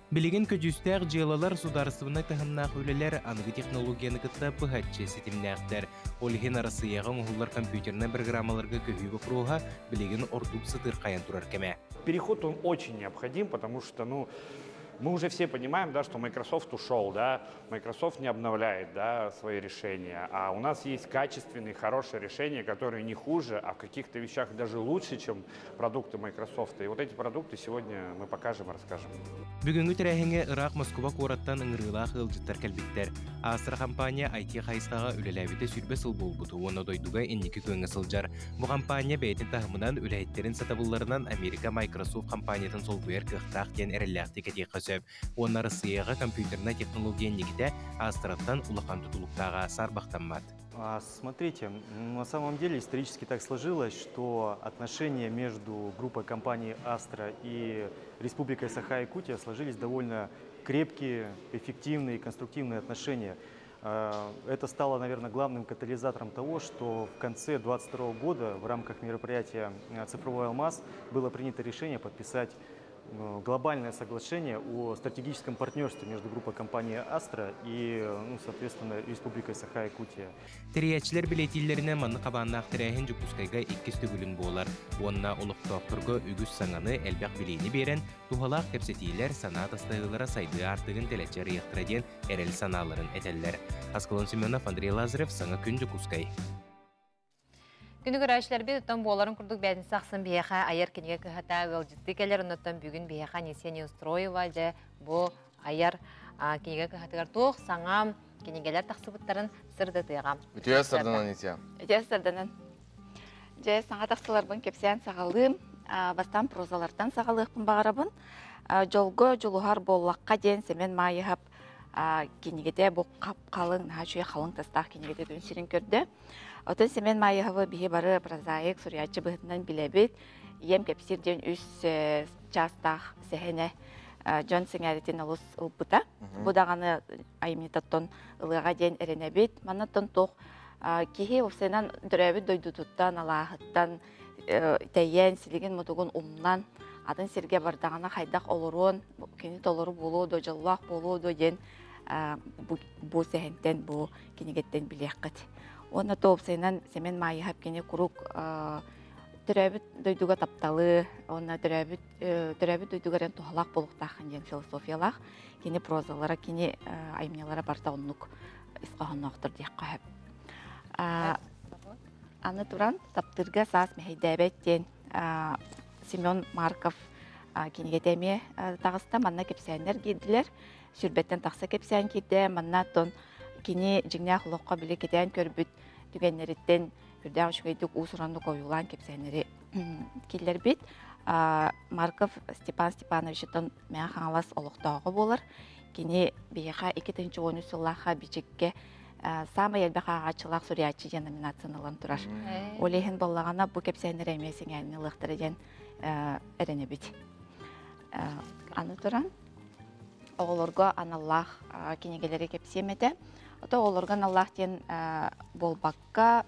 Билигин көдьүүстээх дьыалалар судаарыстыбаннай таһымнаах үлэлэр аныгы технологияны кытта быһаччы ситимнээхтэр. Ол иһин Арассыыйаҕа оҥоһуллар компьютернай программаларга көһүү боппуруоһа билигин ордук сытыырхайан турар кэмэ. Переход он очень необходим, потому что, ну, мы уже все понимаем, да, что Microsoft ушел, да, Microsoft не обновляет, да, свои решения, а у нас есть качественные, хорошие решения, которые не хуже, а в каких-то вещах даже лучше, чем продукты Microsoft. И вот эти продукты сегодня мы покажем и расскажем. Бүгүҥҥү тэрээһиҥҥэ ыраах Москуба куораттан ыҥырыылаах ыалдьыттар кэлбиттэр. Астра компания IT хайысхаҕа үлэлээбитэ 20 сыл буолбут уонна дойдуга инники күөҥҥэ сылдьар. Бу компания бэйэтин таһымынан үлэһиттэрин сатабылларынан Америка Microsoft компаниятын солбуйар кыахтаах диэн эрэллээхтик этиэххэ сөп. Уонна Россияҕа компьютернай технология инникитэ Астраттан улахан тутулуктааҕа саарбахтаммат. Смотрите, на самом деле исторически так сложилось, что отношения между группой компаний «Астра» и Республикой Саха-Якутия сложились довольно крепкие, эффективные и конструктивные отношения. Это стало, наверное, главным катализатором того, что в конце 2022 года в рамках мероприятия «Цифровой алмаз» было принято решение подписать глобальное соглашение о стратегическом партнерстве между группой компании «Астра» и, ну, соответственно, Республикой Саха-Якутия. Тэрийээччилэр бэлиэтииллэринэн маннык хабааннаах тэрээһин Дьокуускайга иккис төгүлүн буолар. Уонна олохтоохторго үгүс саҥаны, элбэх билиини биэрэн, туһалаах кэпсэтиилэр, санаа атастаһыылара сайдыы аартыгын тэлэччи арыйыахтара диэн эрэл санааларын этэллэр. Аскалон Семенов, Андрей Лазарев, Саҥа күн Дьокуускай. Күнү көрөөччүлэрбит оттон буоларын курдук бээтинсэ ахсын биһиэхэ айар кинигэ кыһата ыалдьыттыы кэлэр оннуттан бүгүн биһиэхэ Анисия Неустроева дьэ бу айар кинигэ кыһатыгар туох саҥа Кинигэлэр тахсыбыттарын сырдатыаҕа. Үтүө сарданан Анисия. Үтүө сарданан. Дьэ, саҥа тахсыларбын кэпсээн саҕалыым. Бастаан прозалартан саҕалыахпын баҕарабын. Дьолго дьулуһар буоллахха диэн Сэмэн Маайыһап кинигэтэ бу хап-халыҥ, наһаа үчүгэй халыҥ тастаах кинигэтэ күн сирин көрдө. Оттон Сэмэн Маайыһабы биһи бары прозаик, суруйааччы быһыытынан билэбит. Ийэм кэпсиир диэн үс чаастаах сэһэнэ дьон сэҥээритин олус ылбыта. Бу даҕаны айымньытаттан ылыаҕа диэн эрэнэбит. Маннаттан туох киһи уопсайынан төрөөбүт дойдутуттан, алааһыттан тэйэн, силигин-мутугун умнан, атын сиргэ бардаҕына хайдах олоруон, кини толору буолуо дуо, дьоллоох буолуо дуо диэн бу сэһэнтэн, бу кинигэттэн билиэххит. Уонна то уопсайынан Сэмэн Маайыһап кини куруук төрөөбүт дойдуга тапталы уонна төрөөбүт төрөөбүт дойдугар эн туһалаах буолуохтааххын диэн философиялаах. Кини прозалара, кини айымньылара барыта оннук ис хоһоонноохтор диэххэ сөп. Аны туран таптыырга саас мэһэйдээбэт диэн Семен Марков кинигэтэ эмиэ таҕыста. Манна кэпсээннэр киирдилэр. Сүрбэттэн тахса кэпсээн киирдэ. Манна оттон кини дьиҥнээх олоххо били кэтээн көрбүт түгэннэриттэн үрдээх үчүгэйдик уус-ураннык ойуулаан кэпсээннэри киллэрбит. Марков Степан Степановичтан Мэҥэ Хаҥалас олохтооҕо буолар. Кини биһиэхэ 2013 сыллаахха Бичиккэ саамай элбэх ааҕааччылаах суруйааччы диэн номинацияны ылан турар. Ол иһин буоллаҕына бу кэпсээннэр эмиэ сэҥээрини ылыахтара диэн эрэнэбит. Аны туран оҕолорго аналлаах кинигэлэри кэпсиэм этэ. Ото оҕолорго аналлаах диэн буолбакка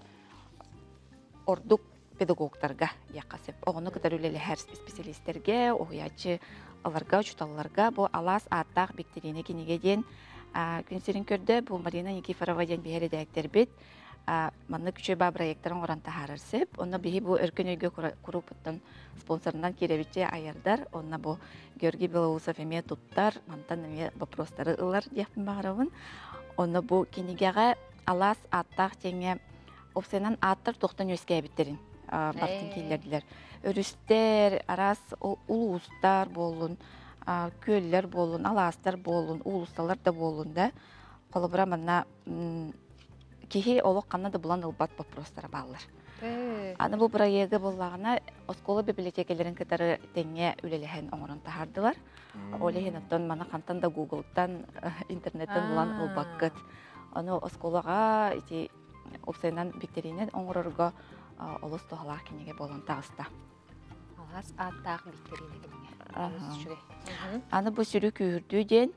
ордук педагогтарга диэххэ сөп. Оҕону кытары үлэлэһэр исписэлиистэргэ, уһуйааччы аларга, учууталларга бу Алаас ааттаах Биктэриинэ кинигэ диэн күн сирин көрдө. Бу Марина Никифорова диэн биһи эрэдээктэрбит маннык үчүгэй баа проектарын оҥорон таһаарар сөп. Онно биһи бу Өркөн өйгө куруупуттан спонсорынан киирэбитчи айардар. Онно бу Георгий Белоусов эмиэ туттар, мантан эмиэ вопростары ылар диэхпин баҕарабын. Онно бу кинигэҕэ Алаас ааттаах диэҥҥэ Опсайынан ааттар туохтан үөскээбиттэрин барытын киллэрдилэр. Өрүстэр, араас улуустар буоллун, күөллэр буоллун, алаастар буоллун, уулуссалар да буоллун да. Холобура манна киһи олох ханна да булан ылбат боппуруостара бааллар. Аны бу проегы буоллаҕына оскуола библиотекаларын кытары тэҥҥэ үлэлэһэн оҥорон таһаардылар. Ол иһин оттон маны хантан да Гуглтан, интернеттэн булан ылбаккыт. Ону оскуолаҕа ити уопсайынан биктэриинэн оҥорорго олус туһалаах кинигэ буолан таҕыста. Алаас ааттаах биктэриинэ кинигэ. Олус үчүгэй. Аны бу сүрү күүһүрдүү диэн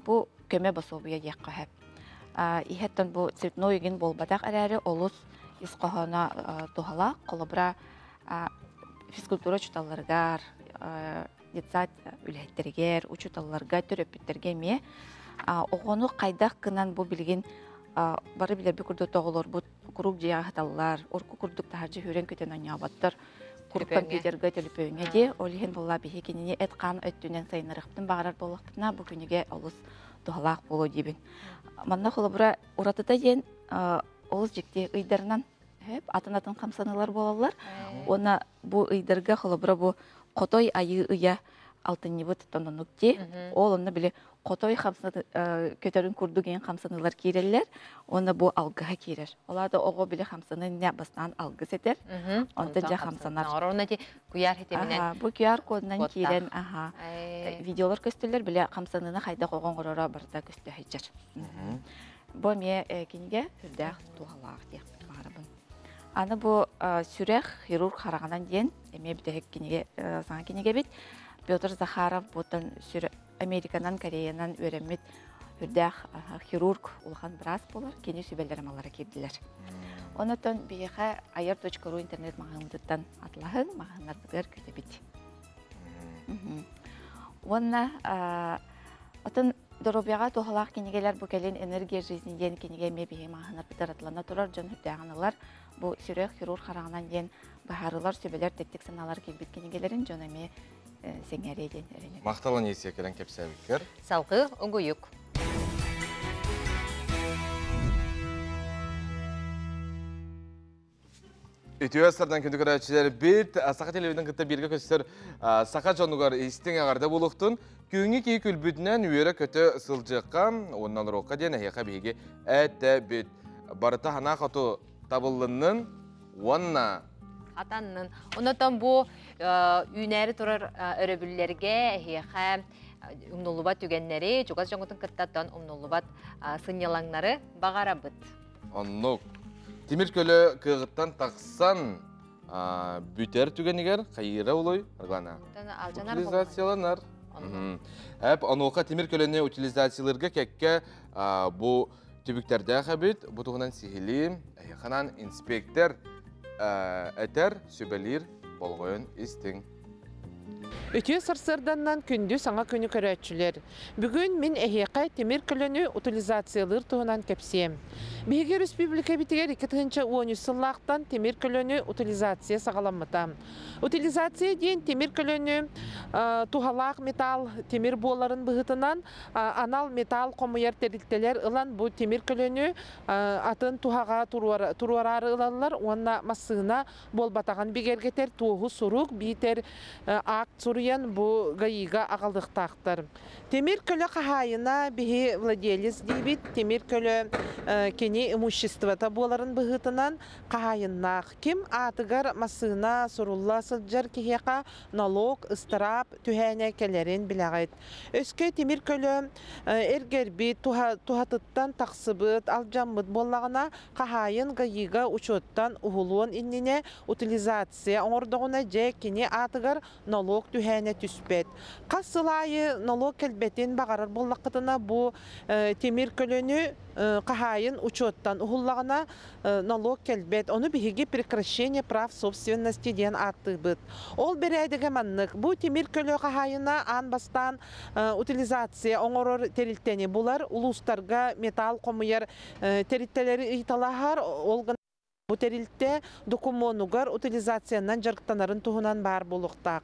бу көмө босуобуйа диэххэ сөп. Иһэттэн бу цветной игин буолбатах эрээри олус ис хоһооно туһалаах. Холобура физкультура учууталларыгар, детсад үлэһиттэригэр, учууталларга, төрөппүттэргэ эмиэ оҕону хайдах гынан бу билигин бары билэрбит курдук оҕолорбут куруук дьиэҕэ сыталлар, урукку курдук таһырдьа сүүрэн-көтөн оонньооботтор, куруук компьютерга, төлөпүөҥҥэ дии. Ол иһин буолла биһи кинини эт-хаан өттүнэн сайыннарыахпытын баҕарар буоллахпытына, бу күнүгэ олус туһалаах буолуо диибин. Манна холобура уратыта диэн олус дьикти ыйдарынан атын-атын хамсаныылар буолаллар. Уонна бу ыйдарга холобура бу хотой айыы ыйа алтынньыбыт тононук дии. Ол онно били хотой көтөрүн курдук иэн хамсаныылар киирэллэр. Уонна бу алгыһа киирэр. Ол аата оҕо били хамсаныы иннэ бастаан алгыс этэр. Онтон дьэ хамсанар. Онно ити QR хитиминэн. Бу QR кодунан киирэн аха видеолар көстөллөр били хамсаныыны хайдах оҕо оҥороро барыта көстө сылдьар. Бу эмиэ кинигэ сүрдээх туһалаах диэхпин баҕарабын. Аны бу сүрэх хирург хараҕынан диэн эмиэ бүтэһик кинигэ саҥа кинигэбит. Петр Захаров буттан сүр Американан, Кореянан үөрэммит үрдээх хирург улахан быраас буолар. Кини сүбэлэрэ малара киирдилэр. Онотон биһиэхэ ayar.ru интернет маҕаһыыммытыттан атылаһыҥ, маҕаһыыннарбытыгар күтэбит. Уонна отон Доруобуйаҕа туһалаах кинигэлэр бу кэлин «Энергия жизни» диэн кинигэ эмиэ биһиги маҕаһыыннарбытыгар атылана турар, дьон үрдээҕин ылар. Бу сүрэх хирург хараҕынан диэн быһаарыылар, сүбэлэр, тэттик санаалар киирбит кинигэлэрин дьон эмиэ сэҥээриэ диэн эрэнэбин. Махтал Анисия кэлэн кэпсээбиккэр. Салгыы угуйук. Үтүө сардан күндү көрөөччүлэр бит Саха телевизорын кытта бииргэ көстөр саха дьонугар истиҥ эҕэрдэ буолуохтун. Күҥҥү киһи күлбүтүнэн үөрэ-көтө сылдьыахха, уонна олоруохха диэн эһиэхэ биһиги этэбит. Барыта санаа хоту табыллыннын уонна хатаннын. Онотон бу үүнээри турар өрөбүллэргэ эһиэхэ умнуллубат түгэннэри, чугас дьоҥҥутун кыттаттан умнуллубат сынньалаҥнары баҕарабыт. Оннук. Тимир көлө кыаҕыттан тахсан бүтэр түгэнигэр хайыыра улуй Арглана? Утилизацияланар. Эп онуоха тимир көлөнү утилизациялыырга кэккэ бу түбүктэрдээх эбит. Бу туһунан сиһилии эһиэханан инспектор этэр, сүбэлиир, болҕойон истиҥ. Үтүө сарсыарданнан күндү саҥа күнү көрөөччүлэр! Бүгүн мин эһиэхэ тимир көлөнү утилизациялыыр туһунан кэпсиэм. Биһиги өрөспүүбүлүкэбитигэр 2013 сыллаахтан тимир көлөнү утилизация саҕаламмыта. Утилизация диэн тимир көлөнү туһалаах металл тимир буоларын быһыытынан анал металл хомуйар тэрилтэлэр ылан бу тимир көлөнү атын туһаҕа туруораары ылаллар уонна массыына буолбатаҕын бигэргэтэр туоһу сурук биитэр акт суруйан бу ГАИга аҕалыахтаахтар. Тимир көлө хаһаайына биһи владелец диибит. Тимир көлө кини имуществота буоларын быһыытынан хаһаайыннаах. Ким аатыгар массыына сурулла сылдьар киһиэхэ налог, ыстыраап түһээнэ кэлэрин билэҕит. Өскө тимир көлө эргэрбит, туһатыттан тахсыбыт, алдьаммыт буоллаҕына, хаһаайын ГАИга учуоттан уһулуон иннинэ утилизация оҥордоҕуна дьэ кини аатыгар нолуок түһээнэ түспэт. Хас сыл аайы нолуок кэлбэтин баҕарар буоллаххытына бу тимир көлөнү хаһаайын учуоттан уһуллаҕына нолуок кэлбэт. Ону биһиги прекращение прав собственности диэн ааттыыбыт. Ол бэрээдэгэ маннык. Бу тимир көлө хаһаайына аан бастаан утилизация оҥорор тэрилтэни булар, улуустарга металл хомуйар тэрилтэлэри ыйыталаһар, ол гынан бу тэрилтэ докумуонугар утилизациянан дьарыктанарын туһунан баар буолуохтаах.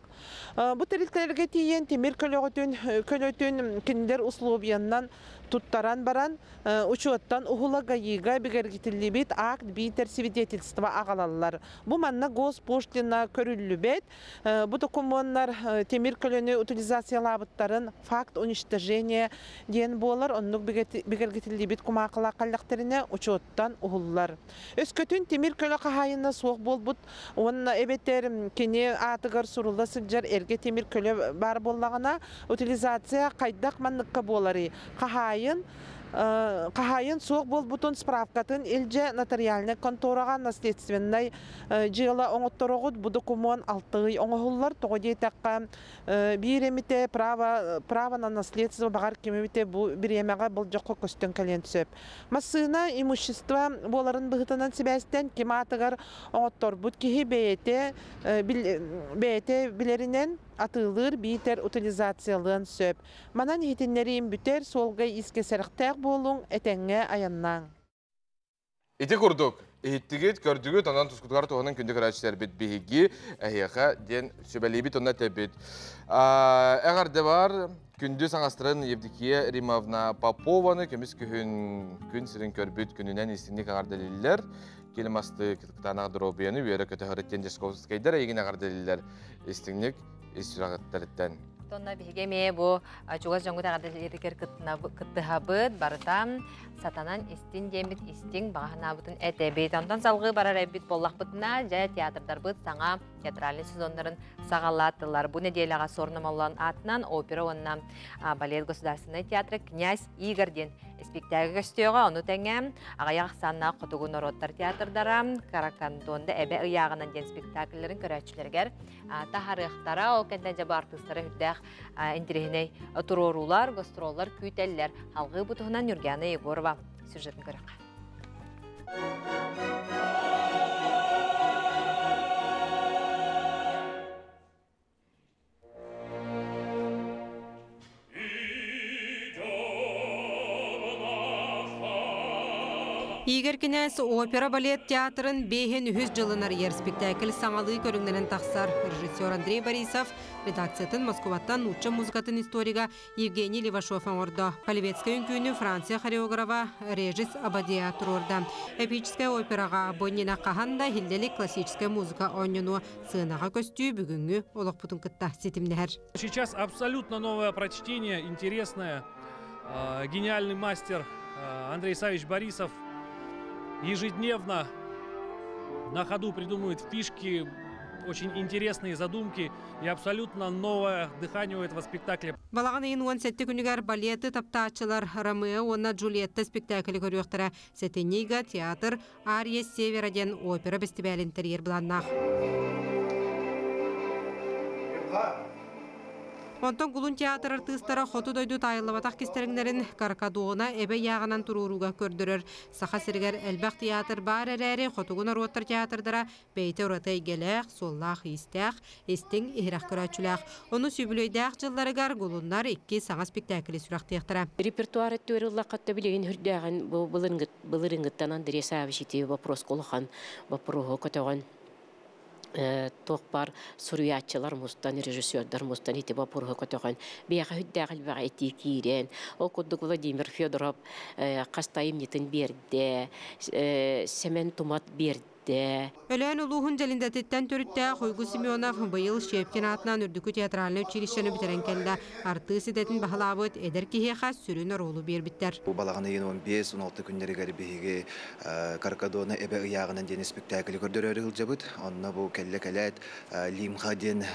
Бу тэрилтэлэргэ тиийэн тимир көлөҕүтүн көлөтүн кинилэр условиянан туттаран баран учуоттан уһула ГАИга бигэргитиллибит акт биитэр свидетельство аҕалаллар. Бу манна госпошлина көрүллүбэт. Бу докумуоннар тимир көлөнү утилизациялаабыттарын факт уничтожения диэн буолар, оннук бигэргитиллибит кумаакылаах кэллэхтэринэ учуоттан уһуллар. Өскөтүн тимир көлө хаһаайына суох буолбут уонна эбэтэр кини аатыгар сурулла сылдьар эргэ тимир көлө баар буоллаҕына, утилизация хайдах манныкка буоларый? Хаһаайын хаһаайын суох буолбутун справкатын илдьэ нотариальнай контораҕа наследственнай дьыала оҥоттороҕут. Бу докумуон алта ый оҥоһуллар. Тоҕо диэтэххэ, биир эмитэ право, право на наследство баҕар ким эмитэ бу бириэмэҕэ болдьоххо көстөн кэлиэн сөп. Массыына имущество буоларын быһыытынан сибээстэн ким аатыгар оҥотторбут киһи бэйэтэ бэйэтэ билэринэн атыылыыр биитэр утилизациялыан сөп. Манан иһитиннэриим бүтэр, суолга иискэ сэрэхтээх буолуҥ, этэҥҥэ айаннааҥ. Ити курдук, иһиттигит, көрдүгүт, онон тускутугар туһунан күндү көрөөччүлэрбит биһиги эһиэхэ диэн сүбэлиибит уонна этэбит. Эҕэрдэ бар, күндү саҥастарын Евдокия Римовна Попованы көмүс күһүн күн сирин көрбүт күнүнэн истиҥник эҕэрдэлииллэр. Килимасты кытаанах доруобуйаны үөрэ көтөһөр итиэн Дьасковскайдар эйигин эҕэрдэлииллэр истиҥник ис сүрэҕиттэриттэн. Тонна биһиги эмиэ бу чугас дьоҥҥут эҕэрдэлэригэр кыттыһабыт, барытан сатанан истин диэммит истиҥ баҕа санаабытын этэбит. Онтон салгыы барар эбит буоллахпытына, дьэ театрдарбыт саҥа театральнай сезоннарын саҕалаатылар. Бу нэдиэлэҕэ Суорун Омоллоон аатынан опера уонна балет государственнай театра «Князь Игорь» диэн испиктээги көстүөҕэ. Ону тэҥэ аҕыйах ахсааннаах хотугу норуоттар театрдара Каракандонда эбэ ыйааҕынан диэн спектакльларын көрөөччүлэригэр таһарыахтара. Ол кэннэ дьэ бу артыыстара үрдээх интириэһинэй туруоруулар, гастроллар күүтэллэр. Алгыы бу туһунан Нюргиана Егорова сюжетын көрөххө. Игорь Кинээс опера балет театрын бэһин үһүс дьылын арыйар спектакль саҥалыы көрүҥнэнэн тахсар. Режиссер Андрей Борисов редакциятын Москваттан нуучча музыкатын историга Евгений Левашов оҥордо. Полевецкай үҥкүүнү Франция хореографа Режис Абадия туруорда. Эпическэй операҕа Боннина хаһан да иһиллэ классическай музыка оонньонуо сыанаҕа көстүү бүгүҥҥү олохпутун кытта ситимнэһэр. Сейчас абсолютно новое прочтение, интересное. Гениальный мастер Андрей Савич Борисов ежедневно на ходу придумывает фишки, очень интересные задумки и абсолютно новое дыхание у этого спектакля. Балаҕан ыйын 17 күнүгэр балеты таптааччылар Ромео уонна Джульетта спектаклы көрүөхтэрэ. Сэтинньига театр Ария Севера диэн опера бэстибээлин тэрийэр былааннаах. Онтон Кулун театр артыыстара хоту дойду таайыллыбатах кистэриҥнэрин Каркадона эбэ ыйааҕынан туруорууга көрдөрөр. Саха сиригэр элбэх театр баар эрээри, хотугу норуоттар театрдара бэйэтэ ураты эйгэлээх, суоллаах-иистээх, истиҥ иһирэх көрөөччүлээх. Ону сүбүлүөйдээх дьылларыгар Гулуннар икки саҥа спектаклы сүрэхтиэхтэрэ. Репертуар өттүгэр ыллахха билигин үрдээҕин бу былырыҥҥыттан Андрей Савич ити вопроска улахан боппуруоһу көтөҕөн туох баар суруйааччылар мустан, режиссердар мустан ити боппуруоһу көтөҕөн биһиэхэ үрдээх элбэҕи этии киирэн, ол курдук Владимир Федоров хас да айымньытын биэрдэ, Сэмэн Тумат биэрдэ. Өлөөн улууһун Дьэлиндэтиттэн төрүттээх Уйгу Семенов быйыл Щепкин аатынан Үрдүкү театральнай училищены бүтэрэн кэллэ. Артыыс идэтин баһылаабыт эдэр киһиэхэ сүрүн оруолу биэрбиттэр. Бу балаҕан ыйын 15-16 күннэригэр биһиги Каркадона эбэ ыйааҕынан диэн испиктээкили көрдөрөөрү сылдьабыт. Онно бу кэллэ кэлээт Лимха диэн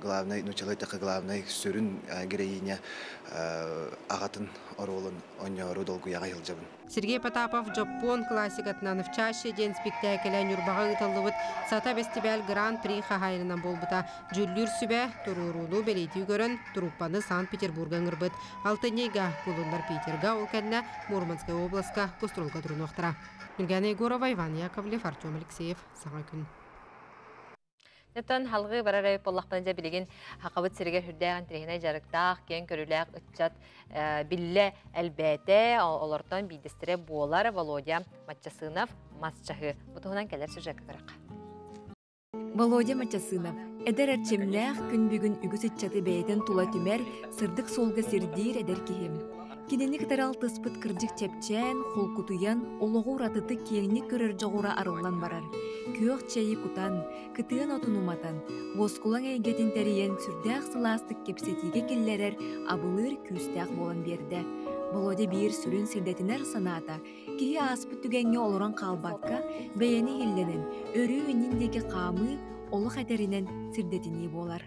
главный, нууччалыы эттэххэ главный сүрүн героиня аҕатын оруолун оонньоору долгуйаҕа сылдьабын. Сергей Потапов Дьоппуон классикатынан В чаще диэн спектээкилэ Ньурбаҕа ыытыллыбыт Сата бэстибээл Гран-при хаһаайынынан буолбута. Дьүүллүүр сүбэ туруорууну бэлиэтии көрөн, труппаны Санкт-Петербурга ыҥырбыт. Алтынньыга кулуннар Питерга, ол кэннэ Мурманскай обласка гастролга турунуохтара. Нургана Егорова, Иван Яковлев, Артем Алексеев. Саҥа күн. Оттон халгыы барар эбит буоллахпына дьэ билигин Хахабыт сиригэр сүрдээх интэриэһинэй дьарыктаах, киэҥ көрүүлээх ыччат биллэ элбээтэ. Олортон биирдэстэрэ буолар Володя Маччасынов мас чаһы. Бу туһунан кэлэр сюжекка көрөххө. Володя Маччасынов эдэр эрчимнээх күн бүгүн үгүс ыччаты бэйэтин тула түмэр, сырдык суолга сирдиир эдэр киһим. Кинини кытары алтыспыт кырдьык чэпчээн, холкутуйан, олоҕу уратытык киэҥник көрөр дьоҕура арыллан барар. Күөх чэйи кутан, кытыан отун уматан, уоскулаҥ эйгэтин тэрийэн сүрдээх сылаастык кэпсэтиигэ киллэрэр абылыыр күүстээх буолан биэрдэ. Володя биир сүрүн сирдэтинэр санаата киһи ааспыт түгэҥҥэ олорон хаалбакка, бэйэни иһиллэнэн, өрүү иннин диэки хаамыы, олох этэринэн сирдэтинии буолар.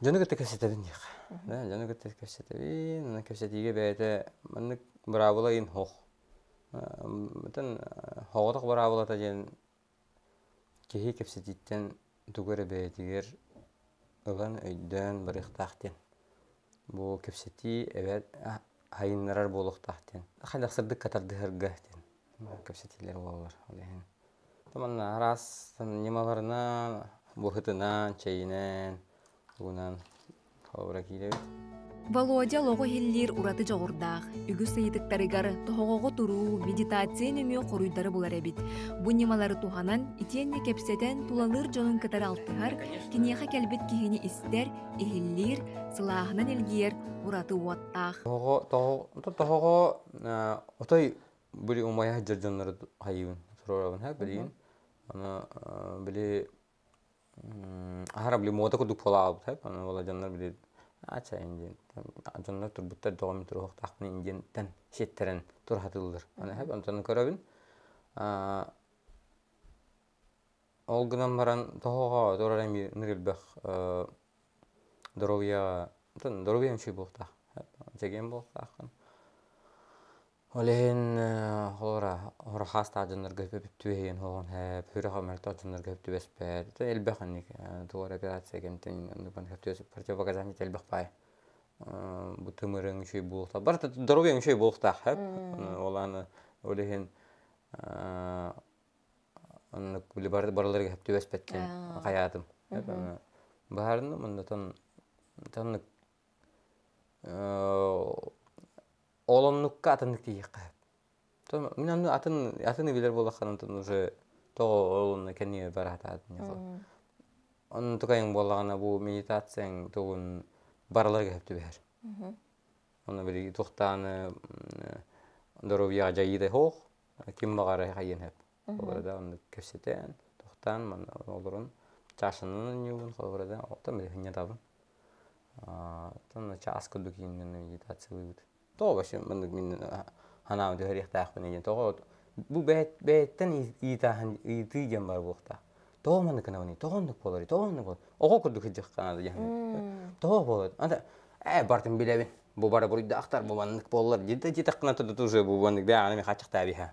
Дьону кытта кэпсэтэбин диэх. Дьону кытта кэпсэтэбин. Кэпсэтиигэ бэйэтэ маннык быраабыла ыйын хоох. Бүтүн хоҕотох быраабылата диэн киһи кэпсэтииттэн тугу эрэ бэйэтигэр ылан өйдөөн барыахтаах диэн. Бу кэпсэтии эбээт хайыннарар буолуохтаах диэн. Хайдах сырдыкка тардыһарга диэн кэпсэтиилэр буолаллар. Ол иһин манна араас ньымаларынан, быһытынан, чэйинэн, тугунан холобура киирэбит. Володя олоҕу иһиллиир ураты дьоҕурдаах, үгүс ыйытыктарыгар тоһоҕоҕо туруу, медитация нөҥүө хоруйдары булар эбит. Бу ньымалары туһанан, итиэннэ кэпсэтэн тулалыыр дьонун кытары алтыһар, киниэхэ кэлбит киһини истэр, иһиллиир, сылааһынан илгийэр ураты уоттаах. Тоһоҕо отой били умайа сылдьар дьоннору хайыыбын туруорабын ха билигин аны били аһара били муота курдук буолаабыт ха аны буола дьоннор били ача индиэн дьоннор турбуттар доҕом туруохтаахпын индиэнтэн сиэттэрэн турхатыыллар аны ха онтон көрөбүн ол гынан баран тоһоҕо турар эмиэ элбэх доруобуйаҕа доруобуйа үчүгэй буолуохтаах чэгиэн буолуохтааххын Ол иһин холобура хаастаах дьоннорго түбэһиэн хоһоон һээп, сүрэх мөлтөх дьоннорго сөп түбэспэт. Элбэх инник тугу эрэ операция кэмтэн противопоказание элбэх баай. Бу тымырыҥ үчүгэй буолуохтаах. Барыта доруобуйаҥ үчүгэй буолуохтаах һээп. Ол аны ол иһин оннук били барыларыгар сөп түбэспэт диэн хайаатым. Баһаарынным оннотон оннук Ол оннукка атыннык тиийиэххэ сөп. Мин аны атын атын билер буоллаххына уже тоҕо ол кэннигэр бара сатаатым. Онон тукайың буоллаҕына бу медитацияң тугун барыларга сөп түбэһэр. Онно били тухтааны доруобуйаҕа дьайыыта суох, ким баҕара хайыан сөп. Холобура оннук кэпсэтэн, тохтоон манна олорон чашанан оонньуубун холобура да оттон били сынньатабын. Оттон чаас курдук ииннэн медитациялыыбыт. Тоҕо вообще маннык мин ханаабын түһэриэхтээхпин диэн тоҕо бу бэйэттэн ыйытааһын ыйытыы диэн баар буолуохтаах. Тоҕо маннык гынабыный? Тоҕо оннук буоларый? Тоҕо оннук буолар? Оҕо курдук сылдьыахха наада диэн. Тоҕо буолар? Анда ээ бартын билэбин. Бу бары буруйдаахтар, бу маннык буоллар. Дьита дьитэххинэ тут уже бу маннык бэйэҕин эмиэ хааччахтаабиһа.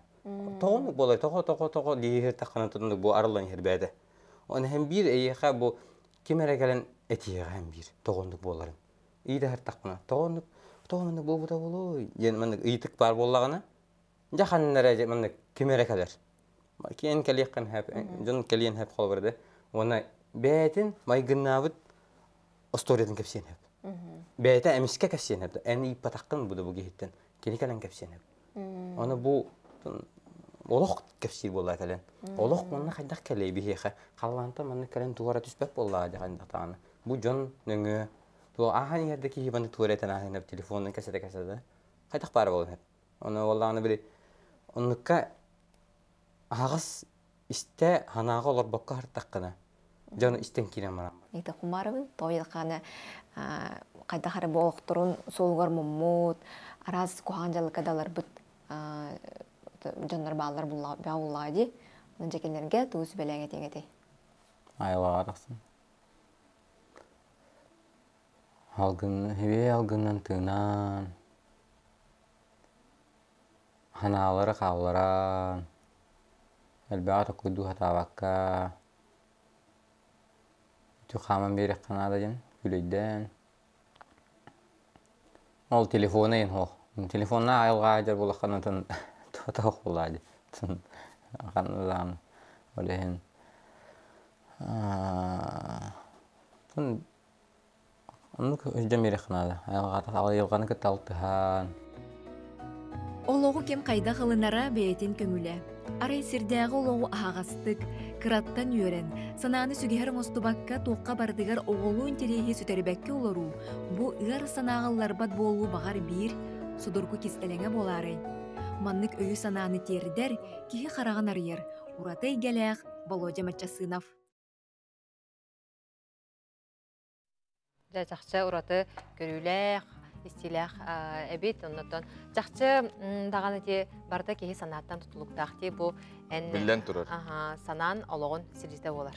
Тоҕо оннук буолар? Тоҕо тоҕо тоҕо диэһиртэххинэ тутунук бу арыллан иһэр бэйэтэ. Оны һэн биир эйиэхэ бу ким эрэ кэлэн этиэҕэ һэн биир тоҕо оннук буоларын. Ыйытаһыртахпына тоҕо оннук тоҕо маннык буолбута буолуой диэн маннык ыйытык баар буоллаҕына дьэ ханна эрэ маннык ким эрэ кэлэр. Киэн кэлиэххин сөп, дьон кэлиэн сөп холобура да. Уонна бэйэтин майгыннаабыт историятын кэпсиэн сөп. Бэйэтэ эмискэ кэпсиэн сөп. Эн ыйыппатаххын бу да бу киһиттэн кини кэлэн кэпсиэн сөп. Аны бу олох кэпсиир буолла кэлэн. Олох манна хайдах кэлиэй биһиэхэ? Халлаантан маннык кэлэн туора түспэт буоллаҕа дии хайдах Бу дьон нөҥүө туох ааһан иһэр да киһи маны туора этэн ааһан телефонун кэсэтэ-кэсэтэ хайдах баара буолан иһэр. Ону буоллаҕына били оннукка аһаҕас истэ санааҕа олорбокко аһартаххына дьону истэн киирэн баран. Нита Кумаровын тоойылханы хайдах эрэ бу олохторун суолугар муммут, араас куһаҕан дьаллыкка даларбыт дьоннор бааллар буллаҕа дии. Онон дьэ кинилэргэ тугу сүбэлээҥ этиҥ этэй? Айылаҕа тахсан. Алгын, үһүө алгынан тыынан, ханаалары хаалларан, элбэҕи токуйдуу сатаабакка, Ити хааман биэриэххэ наада диэн күлэйдээн. Ол телефона иһин суох. Телефоннаах айылҕа дьэр буоллаххына атын туох буоллаа дии. Ханна даҕаны ол иһин Оннук дьон биэриэххэ наада. Айылҕаны кытта алтыһан. Олоҕу ким хайдах ылынара бэйэтин көҥүлэ. Арай сирдээҕи олоҕу аһаҕастык, кыраттан үөрэн, санааны сүгэһэр оҥостубакка туохха барытыгар оҕолуу интэриэһи сүтэрбэккэ олоруу, бу ыар санааҕа ылларбат буолуу баҕар биир судургу кистэлэҥэ буолаарай? Маннык өйү-санааны тиэрдэр, киһи хараҕын арыйар, ураты эйгэлээх Володя Маччасынов. Дьэ, чахчы ураты көрүүлээх, истиилээх эбит. Оннотон чахчы даҕаны ти барыта киһи санааттан тутулуктаах ти бу эн Биллэн турар. санаан олоҕун сирдьитэ буолар.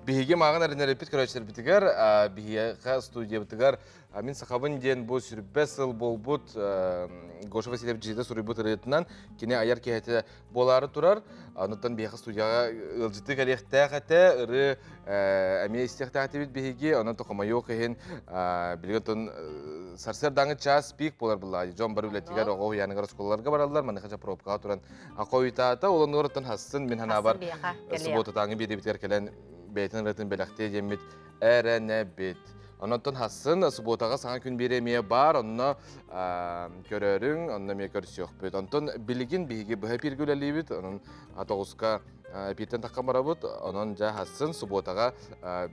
Биһиги мааҕын эрэнэриппит көрөөччүлэрбитигэр биһиэхэ студиябытыгар Мин сахабын диэн бу сүрбэ сыл буолбут Гоша Васильев дьиэтэ суруйбут ырыатынан кини айар киһитэ буолаары турар. Онуттан биһиэхэ студияҕа ыалдьыты кэлиэхтээх этэ, ыры эмиэ истиэхтээх этибит биһиги. Онон хомойуох иһин билигин оттон сарсыардааҥы час пик буолар буллаа. Дьон бары үлэтигэр, оҕо уһуйааныгар оскуолаларга бараллар. Маныаха пробкаҕа туран хойутаата. Ол оннугар оттон хассын мин ханаабар субуотатааҥы биэдэбитигэр кэлэн бэйэтин ырыатын бэлэхтиэ диэммит эрэнэбит. Онон хассын субуотаҕа саҥа күн биэрэ эмиэ баар, онно көрөрүҥ, онно эмиэ көрсүөхпүт. Онтон билигин биһиги быһа эпииргэ үлэлиибит, онон тоҕуска эпииртэн таххан барабыт, онон дьэ хассын субуотаҕа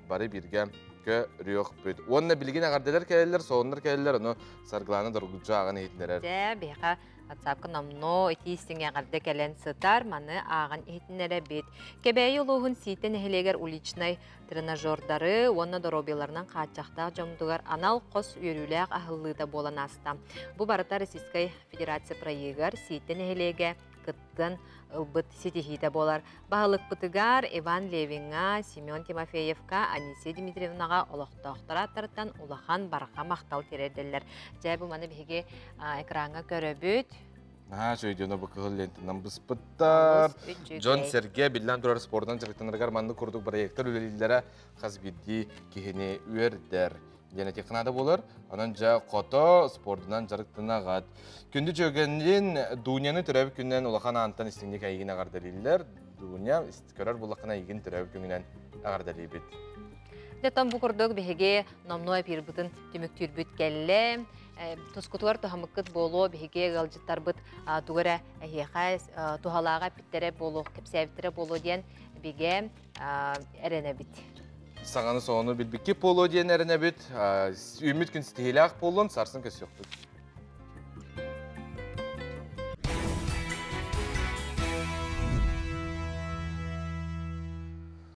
бары бииргэ көрүөхпүт. Уонна билигин эҕэрдэлэр кэлэллэр, сонуннар кэлэллэр, ону Саргылаана доргуччу ааҕан иһитиннэрэр. Дьэ, биһиэхэ WhatsApp-ка номнуо итии истиҥ эҕэрдэ кэлэн сытар, маны ааҕан иһитиннэрэбит. Кэбээйи улууһун Сиитэ нэһилиэгэр уличнай тренажердары уонна доруобуйаларынан хааччахтаах дьоммутугар анал хос үөрүүлээх аһыллыыта буолан ааста. Бу барыта Российскай Федерация проегар Сииттэ нэһилиэгэ кыттан ылбыт ситиһиитэ буолар. Баһылыкпытыгар Иван Левиҥҥа, Семен Тимофеевка, Анисия Дмитриевнаҕа олохтоохтор ааттарыттан улахан барҕа махтал тириэрдэллэр. Дьэ, бу маны биһиги экраҥҥа көрөбүт. Наһаа үчүгэй дьоно бу кыһыл лентанан быспыттар. Дьон-сэргэ биллэн турар спордунан дьарыктанарыгар маннык курдук проектар үлэлииллэрэ хас биирдии киһини үөрдэр диэн этиэххэ наада буолар. Онон дьэ хото спордунан дьарыктанаҕат. Күндү дьүөгэниин Дуняны төрөөбүт күнүнэн улахан аантан истиҥник эйигин эҕэрдэлииллэр. Дуня, көрөр буллаххына эйигин төрөөбүт күҥүнэн эҕэрдэлиибит. Дьэ, бу курдук биһиги номнуо эпирбытын түмүктүүрбүт кэллэ. Тускутугар туһамыккыт буолуо, биһиги ыалдьыттарбыт тугу эрэ эһиэхэ туһалааҕа эппиттэрэ буолуо, кэпсээбиттэрэ буолуо диэн бигэ эрэнэбит. Саҥаны соҕону билбиккит буолуо диэн эрэнэбит. Үүммүт күн ситиһиилээх буоллун, сарсын көрсүөхпүт.